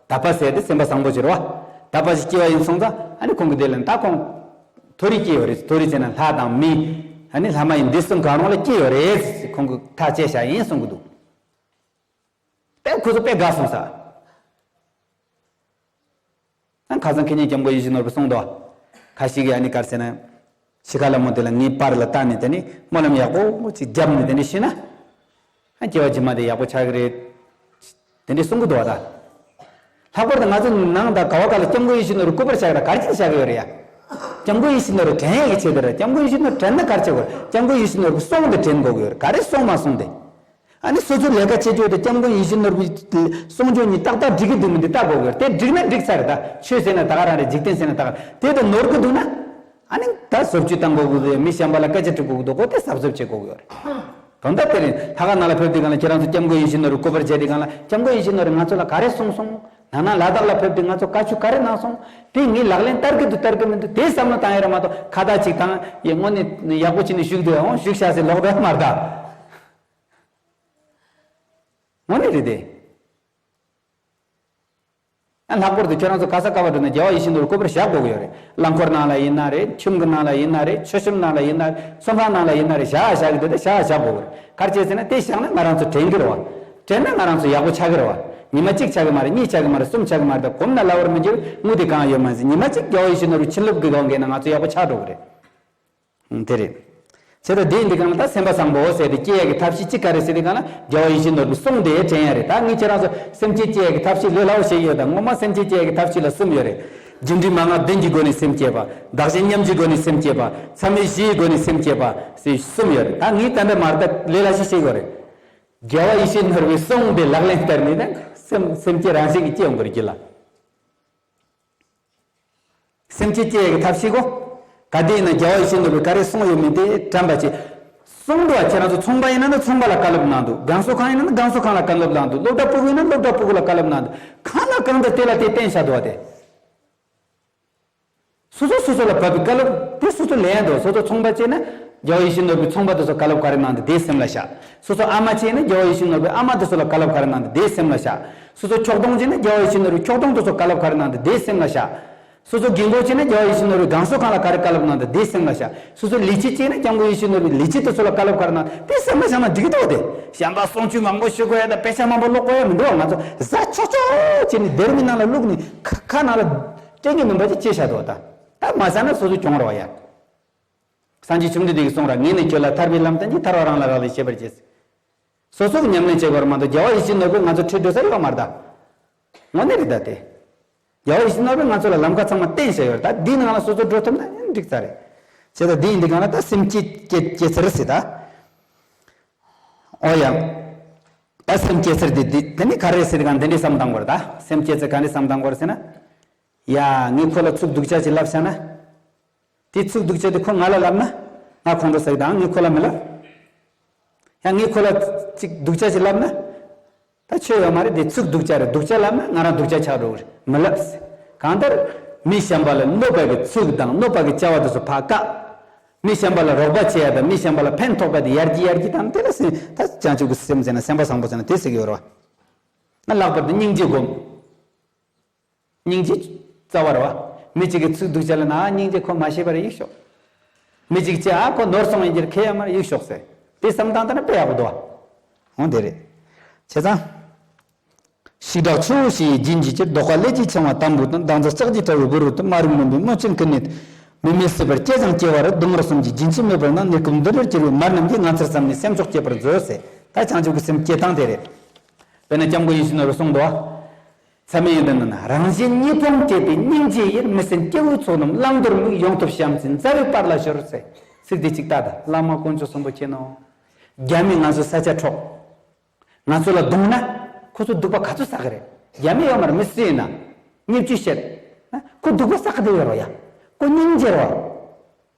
དག་པ་ཟེར་དེ་སེམས་པ་བཟང་པོ་ཅིག་རེད་བ། དག་པ་ཅིག་སྐྱེས་པ་ཡིན་སོང་ཙང་། ཨ་ནི་ཁོང་གིས་དེ་ལ་ད་ཁོང་མཐོ་རིས་སྐྱེས་ཡོད་རེད། མཐོ་རིས་ཟེར་ན་ལྷ་དང་མི། ཨ་ནི་ལྷ་མ་ཡིན་འདི་གསུམ་གང་རུང་ལ་སྐྱེས་ཡོད་རེད་ཟེར་ཁོང་གིས་ཐག་བཅད་བཞག་ཡིན་གསུང་གི་འདུག་དཔེ་ཁོ་ཚོ་དཔེ་དགའ་སོང་ཟེར། ཨ་ཁ་སང་ཁེ་ཉིན་སྐྱབས་མགོན་ཡིད་བཞིན་ནོར་བུས་གསུངས་འདུག་ཁ་ཤས་ཀྱིས་ཨ་ནི་ག་རེ་ཟེར་ན། ཤི་ཁ་ལ་མོ་དེ་ལ་ངའི་པར་ལ་བལྟས་ནས་དེ་ནས་སྨོན་ལམ་ཡག་པོ་ཅིག་བརྒྱབ་ནས་དེ་ནས་ཤི་ན། ཨ་སྐྱེ་བ་རྗེས་མ་དེ་ཡག་པོ་ཆགས་ཀྱི་རེད། དེ་འདྲས་གསུང་གི་འདུག་བ་ད། ལྷག་པར་དུ་ང་ཚོ་ནང་དང་ག་བ་ག་ལ་སྐྱབས་མགོན་ཡིད་བཞིན་ནོར་བུའི་སྐུ་པར་བཞག་ར་ག་རེ་བྱས་ནས་བཞག་གི་ཡོད་རེད་ཡ། སྐྱབས་མགོན་ཡིད་བཞིན་ནོར་བུ་དྲན་ཡག་གི་ཆེད་དུ་རེད། སྐྱབས་མགོན་ཡིད་བཞིན་ནོར་བུ་དྲན་ན་ག་རེ་བྱེད་དགོས་རེད། སྐྱབས་མགོན་ཡིད་བཞིན་ནོར་བུའི་གསུང་དེ་དྲན་དགོས་ཀྱི་ཡོད་རེད། ག་རེ་གསུང་མ་གསུང་དེ། ཨ་ནི་སོ་སོའི་ལས་ཀ་བྱེད་རྒྱུ་དེ་སྐྱབས་མགོན་ཡིད་བཞིན་ནོར་བུའི་གསུང་ཆོས་གཉིས་ཏག་ཏག་འགྲིག་གི་འདུག་མི་འདུག་ལྟ་དགོས་ཀྱི་ཡོད་རེད། དེ་འགྲིག་ན་འགྲིག་ཚར་རེད་ད། ཆོས་ཟེར་ན་ད་ག་རང་རེད། འཇིག་རྟེན་ཟེར་ན་ད་ག་རང་། དེ་དང་ནོར་གི་འདུག་ན། ཨ་ནི་ད་བཟོ་བཅོས་བཏང་དགོས་ཀྱི་རེད། མི་གཞན་པ་ལ་སྐད་ཆ་དྲི་དགོས་ཀྱི་འདུག་གོ། དེ་གཟབ་གཟབ་བྱེད་དགོས་ཀྱི་ཡོད་རེད། དོན་དག་དེ་རེད། ལྷག་དཀར་ནང་ལ་ཕེབས་དུས་སྒང་ལ་ཁྱེད་རང་ཚོ་སྐྱབས་མགོན་ཡིད་བཞིན་ནོར་བུའི་སྐུ་པར་མཇལ་དུས་སྒང་ལ། སྐྱབས་མགོན་ཡིད་བཞིན་ནོར་བུས་ང་ཚོ་ལ་ག་རེ་གསུངས་སོང་། ན་ན་ལ་དྭགས་ལ་ཕེབས་དུས་ང་ཚོ་བཀའ་ཆོས་ག་རེ་གནང་སོང་། དེ་ངས་ལག་ལེན་བསྟར་གི་འདུག་བསྟར་གི་མི་འདུག་དེ་བསམ་བློ་བཏང་ཡ་རེད་མ་གཏོགས། ཁ་བརྡ་ཅིག་དང་། ཡེ་དངོས་གནས་ཡག་པོ་བྱས་ནས་བཞུགས་འདུག་ཨང་བཞུགས་ཤག་ཟེར་ལོག་འགྲོ་ཡ་མ་རེད་ད། དངོས་གནས་རེད་དེ། ཨ་ལྷག་པར་དུ་ཁྱོད་རང་ཚོ་ག་ས་ག་བར་འགྲོ་ན་རྒྱལ་བ་ཡིད་བཞིན་ནོར་བུའི་སྐུ་པར་བཞག་དགོས་ཀྱི་ཡོད་རེད། རླངས་འཁོར་ནང་ལ་ཡིན་ན་རེད། ཁྱིམ་གྱི་ནང་ལ་ཡིན་ན་རེད། མཆོད་གཤོམ་ནང་ལ་ཡིན་ན་རེད། ཚོང་ཁང་ནང་ལ་ཡིན་ན་རེད། བཞག་བཞག་གི་འདུག་དེ་བཞག་བཞག་དགོས་ཀྱི་རེད། ག་རེ་བྱས་ཟེར་ན་དེ་བཞག་ན་ང་རང་ཚོ་དྲན་གྱི་རེད་བ། དྲན་ན་ང་རང་ཚོ་ཡག་པོ་ཆགས་ཀྱི་རེད་བ། ཉི་མ་གཅིག་ཆགས་ཀྱི་མ་རེད། གཉིས་ཆགས་ཀྱི་མ་རེད། གསུམ་ཆགས་ཀྱི་མ་རེད། ད་གོམས་ན་སླ་བོར་མི་འགྱུར། དངུལ་དེ་གང་ཡོད་མ་ཟད། ཉི་མ་གཅིག་རྒྱལ་བ་ཡིད་བཞིན་ནོར་བུའི་བྱིན་རླབས་ཀྱི་སྒང་གིས་ན་ང་ཚོ་ཡག་པོ་ཆགས་འགྲོ་གི་རེད། དེ་རེད། བྱས་ཙང་དེ་ཡིན་དུས་སྒང་ལ་ད་སེམས་པ་བཟང་པོ་ཟེར་དེ་སྐྱེ་ཡག་གི་ཐབས་ཤེས་ཅིག་ག་རེ་ཟེར་དུས་སྒང་ལ། རྒྱལ་བ་ཡིད་བཞིན་ནོར་བུའི་གསུང་དེ་དྲན་ཡ་རེད། ད་ངས་ཁྱེད་རང་ཚོ་སེམས་ཅན་སྐྱེ་ཡག་གི་ཐབས་ཤེས་ལས་སླ་བོ་ཞིག་ཡོད་ད། ངོ་མ་སེམས་ཅན་སྐྱེ་ཡག་གི་ཐབས་ཤེས་ལ་གསུམ་ཡོད་རེད། རྒྱུ་འབྲས་མན་ངག་བདུན་གྱི་སྒོ་ནས་སེམས་བསྐྱེད་པ། བདག་གཞན་མཉམ་བརྗེའི་སྒོ་ནས་སེམས་བསྐྱེད་པ། མཚམས་མེད་བཞིའི་སྒོ་ནས་སེམས་བསྐྱེད་པ་ཟེར་གསུམ་ཡོད་རེད། ད་ངས་ད་འདྲ་མ་རེད། ད་ལས་སླ་ཤོས་ཤིག་ཡོད་རེད། རྒྱལ་བ་ཡིད་བཞིན་ནོར་བུའི་གསུང་དེ་ལག་ལེན་བསྟར་ནས་ད་སེམས་སེམས་ཅན་རང་བཞིན་གྱིས་སྐྱེ་ཡོང་གི་རེད་རྒྱུད་ལ། སེམས་ཅན་སྐྱེ་ཡག་གི་ཐབས་ཤེས་གོ། ག་དུས་ཡིན་ན་རྒྱལ་བ་ཡིད་བཞིན་ནོར་བུས་ག་རེ་གསུངས་ཡོད་མེད་དེ་དྲན་པ་བྱེད། གསུངས་འདུག་བ། ཁྱེད་རང་ཚོ་ཚོང་པ་ཡིན་ན་ན་ཚོང་པ་ལ་བཀའ་སློབ་གནང་འདུག་སྒང་གསོ་ཁང་ཡིན་ན་ན་སྒང་གསོ་ཁང་ལ་བཀའ་སློབ་གནང་འདུག་སློབ་གྲྭ་ཕྲུ་གུ་ཡིན་ན་སློབ་གྲྭ་ཕྲུ་གུ་ལ་བཀའ་སློབ་གནང་འདུག་གང་ལ་གང་འདྲ་དེ་ལ་དེ་བསྟན་བཞག་འདུག་བ་དེ། སོ་སོ་སོ་སོ་ལ་བབས་པའི་བཀའ་སློབ་དེ་སོ་སོ་ལེན་འདུག་སོ་སོ་ཚོང་པ་བྱས་ན་ རྒྱལ་བ་ཡིད་བཞིན་ནོར་བུའི་ཚོང་པ་དེ་ཚོ་བཀའ་སློབ་ག་རེ་གནང་འདུག་དེ་སེམས་ལ་བཞག་སོ་སོ་ཨ་མ་བྱས་ན་རྒྱལ་བ་ཡིད་བཞིན་ནོར་བུའི་ཨ་མ་དེ་ཚོ་ལ་བཀའ་སློབ་ག་རེ་གནང་འདུག་དེ་སེམས་ལ་བཞག་སོ་སོ་ཁྱོག་གདོང་བྱས་ན་རྒྱལ་བ་ཡིད་བཞིན་ནོར་བུའི་ཁྱོག་གདོང་དེ་ཚོ་བཀའ་སློབ་ག་རེ་གནང་འདུག་དེ་སེམས་ལ་བཞག་སོ་སོ་རྒན་གོག་བྱས་ན་རྒྱལ་བ་ཡིད་བཞིན་ནོར་བུའི་སྒང་གསོ་ཁང་ལ་ག་རེ་བཀའ་སློབ་གནང་འདུག་དེ་སེམས་ལ་བཞག་སོ་སོ་ལས་བྱེད་བྱས་ན་སྐྱབས་མགོན་ཡིད་བཞིན་ནོར་བུའི་ལས་བྱེད་དེ་ཚོ་ལ་བཀའ་སློབ་ག་རེ་གནང་འདུག་དེ་སེམས་ལ་བཞག་ན་འགྲིག་གི་འདུག་སྟེ། གཞན་པ་གསུང་ཆོས་མང་པོ་ཞུ་དགོས་ཡ་དང་དཔེ་ཆ་མང་པོ་ཀློག་དགོས་ཡ་མི་འདུག་བ། ང་ཚོ་ཟ་ཆོག་ཆོག་བྱས་ནས་སྡེར་མའི་ནང་ལ་བླུགས་ནས་ཁ་ཁ་ནང་ལ་སྤྲད་ཀྱི་མིན་པ་ཅིག་བྱས་བཞག་འདུག་བ། ད་ད་མ་ཟ་ན་སོ་སོ་གྱོང་རེད་བ་ཡ། སངས་རྒྱས་བཅོམ་ལྡན་འདས་ཀྱིས་གསུངས་ར། ངས་ནི་ཁྱོད་ལ་ཐར་པའི་ལམ་བསྟན་གྱི། ཐར་བ་རང་ལ་རག་ལས་ཤེས་པར་བྱེད། སོ་སོ་གི་ཉམས་ལེན་བྱེད་དགོས་རེད་མ་གཏོགས་རྒྱལ་བ་ཡིད་བཞིན་ནོར་བུས་ང་ཚོ་ཁྲིད་འགྲོ་ས་ཡོད་མ་རེད་ད། དངོས་གནས་རེད་ད་དེ། རྒྱལ་བ་ཡིད་བཞིན་ནོར་བུས་ང་ཚོ་ལ་ལམ་ཁ་ཚང་མ་བསྟན་བཞག་ཡོད་རེད་ད། འདིའི་ནང་ལ་སོ་སོ་འགྲོ་ཐུབ་ན་ཡང་འགྲིག་ས་རེད། བྱས་ཙང་འདི་ཡིན་དུས་གང་ལ་ད་སེམས་བསྐྱེད་བསྐྱེད་བསྐྱེད་ཚར་ཟེར་ད། ཨོ་ཡ། ད་སེམས་བསྐྱེད་ཚར་དེ་དེ་དེ་ནི་ག་རེ་ཟེར་གང་དེ་འདྲའི་བསམ་བཏང་དགོས་རེད་ད། སེམས་བསྐྱེད་ཚར་ག་འདྲའི་བསམ་བཏང་དགོས་རེད་ཟེར་ན། ཡ་ངས་ཁོ་ལ་ཚིག་སྡུག་ཅག་ཅིག་ལབ་བཞག་ན། དེ་ཚིག་སྡུག་ཅག་དེ་ཁོ་ང་ལ་ལབ་ན། ང་ཁོང་ཁྲོ་ཟ་གི་དང་ངས་ཁོ་ལ་མི་ལབ། ཡང་ངས་ཁོ་ལ་ཅིག་སྡུག་ཅག་ཅིག་ལབ་ན། ད་ཆོས་ཡོད་མ་རེད་དེ། ཚིག་སྡུག་ཅག་རེད། སྡུག་ཅག་ལབ་ན་ང་རང་སྡུག་ཅག་ཆགས་འགྲོ་གི་རེད། མི་ལབ་ཟེར། གང་ལྟར་མི་གཞན་པ་ལ་གནོད་པ་གི་ཚིག་དང་གནོད་པ་གི་བྱ་བ་དེ་ཚོ་ཕར་བཀག་མི་གཞན་པ་ལ་རོགས་པ་བྱེད་ཡ་དང་མི་གཞན་པ་ལ་ཕན་ཐོགས་པ་དེ་ཡར་རྒྱས་ཡར་རྒྱས་བཏང་དེ་ལ་སེམས་ད་བྱང་ཆུབ་ཀྱི་སེམས་ཟེར་ན་སེམས་པ་བཟང་པོ་ཟེར་ན་དེ་ཟེར་གི་ཡོད་རེད་བ། ང་ལྷག་པར་དུ་སྙིང་རྗེ་སྒོམ། སྙིང་རྗེ་རྩ་བ་རེད་བ། མི་གཅིག་གི་ཚིག་སྡུག་ཅག་ལ་ན་སྙིང་རྗེ་ཁོ་མ་ཤེས་པ་རེད་ཡིག་ཤོག་མི་གཅིག་ཅེ་ཨ་ཁོ་ནོར་སོང་ཡིན་གྱི་ཁེ་ཡ་མར་ཡིག་ཤོག་ཟེར། དེ་བསམ་སྟངས་ལྟར་ན་དཔེ་ཡག་པོ་འདུག་བ། འོང་དེ་རེད། བྱས་ཙང་། ཞི་དྲག་ཆུ་བོ་ཞིག་ཡི་རྒྱུན་གྱི་ཕྱིར། ལྡོག་པ་ཀླད་ཀྱིས་འཆིང་བ་དམ་པོ་དང་། འདམ་རྫབ་ལྕགས་ཀྱུས་བྲལ་བའི་སྦུ་རུ་དུ། མ་རིག་མུན་པའི་སྨོན་ཆེན་ཀུན་ནས། མི་མེད་སྲིད་པར་སྐྱེས་ཀྱང་སྐྱེ་བ་རུ། སྡུག་བསྔལ་གསུམ་གྱི་རྒྱུན་ཆད་མེད་པར་སྣང་། གནས་སྐབས་འདི་འདྲར་གྱུར་པའི་མ་རྣམས་ཀྱིས། ངག་འཚེར་བསམ་ནས་སེམས་ཕྱོགས་བསྐྱེད་པར་མཛོད་ཟེར། ད་བྱང་ཆུབ་ཀྱི་སེམས་བསྐྱེད་སྟངས་དེ་རེད། དཔེར་ན་སྐྱབས་མགོན་ཡིད་བཞིན་ནོར་བུས་གསུངས་འདུག་བ། ཚད་མེད་ཡོན་ཏན་ནང་ན། རང་གཞན་གཉིས་ཕུང་བསྐྱེད་པའི་སྙིང་རྗེ་ཡིས། མི་སེམས་སྐྱེ་བོའི་ཚོགས་རྣམས་བླང་དོར་དམིགས། ཡོངས་ཐུབ་བྱམས་བརྩེའི་མཛའ་བོའི་དཔལ་ལ་སྦྱོར་ཟེར། ཚིག་འདི་གཅིག་ལྟ་དང་། བླ་མ་དཀོན་མཆོག་གསུམ་པོ་མཁྱེན་ནོ། རྒྱ་མིས་ང་ཚོ་ས་ཆ་འཕྲོག་ང་ཚོ་ལ་རྡུང་ན་ཁོ་ཚོ་སྡུག་པ་ག་ཚོད་བསགས་ཀྱི་རེད། རྒྱ་མི་ཡོད་མ་རེད། མི་སུ་ཡིན་ན། བརྙས་བཅོས་བཤད། ཁོ་སྡུག་པ་བསགས་ཀྱི་བསྡད་ཡོད་རེད་ཡ། ཁོ་སྙིང་རྗེ་རེད།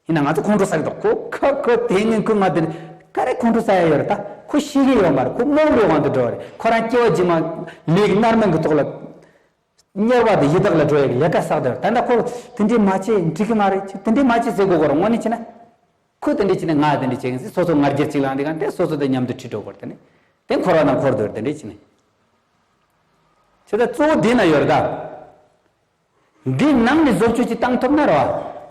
ཡིན་ན་ང་ཚོ་ཁོང་ཁྲོ་ཟ་གི་འདུག་ཁོ་ཁ་ཁོ་དེ་ངན་ཁོ་ང་དེ་ནི་ག་རེ་ཁོང་ཁྲོ་ཟ་ཡ་ཡོད་རེད་ད། ཁོ་ཤི་གི་ཡོད་མ་རེད། ཁོ་རྨོངས་པའི་དབང་དུ་འགྲོ་བ་རེད། ཁོ་རང་སྐྱེ་བ་རྗེས་མ་ལུས་ཀྱི་མནར་མེད་ཀྱི་ཐོག་ལ། དམྱལ་བ་དང་ཡི་དྭགས་ལ་འགྲོ་ཡ་གི་ལས་ཀ་བསགས་བསྡད་རེད། ད་ལྟ་ཁོ་དེ་འདྲས་མ་བྱེད་འགྲིག་གི་མ་རེད། དེ་འདྲས་མ་བྱེད་ཟེར་དགོས་ཀྱི་རེད། དངོས་གནས་བྱས་ན། ཁོས་དེ་འདྲས་བྱས་ནས་ང་དེ་འདྲས་བྱེད་ཀྱི་ཡིན་ཟེར་སོ་སོ་ང་རྒྱལ་གཅིག་ལངས་དེ་གང་དེ་སོ་སོ་དང་མཉམ་དུ་ཁྲིད་འགྲོ་དགོས་རེད། དེ་ནི་དེ་འཁོར་བ་ནང་འཁོར་སྡོད་རེད། དེ་འདྲས་བྱས་ནས། བྱས་ཙང་གཙོ་བོ་འདི་ན་ཡོད་རེད་ད། འདི་ནང་ནས་བཟོ་བཅོས་ཅིག་བཏང་ཐུབ་ན་རེད་བ།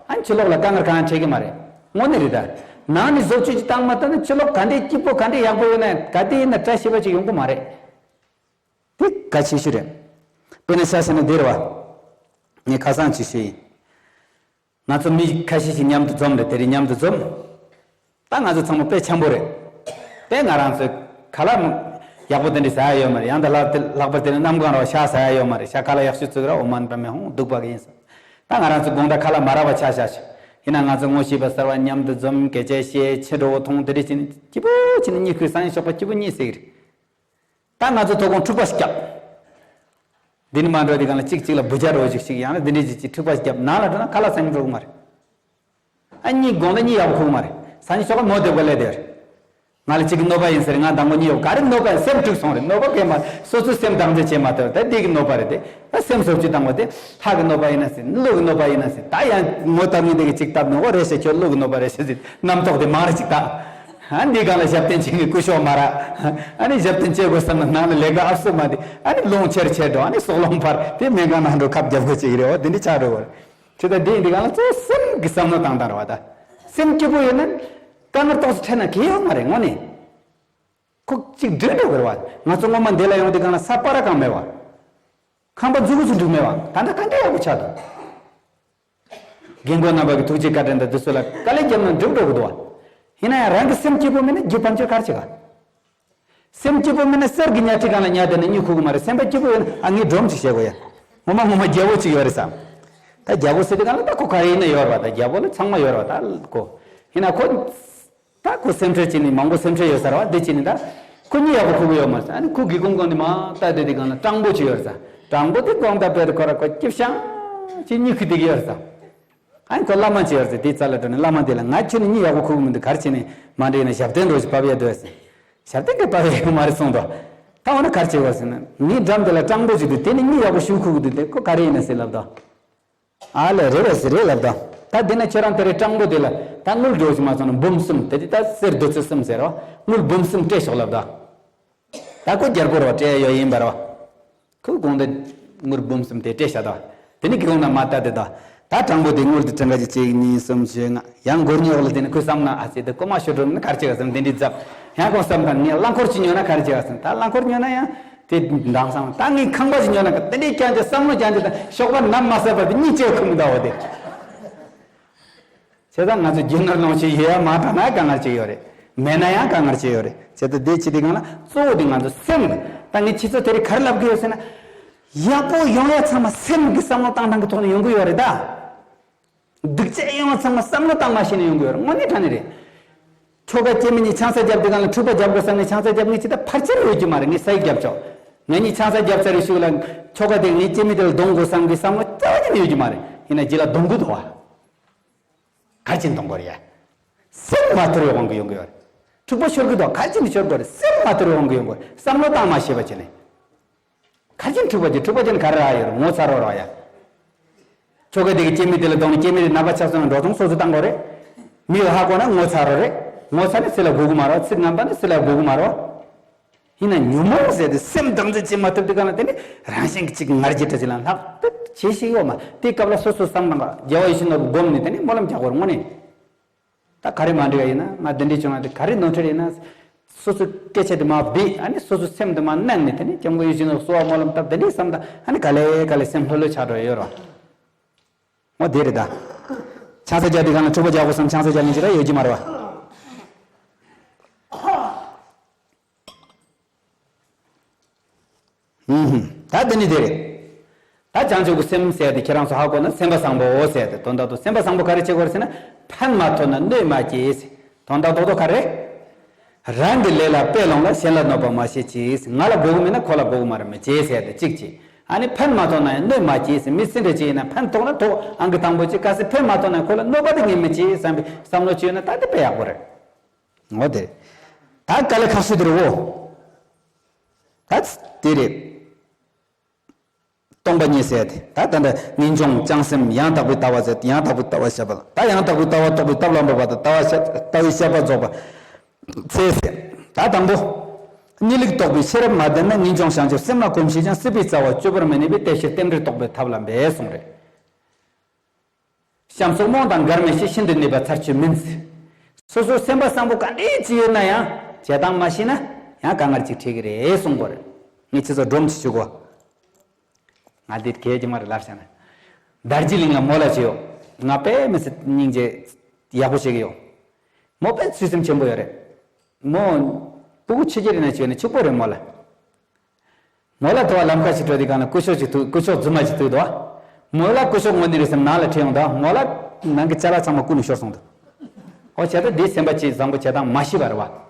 ཨ་ནི་ཕྱི་ལོགས་ལ་དཀའ་ངལ་གང་ཡང་འཕྲད་ཀྱི་མ་རེད། དངོས་གནས་རེད་ད། ནང་ནས་བཟོ་བཅོས་ཅིག་བཏང་མ་ཐུབ་ན་ཕྱི་ལོགས་ག་འདྲའི་སྐྱིད་པོ་ག་འདྲའི་ཡག་པོ་ཡོད་ན་ག་དེ་ཡིན་ན་བཀྲ་ཤིས་པ་ཅིག་ཡོང་གི་མ་རེད། དེ་གལ་ཆེ་ཤོས་རེད། དཔེར་ན་ཆ་བཞག་ན་འདི་རེད་བ། ངས་ཁ་སང་ཅིག་ཞུས་ཡིན། ང་ཚོ་མི་ཁ་ཤས་ཤིག་མཉམ་དུ་འཛོམས་རེད། དེ་རིང་མཉམ་དུ་འཛོམས། ད་ང་ཚོ་ཚང་མ་དཔེ་འཆམ་པོ་རེད། དེ་ང་རང་ཚོས་ཁ་ལག་ཡག་པོ་དེ་འདྲ་ཟ་ཡ་ཡོད་མ་རེད། ཡང་ད་ལྷག་དེ་ལྷག་པར་དེ་ནི་གནམ་གང་རེད་བ། ཤ་ཟ་ཡ་ཡོད་མ་རེད། ཤ་ཁ་ལག་ཡག་ཤོས་བཙུགས་ར། འོ་མ་པ་མེ་ཧོང་སྡུག་པ་གི་ཡིན་ས། ད་ང་རང་ཚོ་དགོང་དག་ཁ་ལག་མ་རག་པ་ཆ་བཞག་ཤག་ཡིན་ན་ང་ཚོ་ངོ་ཤེས་པ་གསར་བ་མཉམ་དུ་འཛོམས། སྐད་ཆ་བཤད། ཕྱི་དྲོ་འཐུང་། དེ་འདྲ་བྱས་ནས་སྐྱིད་པོ་བྱས་ནས་གཉིད་ཁུག་སང་ཉིན་ཞོགས་པ་སྐྱིད་པོ་གཉིད་སད་ཀྱི་རེད། ད་ང་ཚོ་དོ་དགོང་འཁྲུག་པ་ཞིག་བརྒྱབ། འདི་ནི་མ་འགྲོ་དེ་གང་ལ་གཅིག་གཅིག་ལ་འབུ་རྒྱག་རོགས་ཅིག་ཞིག་ཡང་ན་འདི་འདྲའི་ཅིག་ཅིག་འཁྲུག་པ་ཞིག་བརྒྱབ། ནང་ལ་འགྲོ་ན་ཁ་ལག་ཟ་སྙིང་འདོད་ཀྱི་མ་རེད། ཨ་གཉིད་དགོང་ལ་གཉིད་ཡག་པོ་ཁུག་མ་རེད། སང་ཉིན་ཞོགས་ཀ་མོ་སྡེབ་ག་ལས་དེར། ང་ལ་གཅིག་གི་གནོད་པ་ཡིན་ཟེར། ང་དང་པོ་གཉིད་ཡོད་ག་རེ་གནོད་པ་ཡིན། སེམས་འཁྲུག་སོང་རེད། གནོད་པ་གས་མ་སོ་སོའི་སེམས་དང་འཛིན་བྱེད་མ་ཐུབ། ད་འདི་གི་གནོད་པ་རེད་དེ། ད་སེམས་བཟོ་བཅོས་བཏང་བ་དེ་ལྷ་གི་གནོད་པ་ཡིན་ན་ཟེར། ཀླུ་གི་གནོད་པ་ཡིན་ན་ཟེར། ད་ཡང་ངོ་བཏབ་ངེས་འདི་གི་གཅིག་བཏབ་ནས་འོ་རེད་ཟེར། ཁྱོད་ཀླུ་གི་གནོད་པ་རེད་ཟེར་ཟེར་རྣམ་རྟོག་དེ་མང་རེ་གཅིག་བཏགས། ཨ་འདི་གང་ལ་ཞབས་བརྟན་བྱེད་ངེས་སྐུ་ཞོགས་མ་ར། ཨ་ནི་ཞབས་བརྟན་བྱེད་དགོས་བསམ་ན་ནང་ལ་ལས་ཀ་ཨབ་སུ་མ་དེ། ཨ་ནི་རླུང་ཆེར་ཆེར་འགྲོ། ཨ་ནི་སྲོག་རླུང་འཕར། དེ་སྨན་ཁང་ནང་འགྲོ་ཁབ་རྒྱབ་དགོས་བྱེད་ཀྱི་རེད། འོ་དེ་འདྲ་ཆགས་འགྲོ་གི་རེད། ཁྱོད་ད་འདི་འདི་གང་ལ་གཙོ་བོ་སེམས་ཀྱི་བསམ་བློ་བཏང་སྟངས་རེད་བ། ད་སེམས་སྐྱིད་པོ་ཡོད་ན་དཀའ་ངལ་ཏོག་ཙམ་འཕྲད་ན་གལ་ཡོད་མ་རེད། དངོས་གནས་ཁོ་གཅིག་འདྲེས་འགྲོ་གི་རེད་བ། ང་ཚོ་སྔོན་མ་འདི་ལ་ཡོང་དུས་གང་ལ་ས་སྤར་ར་གང་མེད་བ། ཁང་པ་མཛུ་གུ་ཚོ་འགྲིག་མེད་བ། ད་ལྟ་ག་འདྲ་ཡག་པོ་ཆགས་འདུག་རྒན་རྒོན་རྣམ་པ་གི་ཐུགས་རྗེ་བཀའ་དྲིན་དང་དེ་ཚོ་ལ་དཀའ་ལས་བརྒྱབ་ན་འགྲིག་འགྲོ་གི་འདུག་བ། ཡིན་ན་ཡང་རང་གི་སེམས་སྐྱིད་པོ་མེད་ན་རྒྱུ་ཕམ་ཆོས་ག་རེ་བྱེད་ག་སེམས་སྐྱིད་པོ་མེད་ན་གསེར་གྱི་ཉལ་ཁྲི་སྒང་ལ་ཉལ་བསྡད་ན་གཉིད་ཁུག་གི་མ་རེད། སེམས་པ་སྐྱིད་པོ་ཡོད་ན། ཨ་ངས་སྒྲོམ་ཅིག་བྱེད་དགོས་ཡ། ངོ་མ་ངོ་མ་རྒྱལ་པོ་ཅིག་ཡོད་རེད་བསམ། ད་རྒྱལ་པོ་ཟེར་དུས་གང་ལ་ད་ཁོ་ག་རེ་ཡིན་ན་ཡོད་རེད་བ། ད་རྒྱལ་པོ་ལ་ཚང་མ་ཡོད་རེད་བ། ད་ཁོ་ཡིན་ན་ཁོ། ད་ཁོ་སེམས་ཁྲལ་བྱས་ནས་མང་པོ་སེམས་ཁྲལ་ཡོད་ས་རེད་བ། འདི་བྱས་ནས་ད་ཁོ་གཉིད་ཡག་པོ་ཁུག་གི་ཡོད་མ་རེད། ཨ་ནི་ཁོ་སྒེའུ་ཁུང་སྒང་ནས་མར་ལྟ་བསྡད་དུས་སྒང་ལ་སྤྲང་པོ་ཅིག་ཡོད་རེད་ས། སྤྲང་པོ་དེ་དགོང་དག་བྲོས་ཏེ་ཁོ་ར་ཁོ་སྐྱིད་ཤང་ཅིག་གཉིད་ཁུག་བསྡད་ཀྱི་ཡོད་རེད་ས། ཨ་ནི་ཁོ་བླ་མ་ཅིག་ཡོད་རེད་ས། དེའི་རྩ་ལ་འགྲོ་ནས་བླ་མ་དེ་ལ་ང་ཁྱོད་ནི་གཉིད་ཡག་པོ་ཁུག་གི་མི་འདུག་ག་རེ་བྱས་ནས་མ་འདྲེས་ན་ཞབས་བརྟན་འགྲོ་ཞིག་བབས་ཡ་འདུག་ཟེར། ཞབས་བརྟན་གྱི་བབས་ཡ་ཡོད་མ་རེད་གསུངས་འདུག་ད་འོ་ན་ག་རེ་བྱེད་དགོས་ཟེར་ན་ངའི་འགྲམ་དེ་ལ་སྤྲང་པོ་ཅིག་འདུག་དེ་ནི་གཉིད་ཡག་པོ་ཞིག་ཁུག་གི་འདུག་དེ་ཁོ་ག་རེ་ཡིན་ན་ཟེར་ལབ་དོ། ཨ་ལས་རེད་པས་ཟེར་རེད་ལབ་དང་ ད་དེ་ནས་ཁྱེད་རང་དེ་རེད་སྤྲང་པོ་དེ་ལ་ད་དངུལ་འགྲོ་ཞིག་མ་སོང་ན་འབུམ་གསུམ་དེ་དེ་ད་གསེར་རྡོ་རྩི་གསུམ་ཟེར་རོ། དངུལ་འབུམ་གསུམ་སྤྲད་ཤོག་ལབ་ད། ད་ཁོ་རྒྱལ་པོ་རོ་སྤྲད་ཡོད་ཡིན་པ་རོ། ཁོས་དགོངས་དེ་དངུལ་འབུམ་གསུམ་དེ་སྤྲད་བཞག་ད། དེ་ནི་ཁོས་དགོངས་ན་མ་ལྟ་དེ་ད། ད་སྤྲང་པོ་དེ་དངུལ་དེ་གྲངས་ཀ་གཅིག་གཅིག་གཉིས་གསུམ་བཞི་ལྔ་ཡང་འགོར་ཉོག་ལ་དེ་ནི་ཁོས་བསམ་ན་ཨ་ཙི་དེ་ཀོ་མ་ཤོར་འགྲོ་ན་གར་ཅིག་ག་བསམ་དེ་འདྲི་ཛབ། ཡང་ཁོ་བསམ་ད་ངས་རླངས་འཁོར་ཅིག་ཉོ་ན་གར་ཅིག་ག་བསམ་ད་རླངས་འཁོར་ཉོ་ན་ཡང་དེ་འདང་བསམ་ད་ངས་ཁང་པ་ཅིག་ཉོ་ན་ག་དེ་འདྲའི་ཀྱང་ཅིག་བསམ་བློ་ཀྱང་ཅིག་ད་ཞོགས་པ་ནམ་མ་ཟ་བར་དེ་གཉིད་ཅིག་ཁུག་མི་འདའ་བ་དེ། བྱས་ཙང་ང་ཚོ་རྒྱུ་ནོར་ལོངས་སྤྱོད་ཡོད་ཡ་མ་དྲག་ན་དཀའ་ངལ་ཅིག་ཡོད་རེད། མེད་ན་ཡང་དཀའ་ངལ་ཅིག་ཡོད་རེད། བྱས་ཙང་དེ་ཅི་དེ་གང་ལ་གཙོ་བོ་དེ་ང་ཚོ་སེམས། ད་ངས་ཁྱེད་ཚོ་དེ་རིང་ག་རེ་ལབ་གི་ཡོད་ཟེར་ན། ཡག་པོ་ཡོང་ཡ་ཚང་མ་སེམས་ཀྱི་བསམ་བློ་བཏང་སྟངས་ཀྱི་ཐོག་ནས་ཡོང་གི་ཡོད་རེད་ད། སྡུག་ཅག་ཡོང་བ་ཚང་མ་བསམ་བློ་བཏང་མ་ཤེས་ནས་ཡོང་གི་ཡོད་རེད། དངོས་གནས་དྲང་གནས་རེད། ཁྱོ་ག་སྐྱེ་དམན་གཉིས་ཆང་ས་རྒྱབ་དུས་གང་ལ་འཁྲུག་པ་རྒྱབ་དགོས་བསམ་ནས་ཆང་ས་རྒྱབ་ངེས་ཅི་ད་ཕལ་ཆེར་ཡོད་ཀྱི་མ་རེད། ངས་ས་ཡིག་རྒྱབ་ཆོག་ང་གཉིས་ཆང་ས་རྒྱབ་ཚར་རེ་ཤུགས་ལ་ཁྱོ་ག་དེ་ངའི་སྐྱེ་དམན་དེ་ལ་གདོང་དགོས་བསམ་གི་བསམ་བློ་རྩ་བ་ཉིད་ནས་ཡོད་ཀྱི་མ་རེད། ཡིན་ན་རྗེས་ལ་གདོང་གི་འདུག་བ། ག་ཅིན་གཏོང་དགོས་རེད་ཡ། སེམས་མ་ཐུར་བའི་དབང་གིས་ཡོང་གི་ཡོད་རེད། འཁྲུག་པ་ཤོར་གི་འདུག་ག་ཅིན་ཤོར་དགོས་རེད། སེམས་མ་ཐུར་བའི་དབང་གིས་ཡོང་གི་རེད། བསམ་བློ་བཏང་མ་ཤེས་པ་བྱས་ནས། ག་ཅིན་འཁྲུག་པ་ཅིན་འཁྲུག་པ་ཅིན་ག་རེ་རག་ཡོད་རེད། ངོ་ཚ་རོགས་རོགས་ཡ། ཁྱོ་ག་དེ་གི་སྐྱེ་དམན་དེ་ལ་གདོང་ནས་སྐྱེ་དམན་དེ་ནད་པ་ཆགས་སོང་ན་འགྲོ་སོང་སོ་སོས་བཏང་དགོས་རེད། མི་ལ་ཧ་གོ་ན་ངོ་ཚ་རོགས་རེད། ངོ་ཚ་ནས་ཚེ་ལ་དགོས་གི་མ་རོགས། ཚིག་ངན་པ་ནི་ཚེ་ལ་དགོས་གི་མ་རོགས། ཡིན་ན་ཉོན་མོངས་ཟེར་ཏེ་སེམས་དང་འཛིན་བྱེད་མ་ཐུབ་དུས་གང་ལ་དེ་ནི་རང་བཞིན་གྱི་གཅིག་ངར་གྱི་འདྲ་ཅིག་ལ་ལྷག་ཏུ་བྱེད་ཤེས་ཡོད་མ་དེ་སྐབས་ལ་སོ་སོ་བསམ་དང་རྒྱལ་བ་ཡིད་བཞིན་ནོར་བུ་བསྒོམས་ནས་དེ་ནི་སྨོན་ལམ་རྒྱག་དགོས་རེད་དངོས་གནས། ད་ག་རེ་མ་འགྲིག་ཡིན་ན་ང་དེ་འདྲའི་བྱུང་ན་དེ་ག་རེ་ནོར་འཁྲུལ་ཡིན་ན། སོ་སོའི་སྐད་ཆ་དེ་མ་བེད་ཨ་ནི་སོ་སོའི་སེམས་དེ་མ་གནང་ནས་དེ་ནི་སྐྱབས་མགོན་ཡིད་བཞིན་ནོར་བུ་གསོལ་བ་སྨོན་ལམ་བཏབ་དེ་འདྲའི་བསམ་ད་ཨ་ནི་ག་ལེ་ག་ལེ་སེམས་ལྷོད་ལྷོད་ཆགས་འགྲོ་ཡ་ཡོད་རེད་བ། འོ་དེ་རེད་ད། ཆང་ས་རྒྱག་དུས་གང་ལ་འཁྲུག་པ་རྒྱག་དགོས་བསམ་ཆང་ས་རྒྱག་མཁན་ཅིག་ར་ཡོད་ཀྱི་མ་རེད་བ། ཧུམ་ཧུམ། ད་འདི་ནི་དེ་རེད། ད་བྱང་ཆུབ་ཀྱི་སེམས་ཟེར་ཏེ་ཁྱེད་རང་ཚོ་ཧ་གོ་ན་སེམས་པ་བཟང་པོ་ཟེར་ཏེ་དོན་དག་ཏུ་སེམས་པ་བཟང་པོ་ག་རེ་བྱེད་དགོས་རེད་ཟེར་ན། ཕན་མ་ཐོགས་ན་གནོད་མ་སྐྱེལ་ཟེར། དོན་དག་རྡོག་རྡོག་ག་རེ། རང་གི་ལས་ལ་དཔེ་ལོངས་ལ་གཞན་ལ་གནོད་པ་མ་བྱེད་ཅིག་ང་ལ་དགོས་ཀྱི་མེད་ན་ཁོ་ལ་དགོས་ཀྱི་མ་རེད་མི་བྱེད་ཟེར་ཏེ་གཅིག་བྱེད། ཨ་ནི་ཕན་མ་ཐོགས་ན་ཡང་གནོད་མ་སྐྱེལ་ཟེར། མི་སུ་འདྲ་ཅིག་ཡིན་ན་ཕན་ཐོགས་ན་ཐོགས་ཨང་གི་དང་པོ་བྱེད། གལ་སྲིད་ཕན་མ་ཐོགས་ན་ཁོ་ལ་གནོད་པ་དེ་ངས་མི་བྱེད་བསམ་པའི་བསམ་བློ་བྱས་ན་ད་དེ་དཔེ་ཡག་པོ་རེད། འོ་དེ། ད་དཀའ་ལས་ཁག་ཤོས་དེ་རེད་འོ། ད་དེ་རེད། སྟོང་པ་ཉིད་ཟེར་ཏེ་ད་ད་འདྲ་ངེས་འབྱུང་བྱང་སེམས་ཡང་དག་པའི་ལྟ་བ་ཟེར་ཏེ་ཡང་དག་པའི་ལྟ་བ་བཤད་པ་ལ་ད་ཡང་དག་པའི་ལྟ་བ་རྟོགས་པའི་ཐབས་ལ་འབད་པ་དང་ལྟ་བ་བཤད་ལྟ་བའི་བཤད་པ་རྫོགས་པ་ཚེ་ཟེར། ད་དང་པོ། གཉིད་ལུགས་རྟོགས་པའི་ཤེས་རབ་མ་ལྡན་ན་ངེས་འབྱུང་བྱང་ཆུབ་སེམས་ལ་གོམས་ཤིང་ཀྱང་སྲིད་པའི་རྩ་བ་གཅོད་པར་མི་ནུས་པས་དེ་ཕྱིར་རྟེན་འབྲེལ་རྟོགས་པའི་ཐབས་ལ་འབད་གསུངས་རེད། བྱམས་སོགས་རྨོངས་དང་འགལ་མི་ཤེས་ཤིན་ཏུ་ནུས་པ་ཚར་གཅོད་མིན། སོ་སོའི་སེམས་པ་བཟང་པོ་ག་འདྲས་ཅིག་ཡོད་ན་ཡང་བྱེད་སྟངས་མ་ཤེས་ན་ཡང་དཀའ་ངལ་ཅིག་འཕྲད་ཀྱི་རེད་གསུངས་པ་རེད། ངས་ཁྱེད་ཚོ་སྒྲོམ་ཅིག་ཞུ་གོ། ང་འདི་གལ་གྱི་མ་རེད་ལབ་བྱས་ན། དར་རྗེ་གླིང་ལ་མོ་ལ་ཅིག་ཡོད། ང་དཔེ་མི་སྲིད་སྙིང་རྗེ་ཡག་པོ་བྱེད་ཀྱི་ཡོད། མོ་དཔེ་ཚུལ་སེམས་ཆེན་པོ་ཡོད་རེད། མོ་སྤུ་གུ་ཆུང་ཆུང་རེད་ན་ཅིག་ཡོད་ན་ཕྱུག་པོ་རེད་མོ་ལ། མོ་ལ་དུ་བ་ལམ་ཁ་ཞིག་འགྲོ་དུས་གང་ལ་སྐུ་ཞབས་ཅིག་ཐུག་སྐུ་ཞབས་རྫུན་མ་ཅིག་ཐུག་འདུག་མོ་ལ་སྐུ་ཞབས་དངོས་གནས་རེད་བསམ་ནང་ལ་ཁྲིད་ཡོང་དུས་མོ་ལ་ནང་གི་ཅ་ལག་ཚང་མ་རྐུ་ནས་ཤོར་སོང་འདུག་ཨོ་བྱས་ཙང་འདི་སེམས་པ་ཅིག་བཟང་པོ་བྱེད་སྟངས་མ་ཤེས་པ་རེད་བ།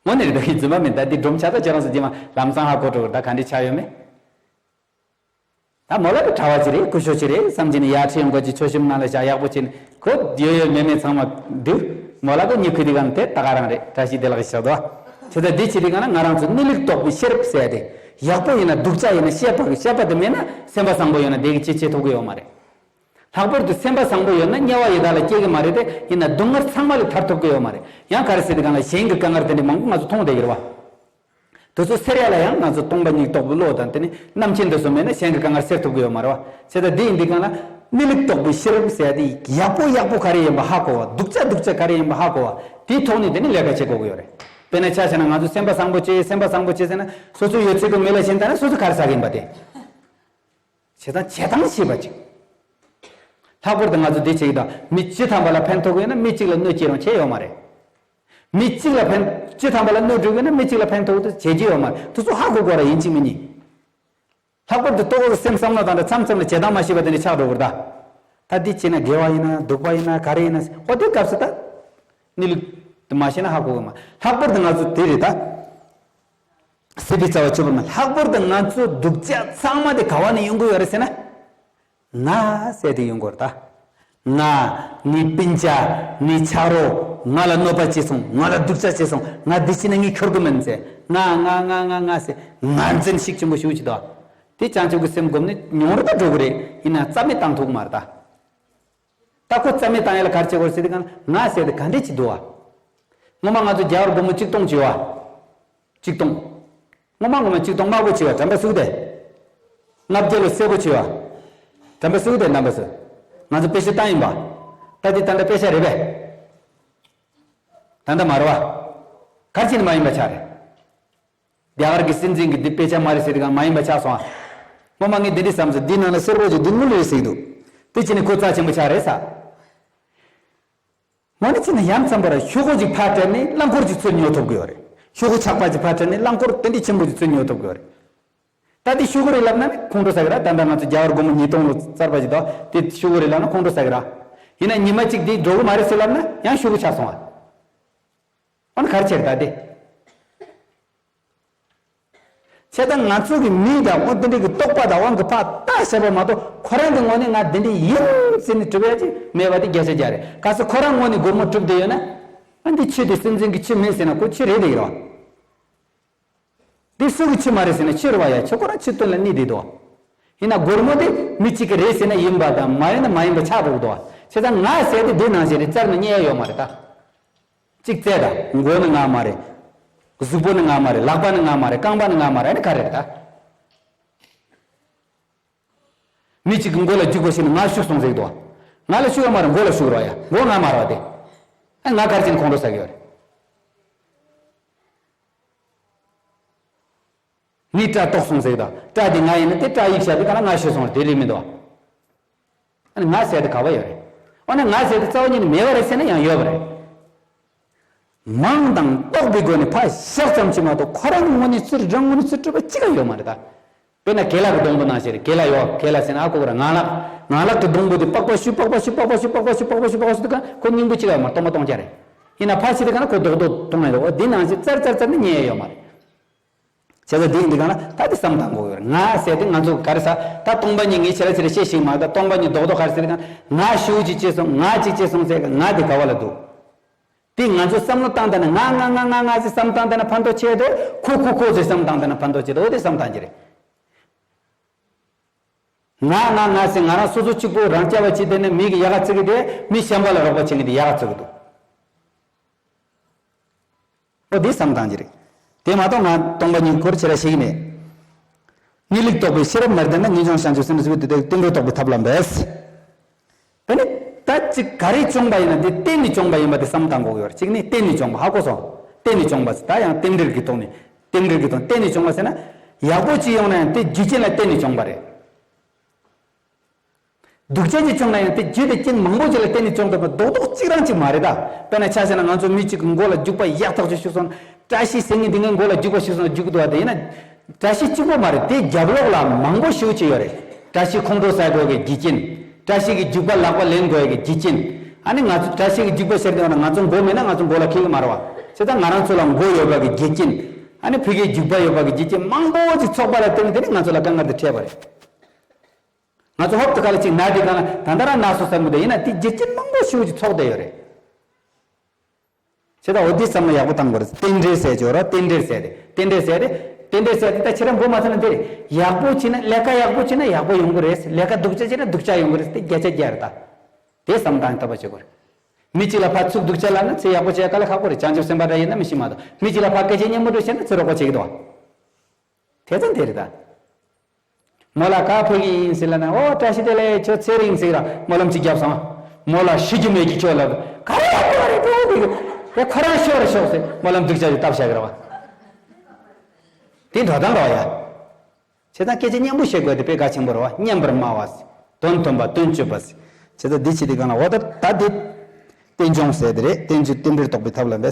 དངོས་གནས་རེད་ད་གི་རྫུན་མ་མིན་ད་འདི་སྒྲོམ་ཆགས་ད་ཁྱེད་རང་ཚོ་རྗེས་མ་ལམ་སང་ཧ་གོ་འགྲོ་གི་ད་ག་འདྲ་ཆགས་ཡོད་མེད། ད་མོ་ལ་གི་གྲྭ་བ་ཅིག་རེད་སྐུ་ཞབས་ཅིག་རེད་བསམ་གྱི་ནི་ཡར་ཁྲིད་ཡོང་དགོས་ཀྱི་ཆོད་ཞིབ་གནང་ལ་བཞག་ཡག་པོ་བྱས་ནས་ཁོ་ཡོད་ཡོད་མེད་མེད་ཚང་མ་འདུག་མོ་ལ་གི་ཉི་ཁུ་དེ་གང་དེ་ད་ག་རང་རེད་བཀྲ་ཤིས་བདེ་ལེགས་ཤག་དོ། ཁྱེད་ད་འདི་བྱེད་དུས་གང་ན་ང་རང་ཚོ་གནས་ལུགས་རྟོགས་པའི་ཤེས་རབ་ཟེར་ཏེ་ཡག་པོ་ཡིན་ན་སྡུག་ཅག་ཡིན་ན་ཤེས་པ་གི་ཤེས་པ་དེ་མེད་ན་སེམས་པ་བཟང་པོ་ཡོད་ན་དེ་གི་ཅི་བྱེད་ཐུབ་ཀྱི་ཡོད་མ་རེད། ལྷག་པར་དུ་སེམས་པ་བཟང་པོ་ཡོད་ན་དམྱལ་བ་ཡི་དྭགས་ལ་སྐྱེ་གི་མ་རེད་དེ་ཡིན་ན་སྡུག་བསྔལ་ཚང་མ་ལས་ཐར་ཐུབ་ཀྱི་ཡོད་མ་རེད། ཡང་ག་རེ་ཟེར་དུས་གང་ལ་གཞན་གྱི་དཀའ་ངལ་དེ་འདྲ་མང་པོ་ང་ཚོ་མཐོང་བསྡད་ཀྱི་རེད་བ། དེ་ཚོ་སེལ་ཡ་ལ་ཡང་ང་ཚོ་སྟོང་པ་ཉིད་རྟོགས་པའི་བློ་དང་དེ་ནི་རྣམ་མཁྱེན་དེ་ཚོ་མེད་ན་གཞན་གྱི་དཀའ་ངལ་སེལ་ཐུབ་ཀྱི་ཡོད་མ་རེད་བ། བྱས་ཙང་འདི་ཡིན་དུས་གང་ལ་གནས་ལུགས་རྟོགས་པའི་ཤེས་རབ་ཟེར་ཡ་དེ་ཡག་པོ་ཡག་པོ་ག་རེ་ཡིན་པ་ཧ་གོ་བ་སྡུག་ཅག་སྡུག་ཅག་ག་རེ་ཡིན་པ་ཧ་གོ་བ་དེའི་ཐོག་ནས་དེ་ནི་ལས་ཀ་བྱེད་དགོས་ཀྱི་ཡོད་རེད། དཔེར་ན་ཆ་བཞག་ན་ང་ཚོ་སེམས་པ་བཟང་པོ་བྱེད་སེམས་པ་བཟང་པོ་བྱེད་ཟེར་ན་སོ་སོའི་ཡོད་ཚད་དུ་མི་ལ་ཞེན་ད་ན་སོ་སོ་ག་རེ་ཟ་གི་ཡིན་པ་དེ། བྱེད་སྟངས་བྱེད་སྟངས་ཤེས་པ་ཅིག་ལྷག་པར་དུ་ང་ཚོ་འདི་བྱེད་ཀྱི་དང་མི་སྤྱི་ཐམ་པ་ལ་ཕན་ཐོགས་ཀྱི་ཡོད་ན་མི་གཅིག་ལ་གནོད་སྐྱེལ་རུང་བྱས་ཡོད་མ་རེད། མི་གཅིག་ལ་ཕན་སྤྱི་ཐམ་པ་ལ་གནོད་འགྲོ་གི་ཡོད་ན་མི་གཅིག་ལ་ཕན་ཐོགས་དུ་བྱེད་ཀྱི་ཡོད་མ་རེད། དེ་ཚོ་ཧ་གོ་དགོས་ར་ཡིན་གཅིག་མིན་གཉིས། ལྷག་པར་དུ་ལྟོ་གོས་སེམས་བསམ་བློ་དང་འདྲ་མཚམས་མཚམས་ལ་བྱེད་སྟངས་མ་ཤེས་པ་དེ་འདྲ་ཆགས་འགྲོ་གི་རེད་ད། ད་འདི་བྱས་ན་དགེ་བ་ཡིན་ན་སྡུག་པ་ཡིན་ན་ག་རེ་ཡིན་ན་ཨོ་དེ་སྐབས་སུ་ད། གནས་ལུགས་དེ་མ་ཤེས་ན་ཧ་གོ་གི་མ་ལྷག་པར་དུ་ང་ཚོ་དེ་རེད་ད། སྲིད་པའི་རྩ་བ་གཅོད་པར་མ་ལྷག་པར་དུ་ང་ཚོ་སྡུག་ཅག་ཚང་མ་དེ་ག་བ་ནས་ཡོང་གི་ཡོད་རེད་ཟེར་ན། ང་ཟེར་དེ་ཡོང་གི་ཡོད་རེད་ད། ང་། ངའི་སྤུན་ཀྱག་ངའི་ཆ་རོགས། ང་ལ་གནོད་པ་བྱས་སོང་། ང་ལ་སྡུག་ཅག་བྱས་སོང་། ང་འདི་བྱས་ན་ངས་འཁྱོར་གི་མིན་ཟེར། ང་ང་ང་ང་ང་ཟེར། ང་འཛིན་ཤུགས་ཆེན་པོ་ཞེ་པོ་ཅིག་འདུག་དེ་བྱང་ཆུབ་ཀྱི་སེམས་བསྒོམས་ནས་མྱོང་རོལ་ད་འགྲོ་གི་རེད། ཡིན་ན་རྩ་མེད་བཏང་ཐུབ་ཀྱི་མ་རེད་ད། ད་ཁོ་རྩ་མེད་བཏང་ཡ་ལ་ག་རེ་བྱེད་དགོས་ཟེར་དུས་གང་ལ་ང་ཟེར་དེ་ག་འདྲས་ཅིག་འདུག་བ། སྔོན་མ་ང་ཚོ་རྒྱ་གར་སྒོར་མོ་གཅིག་སྟོང་བྱེད་བ། གཅིག་སྟོང་། སྔོན་མ་སྔོན་མ་གཅིག་སྟོང་དམར་པོ་བྱེད་བ་དྲན་པ་གསོས་དེ། ལྔ་བརྒྱ་ལོ་སེར་པོ་བྱེད་བ། དྲན་པ་གསོས་དེ་རྣམ་པ་ཚོ། ང་ཚོ་དཔེ་ཆ་བཏང་ཡིན་པ། ད་དེ་ད་ལྟ་དཔེ་ཆ་རེད་པས། ད་ལྟ་མ་རེད་བ། ག་རེ་བྱས་ནས་མ་ཡིན་པ་ཆགས་རེད། རྒྱ་གར་གྱི་སྲིད་འཛིན་གྱི་འདི་དཔེ་ཆ་མ་རེད་ཟེར་དུས་གང་མ་ཡིན་པ་ཆགས་སོང་ཨ། སྔོན་མ་ངས་འདི་འདྲས་བསམ་ཚེ་འདི་ནང་ལ་སེར་པོ་ཅིག་འདི་དངུལ་རེད་ཟེར་གྱི་འདུག་དེ་བྱས་ནས་ཁོ་རྩ་ཆེན་པོ་ཆགས་རེད་ས། དངོས་གནས་བྱས་ན་ཡ་མཚན་པར་ཤོག་གུ་ཅིག་ཕར་སྤྲད་ནས་རླངས་འཁོར་ཅིག་ཚུར་ཉོ་ཐུབ་ཀྱི་ཡོད་རེད། ཤོག་གུ་ཆག་པ་ཅིག་ཕར་སྤྲད་ནས་རླངས་འཁོར་དེ་འདྲས་ཆེན་པོ་ཅིག་ཚུར་ཉོ་ཐུབ་ཀྱི་ཡོད་རེད། ད་དེ་ཤོག་གུ་རེད་ལབ་ན་ནི་ཁོང་ཁྲོ་ཟ་གི་ར། ད་ལྟ་ང་ཚོ་རྒྱ་གར་སྒོར་མོ་ཉིས་སྟོང་ལོ་བཙལ་བ་ཅིག་དང་དེ་ཤོག་གུ་རེད་ལབ་ན་ཁོང་ཁྲོ་ཟ་གི་ར། ཡིན་ན་ཉི་མ་གཅིག་དེ་འགྲོ་གི་མ་རེད་ཟེར་ལབ་ན་ཡང་ཤོག་གུ་ཆག་སོང་ཨ། འོ་ན་ག་རེ་བྱེད་ད་དེ། བྱས་ཙང་ང་ཚོ་གི་མི་དང་འོ་དེ་འདྲའི་གི་རྟོག་པ་དང་དབང་གི་ཕར་བལྟ་བྱས་པ་མ་གཏོགས་ཁོ་རང་གི་ངོས་ནས་ང་དེ་འདྲ་ཡིན་ཟེར་ནས་གྲུབ་ཡ་ཅིག་མེད་པ་དེ་བརྒྱ་ཆ་བརྒྱ་རེད། གལ་སྲིད་ཁོ་རང་ངོས་ནས་སྒོར་མོ་གྲུབ་བསྡད་ཡོད་ན། ཨ་འདི་ཆོས་དེ་སྲིད་འཛིན་གྱི་ཆོས་མིན་ཟེར་ན་ཁོ་ཆོས་རེད་བསྡད་ཡོད་རེད་བ། འདི་སུ་གི་ཆོས་མ་རེད་ཟེར་ན་ཆོས་རེད་བ་ཡ། ཆོས་ཁོ་རང་ཆོས་དོན་ལ་གནས་བསྡད་འདུག་ཡིན་ན་སྒོར་མོ་དེ་མི་གཅིག་གི་རེད་ཟེར་ན་ཡིན་པ་དང་མ་ཡིན་ན་མ་ཡིན་པ་ཆགས་འགྲོ་གི་འདུག་བྱས་ཙང་ང་ཟེར་དེ་འདི་ནང་བཞིན་རེད་བཙལ་ནས་རྙེད་ཡ་ཡོད་མ་རེད་ད། གཅིག་བཙལ་ད། མགོ་ནི་ང་མ་རེད། གཟུགས་པོ་ནི་ང་མ་རེད། ལག་པ་ནི་ང་མ་རེད། རྐང་པ་ནི་ང་མ་རེད། ཨ་ནི་ག་རེ་རེད་ད། མི་གཅིག་གི་མགོ་ལ་རྒྱུག་པ་ཞིག་ནི་ང་ཤུགས་སོང་ཟེར་གི་འདུག་ང་ལ་ཤུགས་ཡོད་མ་རེད། མགོ་ལ་ཤུགས་རོགས་ཡ། མགོ་ང་མ་རེད་བ་དེ། ཨ་ང་ག་རེ་བྱས་ནས་ཁོང་ཁྲོ་ཟ་གི་ཡོད་རེད། ངའི་སྐྲ་ལྟོགས་སོང་ཟེར་གི་འདུག་སྐྲ་དེ་ང་ཡིན་ན་དེ་སྐྲ་ཡིག་ཤ་དེ་ག་ལ་ང་ཤི་སོང་རེད། དེ་རེད་མི་འདུག་ཨ་ནི་ང་ཟེར་དེ་ག་བ་ཡོད་རེད། འོ་ན་ང་ཟེར་དེ་རྩ་བ་ཉིད་ནས་མེད་པ་རེད་ཟེར་ན་ཡང་ཡོད་པ་རེད། མང་དང་རྟོག་པའི་སྒོ་ནས་ཕར་བཞག་ཙམ་གྱིས་མ་གཏོགས་ཁོ་རང་གི་ངོས་ནས་ཚུར་རང་ངོས་ནས་ཚུར་གྲུབ་པ་གཅིག་ཀྱང་ཡོད་མ་རེད་ད། དཔེར་ན་ཀེ་ལ་གི་སྡོང་པོ་ནང་བཞིན་རེད། ཀེ་ལ་ཡོད། ཀེ་ལ་ཟེར་ན་ཨ་ཁོ་གི་ར་ངང་ལག་ངང་ལག་གི་སྡོང་པོ་དེ་པགས་པ་བཤུས་པགས་པ་བཤུས་པགས་པ་བཤུས་པགས་པ་བཤུས་པགས་པ་བཤུས་དུས་གང་ཁོ་སྙིང་པོ་གཅིག་ལ་མ་སྟོང་པ་སྟོང་རྐྱང་རེད། ཡིན་ན་ཕར་ཕྱིན་དུས་གང་ན་ཁོ་རྡོག་རྡོག་མཐོང་ཡ་རེད། འོ་དེ་ནང་བཞིན་ཙར་ཙར་ཙར་ནི་རྙེད་ཡ་ཡོད་མ་རེད། བྱས་ཙང་དེ་ཡིན་དུས་གང་ན་ད་དེ་བསམ་བཏང་དགོས་ཡོད་རེད། ང་ཟེར་དེ་ང་ཚོ་ག་རེ་ཟ་ད་སྟོང་པ་ཉིད་ངས་ཆེ་ར་ཆེ་ར་བཤད་ཤེས་མ་ད་སྟོང་པ་ཉིད་རྡོག་རྡོག་ག་རེ་ཟེར་གང་ང་ཤུགས་ཅིག་བྱས་སོང་ང་ཅིག་བྱས་སོང་ཟེར་གང་ང་དེ་ག་བ་ལ་འདུག་དེ་ང་ཚོ་བསམ་བློ་བཏང་ད་ན་ང་ང་ང་ང་ང་ཟེར་བསམ་བཏང་ད་ན་ཕན་ཐོགས་ཆེ་དེ་ཁོ་ཁོ་ཁོ་ཟེར་བསམ་བཏང་ད་ན་ཕན་ཐོགས་ཆེ་དེ་འོ་དེ་བསམ་བཏང་གི་རེད། ང་ང་ང་ཟེར་ང་རང་སོ་སོ་གཅིག་པོ་རང་རྐྱ་བ་བྱེད་དེ་ནས་མི་གི་ཡག་ག་བརྩི་གི་དེ་མི་གཞན་པ་ལ་རོགས་པ་བྱེད་གི་དེ་ཡག་ག་བརྩི་གི་འདུག་འོ་དེ་བསམ་བཏང་གི་རེད། དེ་མ་གཏོགས་ང་སྟོང་པ་ཉིད་སྐོར་ཆེ་ར་ཤེས་ཀྱི་མེད། གནས་ལུགས་རྟོགས་པའི་ཤེས་རབ་མ་ལྡན་ན་ངེས་འབྱུང་བྱང་ཆུབ་སེམས་ལ་གཟིགས་པའི་དུས་དེ་རྟེན་འབྲེལ་རྟོགས་པའི་ཐབས་ལ་འབད། དེ་ནི་ད་ཅིག་ག་རེ་བྱུང་པ་ཡིན་ན་དེ་བརྟེན་ནས་བྱུང་པ་ཡིན་པ་དེ་བསམ་བཏང་དགོས་ཀྱི་ཡོད་རེད། གཅིག་ནི་བརྟེན་ནས་བྱུང་པ་ཧ་གོ་སོང་། བརྟེན་ནས་བྱུང་པ་ཟེར་ད་ཡང་རྟེན་འབྲེལ་གྱི་ཐོག་ནས་རྟེན་འབྲེལ་གྱི་ཐོག་བརྟེན་ནས་བྱུང་བ་ཟེར་ན་ཡག་པོ་ཅིག་ཡོང་ན་ཡང་དེ་རྒྱུ་རྐྱེན་ལ་བརྟེན་ནས་བྱུང་པ་རེད། སྡུག་ཅག་ཅིག་བྱུང་ན་ཡང་དེ་རྒྱུ་དེ་རྐྱེན་མང་པོ་ཅིག་ལ་བརྟེན་ནས་བྱུང་ཐུབ་པ་རྡོག་རྡོག་གཅིག་རང་ཅིག་མ་རེད་ད། དཔེར་ན་ཆ་བཞག་ན་ང་ཚོ་མི་གཅིག་གི་མགོ་ལ་རྒྱུག་པ་ཡག་ཐག་ཆོད་ཤུགས་སོང་། བཀྲ་ཤིས་ཟེར་མཁན་དེ་ངའི་མགོ་ལ་རྒྱུག་པ་ཤུགས་སོང་རྒྱུག་གི་འདུག་བ། དེ་ཡིན་ན་བཀྲ་ཤིས་གཅིག་པོ་མ་རེད། དེ་རྒྱབ་ལོགས་ལ་མང་པོ་ཞེ་པོ་ཅིག་ཡོད་རེད། བཀྲ་ཤིས་ཁོང་ཁྲོ་ཟ་དགོས་ཀྱི་རྒྱུ་རྐྱེན། བཀྲ་ཤིས་ཀྱི་རྒྱུག་པ་ལག་པ་ལེན་དགོས་ཀྱི་རྒྱུ་རྐྱེན། ཨ་ནི་ང་ཚོ་བཀྲ་ཤིས་ཀྱི་རྒྱུག་པ་ཤར་དུས་ང་ཚོ་མགོ་མེད་ན་ང་ཚོ་མགོ་ལ་འཁེལ་གྱི་མ་རེད་བ། བྱས་ཙང་ང་རང་ཚོ་ལ་མགོ་ཡོད་པ་གི་རྒྱུ་རྐྱེན། ཨ་ནི་ཕ་གིའི་རྒྱུག་པ་ཡོད་པ་གི་རྒྱུ་རྐྱེན་མང་པོ་ཅིག་ཚོགས་པ་ལ་བརྟེན་ནས་དེ་ནི་ང་ཚོ་ལ་དཀའ་ངལ་དེ་འཕྲད་པ་རེད། ང་ཚོ་ཧོབ་ཏེ་ག་ལ་ཅིག་ན་དེ་གང་ལ་ད་ལྟ་རང་ན་སོང་བསམ་གི་འདུག་ཡིན་ན་དེ་རྒྱུ་རྐྱེན་མང་པོ་ཞེ་པོ་ཅིག་ཚོགས་བསྡད་ཡོད་རེད། བྱས་ཙང་འོ་དེ་བསམ་བློ་ཡག་པོ་བཏང་དགོས་རེད། རྟེན་འབྲེལ་ཟེར་གྱི་ཡོད་རེད། རྟེན་འབྲེལ་ཟེར་ཏེ་རྟེན་འབྲེལ་ཟེར་ཏེ་རྟེན་འབྲེལ་ཟེར་ཏེ་ད་ཁྱེད་རང་མགོ་མ་ཚོས་ན་འདི་རེད། ཡག་པོ་བྱས་ན་ལས་ཀ་ཡག་པོ་བྱས་ན་ཡག་པོ་ཡོང་གི་རེད། ལས་ཀ་སྡུག་ཅག་བྱས་ན་སྡུག་ཅག་ཡོང་གི་རེད་དེ་བརྒྱ་ཆ་བརྒྱ་རེད་ད། དེ་བསམ་བཏང་ཐུབ་པ་བྱེད་དགོས་རེད། མི་གཅིག་ལ་ཕར་ཚུར་སྡུག་ཅག་ལབ་ན་ཚེ་ཡག་པོ་བྱེད་དཀའ་ལས་ཁག་པོ་རེད། བྱང་ཆུབ་སེམས་དཔའ་འདྲ་ཡིན་ན་མི་ཤེས་མ་གཏོགས་མི་གཅིག་ལ་ཕར་སྐད་ཆ་སྙན་པོ་འདྲ་བཤད་ན་ཚུར་རོགས་པ་བྱེད་ཀྱི་འདུག་བ། དེ་ཙམ་དེ་རེད་ད། མོ་ལ་ག་ཕེབས་ཀྱི་ཡིན་ཟེར་ལབ་ན། ཨོ་བཀྲ་ཤིས་བདེ་ལེགས། ཁྱོད་ཚེ་རིང་ཟེར་ར་སྨོན་ལམ་གཅིག་བརྒྱབ་སོང་། མོ་ལ་ཤི་རྒྱུ་མེད་ཀྱི་ཁྱོད་ལབ། ག་རེ་ཡག་པོ་རེད་འགྲོ་འདུག་གི་དེ་ཁོ་རང་ཤོར་རེ་ཤོག་ཟེར་སྨོན་ལམ་སྡུག་ཅག་ཅིག་བཏབ་བཞག་གི་རེད་བ། དེ་འགྲོ་སྟངས་རེད་བ་ཡ། བྱས་ཙང་སྐད་ཆ་སྙན་པོ་བཤད་དགོས་དེ་དཔེ་གལ་ཆེན་པོ་རེད་བ། སྙན་པར་སྨྲ་བ་ཟེར། དོན་སྟོན་པ་དོན་སྤྱོད་པ་ཟེར། བྱས་ཙང་འདི་བྱེད་དུས་གང་ལ་འོ་ད་ད་འདི་རྟེན་འབྱུང་ཟེར་དེ་རེད། རྟེན་འབྱུང་རྟེན་འབྲེལ་རྟོགས་པའི་ཐབས་ལ་འབད།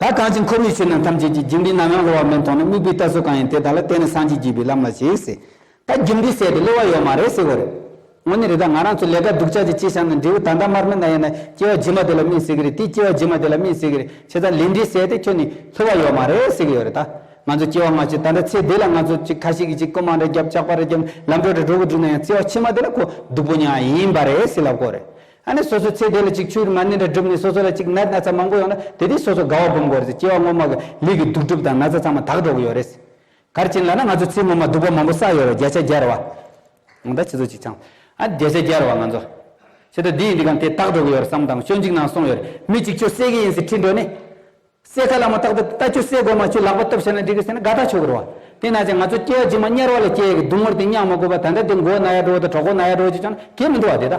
ད་གང་ཕྱིར་འཁོར་བའི་ཆོས་རྣམས་ཐམས་ཅད་ཀྱི། རྒྱུ་འབྲས་ནམ་ཡང་བསླུ་བ་མེད་མཐོང་ནས། དམིགས་པའི་གཏད་སོ་གང་ཡིན་དེ་དག་ལ། བརྟེན་ནས་སངས་རྒྱས་རྒྱས་པའི་ལམ་ལ་ཞུགས་ཟེར། ད་རྒྱུ་འབྲས་ཟེར་དེ་བསླུ་བ་ཡོད་མ་རེད་ཟེར་བ་རེད། དངོས་གནས་རེད། ད་ང་རང་ཚོ་ལས་ཀ་སྡུག་ཅག་ཅིག་བྱས་བཞག་ན་འབྲས་བུ་ད་ལྟ་མར་མེད་ན་ཡིན་ན་སྐྱེ་བ་རྗེས་མ་དེ་ལ་སྨིན་སྲིད་ཀྱི་རེད། དེ་སྐྱེ་བ་རྗེས་མ་དེ་ལ་སྨིན་སྲིད་ཀྱི་རེད། བྱས་ཙང་ལས་འབྲས་ཟེར་དེ་ཁྱོན་ནས་བསླུ་བ་ཡོད་མ་རེད་ཟེར་གྱི་ཡོད་རེད། ད་ང་ཚོ་སྐྱེ་བ་སྔ་ཕྱི་ད་ལྟ་ཚེ་འདི་ལ་ང་ཚོ་ཅིག་ཁ་ཤས་ཀྱིས་ཅིག་རྐུན་མ་འདྲ་བརྒྱབ་ཇག་པ་འདྲ་བརྒྱབ་ལམ་འགྲོ་འདྲ་འགྲོ་གི་འགྲོ་ན་ཡང་ཚེ་བ་ཕྱི་མ་དེ་ལ་ཁོ་སྡུག་པོ་མྱངས་ཡིན་པ་རེད་ཟེར་ལབ་ཀྱི་ཡོད་རེད། ཨ་ནི་སོ་སོ་ཚེ་འདི་ལ་ཅིག་ཆོས་མ་ཎི་འདྲ་བསྒྲུབས་ནས་སོ་སོ་ལ་ཅིག་ན་ན་ཚ་མང་པོ་ཡོང་ན་དེ་དུས་སོ་སོ་དགའ་བ་སྒོམ་དགོས་རེད། སྐྱེ་བ་སྔོན་མ་གི་ལས་ཀྱི་སྡུག་སྒྲིབ་དང་ན་ཚ་ཚང་མ་དག་འགྲོ་གི་ཡོད་རེད། ག་རེ་བྱས་ལབ་ན་ང་ཚོ་ཚེ་སྔོན་མ་སྡིག་པ་མང་པོ་བསགས་ཡོད་རེད། བརྒྱ་ཆ་བརྒྱ་རེད་བ། ད་ཆུ་ཚོད་གཅིག་ཚང་ཨ་བརྒྱ་ཆ་བརྒྱ་རེད་བ་ང་ཚོ། བྱས་ཙང་འདི་ཡིན་འདི་གང་དེ་དག་འགྲོ་གི་ཡོད་རེད་བསམ་དང་། སྤྱོད་འཇུག་ནང་གསུངས་ཡོད་རེད། མི་གཅིག་ཁྱོད་བསད་ཀྱི་ཡིན་ཟེར་ཁྲིད་འགྲོ་ནས། བསད་ཁ་ལ་མ་བཏགས་ཏེ་ད་ཁྱོད་བསད་དགོས་མ་ཁྱོད་ལག་པ་བཏབ་བྱས་ན་འགྲིག་གི་ཟེར་ན་དགའ་ཐག་ཆོད་གི་རེད་བ། དེ་ན་ཅང་ང་ཚོ་སྐྱེ་བ་རྗེས་མ་དམྱལ་བ་ལ་སྐྱེ་ཡ་གི་སྡུག་བསྔལ་དེ་མྱང་མ་དགོས་པ། ད་ལྟ་དེ་མགོ་ན་ཡ་འགྲོ་དང་གྲོད་ཁོག་ན་ཡ་འགྲོ་ཅིག་བྱུང་ན་གལ་མི་འདུག་བ་དེ་ད།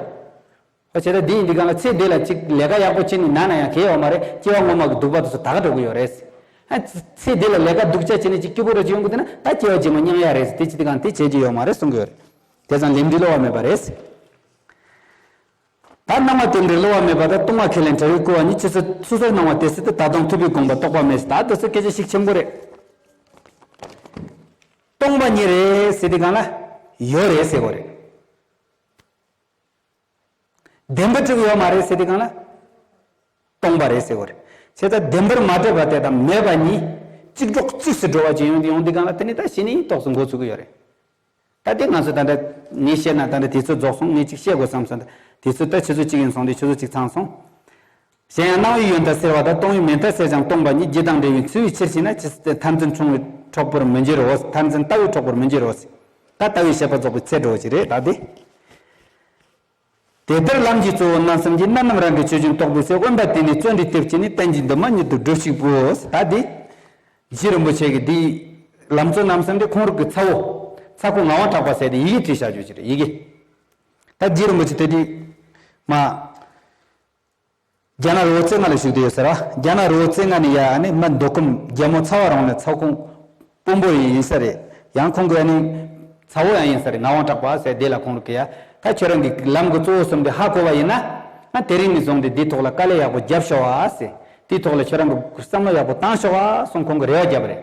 ཨོ་བྱས་ཙང་འདི་ཡིན་འདི་གང་ལ་ཚེ་འདི་ལ་ཅིག་ལས་ཀ་ཡག་པོ་བྱས་ནས་ན་ན་ཡང་གལ་ཡོད་མ་རེད། སྐྱེ་བ་སྔོན་མ་གི་སྡིག་པ་དེ་ཚོ་དག་འགྲོ་གི་ཡོད་རེད། ཨ་ཚེ་འདི་ལ་ལས་ཀ་སྡུག་ཅག་བྱས་ནས་ཅིག་སྐྱིད་པོ་རེ་ཅིག་ཡོང་གི་འདུག་ན་ད་སྐྱེ་བ་རྗེས་མ་མྱང་ཡ་རེད། དེ་ཅི་འདི་གང་དེ་བྱེད་ཀྱི་ཡོད་མ་རེད་གསུང་གི་ཡོད་རེད། དེ་ཙང་ལས་འབྲས་བསླུ་བ་མེད་པ་རེད། ད་སྣང་བ་རྟེན་འབྲེལ་བསླུ་བ་མེད་པ་དང་། ལྟུང་བ་ཁས་ལེན་བྲལ་བའི་སྐུར་བ་ཉིད། ཆོས་སུ་སོ་སོར་སྣང་བ་དེ་སྲིད་དུ། ད་དུང་ཐུབ་པའི་དགོངས་པ་རྟོགས་པ་མེད། ད་དེ་ཚོ་སྐད་ཆ་ཞིག་ཆེན་པོ་རེད། སྟོང་པ་ཉིད་རེད་ཟེར་དུས་སྒང་ལ་ཡོད་རེད་ཟེར་དགོས་རེད། བདེན་པར་གྲུབ་ཡོད་མ་རེད་ཟེར་དུས་སྒང་ལ་སྟོང་པ་རེད་ཟེར་དགོས་རེད། བྱས་ཙང་བདེན་པར་མ་གྲུབ་པ་དེ་དང་མེད་པ་གཉིས་གཅིག་གྲོགས་གཅིག་སུ་འགྲོ་བ་ཅིག་ཡོང་དུས་ཡོང་དུས་སྒང་ལ་དེ་ནི་ད་གཞི་ནས་རྟོགས་སུ་འགོ་ཚུགས་ཀྱི་ཡོད་རེད། ད་དེ་ང་ཚོ་ད་ལྟ་ངས་བཤད་ན་ད་ལྟ་དུས་ཚོད་རྫོགས་སོང་། ངས་ཅིག་བཤད་དགོས་བསམ་སོང་། ད་དུས་ཚོད་ད་ཆུ་ཚོད་གཅིག་ཡིན་སོང་དུས་ཆུ་ཚོད་གཅིག་ཚང་སོང་། གཞན་ཡང་སྣང་བའི་ཡོན་ཏན་གསལ་བ་དང་། སྟོང་པའི་མེད་མཐའ་གསལ་ཀྱང་སྟོང་པ་ཉིད། རྒྱུ་དང་འབྲས་བུའི་འཚོ་བའི་ཕྱིར་ཞེ་ན། ཇི་སྲིད་མཐར་འཛིན་འཁྲུལ་བའི་གྲོགས་པོར་མི་འགྱུར་རོ། མཐར་འཛིན་ལྟ་བའི་གྲོགས་པོར་མི་འགྱུར་རོ། ད་ལྟ་བའི་བཤད་པ་རྫོགས་པའི་ཚེ་འགྲོ་བ་ཅིག་རེད་ད་དེ། དེ་ལྟར་ལམ་གྱི་གཙོ་བོ་རྣམ་གསུམ་གྱི། རྣམ་རྣམ་རང་གི་ཆོས་ཅན་རྟོགས་པའི་ཚེ། དབེན་པ་དེ་ནས་བརྩོན་འགྲུས་སྟེ་བྱས་ནས། གཏན་གྱི་འདུན་མ་ཉིད་དུ་སྒྲུབས་ཤིག་བོ། ད་དེ། རྗེ་རིན་པོ་ཆེ་གིས་འདི་ལམ་གཙོ་རྣམ་གསུམ་དེ་ཁོང་རང་གི་ཚ་བོ། ཚ་ཁོ་ངག་དབང་གྲགས་པ་ཟེར་དེ་ཡི་གེ་བྲིས་བཞག་རྒྱུ་ཅིག་རེད་ཡི་གེ། ད་རྗེ་རིན་པོ་ཆེ་དེ་དུས་མ། རྒྱ་ནག་རི་བོ་རྩེ་ལྔ་ལ་བཞུགས་བསྡད་ཡོད་ཟེར་བ། རྒྱ་ནག་རི་བོ་རྩེ་ལྔ་ནས་ཡ་ཨ་ནི་མ་མདོ་ཁམས་རྒྱལ་མོ་ཚ་བ་རོང་ལ་ཚ་ཁོང་དཔོན་པོ་ཡིན་ཡིན་ས་རེད། ཡང་ཁོང་གི་ཨ་ནི་ཚ་བོ་ཡང་ཡིན་ས་རེད། ངག་དབང་གྲགས་པ་ཟེར་དེ་ལ་ཁོང་རང་གི་ཡ། ད་ཁྱོད་རང་གི་ལམ་གྱི་གཙོ་བོ་གསུམ་དེ་ཧ་གོ་བ་ཡིན་ན། ང་དེ་རིང་ནས་བཟུང་སྟེ་འདིའི་ཐོག་ལ་དཀའ་ལས་ཡག་པོ་རྒྱབ་ཤོག་ཨ་ཟེར། དེའི་ཐོག་ལ་ཁྱོད་རང་གི་བསམ་བློ་ཡག་པོ་བཏང་ཤོག་ཨ་གསུང་ཁོང་གི་རེ་བ་བརྒྱབ་པ་རེད།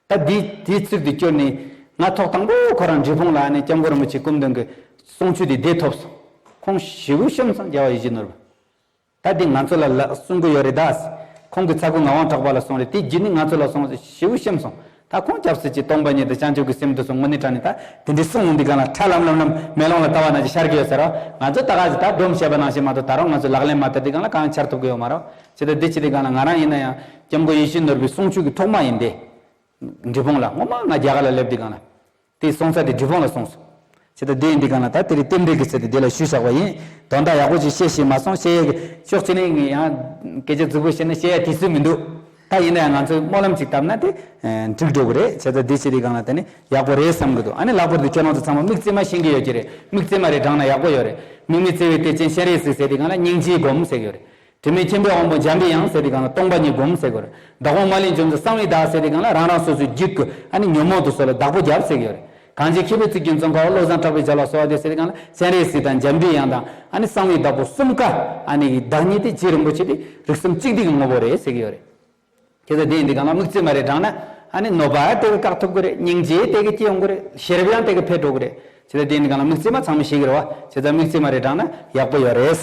ད་དེའི་དེའི་ཚིག་དེ་བསྐྱུར་ནས། ང་ཐོག་དང་པོ་ཁོ་རང་འབྲས་སྤུངས་ལ་ཨ་ནི་སྐྱབས་མགོན་རིན་པོ་ཆེའི་སྐུ་མདུན་གྱི་གསུང་ཆོས་དེ་བདེ་ཐོབ་སོང་། ཁོང་ཞེ་པོ་ཤོམ་སོང་རྒྱལ་བ་ཡིད་བཞིན་ནོར་བུ། ད་འདི་ང་ཚོ་ལ་ལ་གསུང་གི་ཡོད་རེད་ད། ཁོང་གི་ཚ་ཁུ་ངག་དབང་གྲགས་པ་ལ་གསུངས་རེད། དེ་བརྒྱུད་ནས་ང་ཚོ་ལ་གསུངས། ཞེ་པོ་ཤོམ་སོང་། ད་ཁོང་སྐྱབས་སུ་མཆི། སྟོང་པ་ཉིད་དུ་བྱང་ཆུབ་ཀྱི་སེམས་སུ་སོང་། དངོས་གནས་དྲང་གནས་ད་དེ་འདྲའི་གསུང་འོང་དུས་སྒང་ལ་ཁྲ་ལམ་ལམ་ལམ་མེ་ལོང་ལ་ལྟ་བ་ནང་བཞིན་ཤར་གྱི་ཡོད་ཟེར་རོ། ང་ཚོ་ད་ག་ཟེ་ད་སྒྲོམ་བཤད་པ་ནང་བཞིན་མ་གཏོགས་ད་རུང་ང་ཚོ་ལག་ལེན་མ་བསྟར་དུས་སྒང་ལ་གང་འཆར་ཐུབ་ཀྱི་ཡོད་མ་རེད། བྱས་ཙང་འདི་བྱེད་དུས་སྒང་ལ་ང་རང་ཡིན་ན་ཡང་སྐྱབས་མགོན་ཡིད་བཞིན་ནོར་བུའི་གསུང་ཆོས་ཀྱི་ཐོག་མ་ཡིན་ཏེ། འབྲས་སྤུངས་ལ་སྔོན་མ་ང་རྒྱ་གར་ལ་སླེབས་དུས་སྒང་ལ། དེ་གསུང་ས་དེ་འབྲས་སྤུངས་ལ་གསུངས་སོང་། བྱས་ཙང་དེ་ཡིན་དུས་སྒང་ལ་ད་དེ་རིང་རྟེན་འབྲེལ་གྱི་ཚུལ་དུ་དེ་ལ་ཞུས་བཞག་པ་ཡིན། དོན་དག་ཡག་པོ་ཅིག་བཤད་ཤེས་མ་སོང་། བཤད་ཡས་ཀྱི་ཕྱོགས་གཅིག་ནས་ངས་ཡང་སྐད་ཆ་རྫིག་པོ་བཤད་ན་བཤད་ཡ་དུས་ཚོད་མི་འདུག་ད་ཡིན་ན་ཡང་ང་ཚོས་སྨོན་ལམ་ཅིག་བཏབ་ན་དེ་འགྲིག་འགྲོ་གི་རེད། བྱས་ཙང་དེ་བྱེད་དུས་སྒང་ལ་དེ་ནི་ཡག་པོ་རེད་བསམ་གི་འདུག་ཨ་ནི་ལྷག་པར་དུ་ཁྱེད་རང་ཚོ་ཚང་མ་དམིགས་བརྩེ་མ་ཤེས་ཀྱི་ཡོད་ཀྱི་རེད། དམིགས་བརྩེ་མ་རེ་དྲངས་ན་ཡག་པོ་ཡོད་རེད། དམིགས་མེད་བརྩེ་བའི་གཏེར་ཆེན་སྤྱན་རས་གཟིགས་ཟེར་དུས་སྒང་ལ་སྙིང་རྗེའི་སྒོམ་ཟེར་གྱི་ཡོད་རེད། དྲི་མེད་མཁྱེན་པའི་དབང་པོ་འཇམ་པའི་དབྱངས་ཟེར་དུས་སྒང་ལ་སྟོང་པ་ཉིད་སྒོམ་ཟེར་དགོས་རེད། བདག་དབང་མ་ལུས་འཇོམས་སུ་གསང་བའི་བདག་ཟེར་དུས་སྒང་ལ་རང་རང་སོ་སོའི་རྒྱུད་ཀྱི་ཨ་ནི་ཉོན་མོངས་དེ་ཚོ་ལ་བདག་པོ་རྒྱབ་ཟེར་གྱི་ཡོད་རེད། གངས་ཅན་མཁས་པའི་གཙུག་གི་མཚོན་ཁ་བློ་བཟང་གྲགས་པའི་རྒྱལ་བ་གསོལ་བ་འདེབས་ཟེར་དུས་སྒང་ལ་སྤྱན་རས་གཟིགས་དང་འཇམ་པའི་དབྱངས་དང་ཨ་ནི་བདག་ཉིད་དེ་རྗེ་རིན་པོ་ཆེ་དེ་རིགས་གསུམ་གཅིག་བསྡུས་ཀྱི་དངོས་པོ་རེད་ཟེར་གྱི་ཡོད་རེད། དེ་ཚོ་དེ་ཡིན་དུས་སྒང་ལ་དམིགས་བརྩེ་མ་རེ་དྲངས་ན་ཨ་ནི་གནོད་པ་དེ་གི་བཀག་ཐུབ་ཀྱི་རེད། སྙིང་རྗེ་དེ་གི་སྐྱེ་ཡོང་གི་རེད། ཞེ་རབ་ཡང་དེ་གི་འཕེལ་འགྲོ་གི་རེད། བྱས་ཙང་དེ་ཡིན་དུས་སྒང་ལ་དམིགས་བརྩེ་མ་ཚང་མས་ཤེས་ཀྱི་རེད་བ། བྱས་ཙང་དམིགས་བརྩེ་མ་རེ་དྲངས་ན་ཡག་པོ་ཡོད་རེད།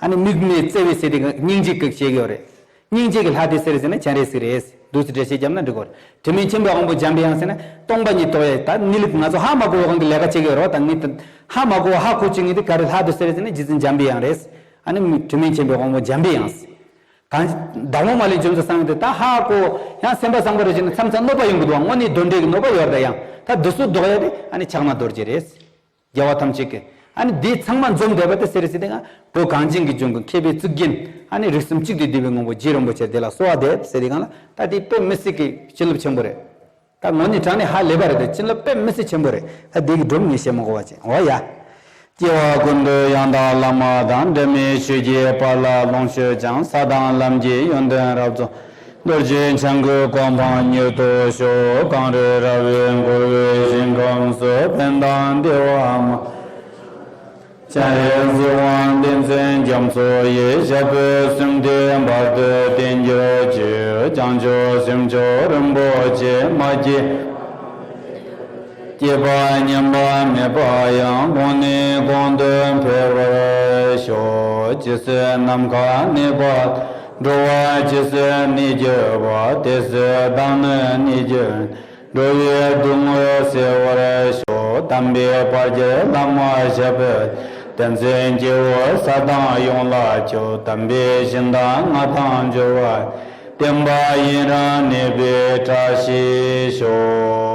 ཨ་ནི་དམིགས་མེད་བརྩེ་བའི་ཟེར་དེ་གི་སྙིང་རྗེ་གི་བྱེད་ཀྱི་ཡོད་རེད། སྙིང་རྗེ་གི་ལྷ་དེ་སུ་རེད་ཟེར་ན་སྤྱན་རས་གཟིགས་རེད། འདུག་སེ་འགྲེལ་བཤད་བརྒྱབ་ན་འགྲིག་གི་རེད། དྲི་མེད་མཁྱེན་པའི་དབང་པོ་འཇམ་པའི་དབྱངས་ཟེར་ན་སྟོང་པ་ཉིད་རྟོགས་ཡས་ད་གནས་ལུགས་ང་ཚོ་ཧ་མ་གོ་བའི་དབང་གིས་ལས་ཀ་བྱེད་ཀྱི་ཡོད་རེད་བ། ད་ངས་ད་ཧ་མ་གོ་བ་ཧ་གོ་བཅུག་མཁན་དེ་ག་རེ་ལྷ་དེ་སུ་རེད་ཟེར་ན་རྗེ་བཙུན་འཇམ་པའི་དབྱངས་རེད། ཨ་ནི་དྲི་མེད་མཁྱེན་པའི་དབང་པོ་འཇམ་པའི་དབྱངས། གང་བདག་དབང་མ་ལུས་འཇོམས་སུ་གསང་དེ་ད་ཧ་གོ། ཡང་སེམས་པ་བཟང་པོ་རེ་བྱས་ན་མཚམས་མཚམས་གནོད་པ་ཡོང་གི་འདུག་བ། དངོས་གནས་གདོན་འདྲེ་གི་གནོད་པ་ཡོད་རེད། ད་ཡང་ད་འདི་ཚོ་ཟློག་ཡ་དེ་ཨ་ནི་ཕྱག་ན་རྡོ་རྗེ་རེད། རྒྱལ་བ་ཐམས་ཅད་ཀྱི་ཨ་ནི་འདི་ཚང་མ་འཛོམས་བསྡད་པ་དེ་སུ་རེད་ཟེར་དེ་གང་བོད་གངས་ཅན་གྱི་ལྗོངས་ཀྱི་མཁས་པའི་གཙུག་རྒྱན་ཨ་ནི་རིགས་གསུམ་གཅིག་ཏུ་བསྡུས་པའི་ངོ་བོ་རྗེ་རིན་པོ་ཆེ་དེ་ལ་གསོལ་བ་འདེབས་ཟེར་དེ་གང་ལ་ད་དེ་དཔེ་མི་སྲིད་ཀྱི་བྱིན་རླབས་ཆེན་པོ་རེད། ད་དངོས་གནས་དྲང་གནས་ཧ་ལས་པ་རེད། དེ་བྱིན་རླབས་དཔེ་མི་སྲིད་ཆེན་པོ་རེད། ད་དེ་གི་སྒྲུབ་ངས་བཤད་མ་དགོས་པ་བྱས། འོ་ཡ། སྐྱེ་བ་ཀུན་ཏུ་ཡང་དག་བླ་མ་དང་། འབྲལ་མེད་ཆོས་ཀྱི་དཔལ་ལ་ལོངས་སྤྱོད་ཅིང་། ས་དང་ལམ་གྱི་ཡོན་ཏན་རབ་རྫོགས། རྡོ་རྗེ་འཆང་གི་གོ་འཕང་མྱུར་ཐོབ་ཤོག། གངས་རི་ར་བས་བསྐོར་བའི་ཞིང་ཁམས་སུ། ཕན་དང་བདེ་བ་མ་སྤྱན་རས་གཟིགས་དབང་བསྟན་འཛིན་རྒྱ་མཚོ་ཡི། ཞབས་པད་སྲིད་མཐའི་བར་དུ་བརྟན་གྱུར་ཅིག། བྱང་ཆུབ་སེམས་མཆོག་རིན་པོ་ཆེ། མ་སྐྱེས་སྐྱེས་པ་ཉམས་པ་མེད་པ་ཡང་། གོང་ནས་གོང་དུ་འཕེལ་བར་ཤོག། ཇི་སྲིད་ནམ་མཁའ་གནས་པ། འགྲོ་བ་ཇི་སྲིད་གནས་གྱུར་པ། དེ་སྲིད་བདག་ནི་གནས་གྱུར། འགྲོ་བའི་སྡུག་བསྔལ་སེལ་བར་ཤོག། དམ་པའི་བར་གྱི་བླ་མ་ཞབས་པད་བསྟན་འཛིན་སྐྱེས་བུ་ས་དང་ཡོངས་ལ་མཆོད། དམ་པའི་ཞིང་དང་མངའ་ཐང་འབྱོར་བ། བསྟན་པ་ཡུན་རིང་གནས་པའི་བཀྲ་ཤིས་ཤོག།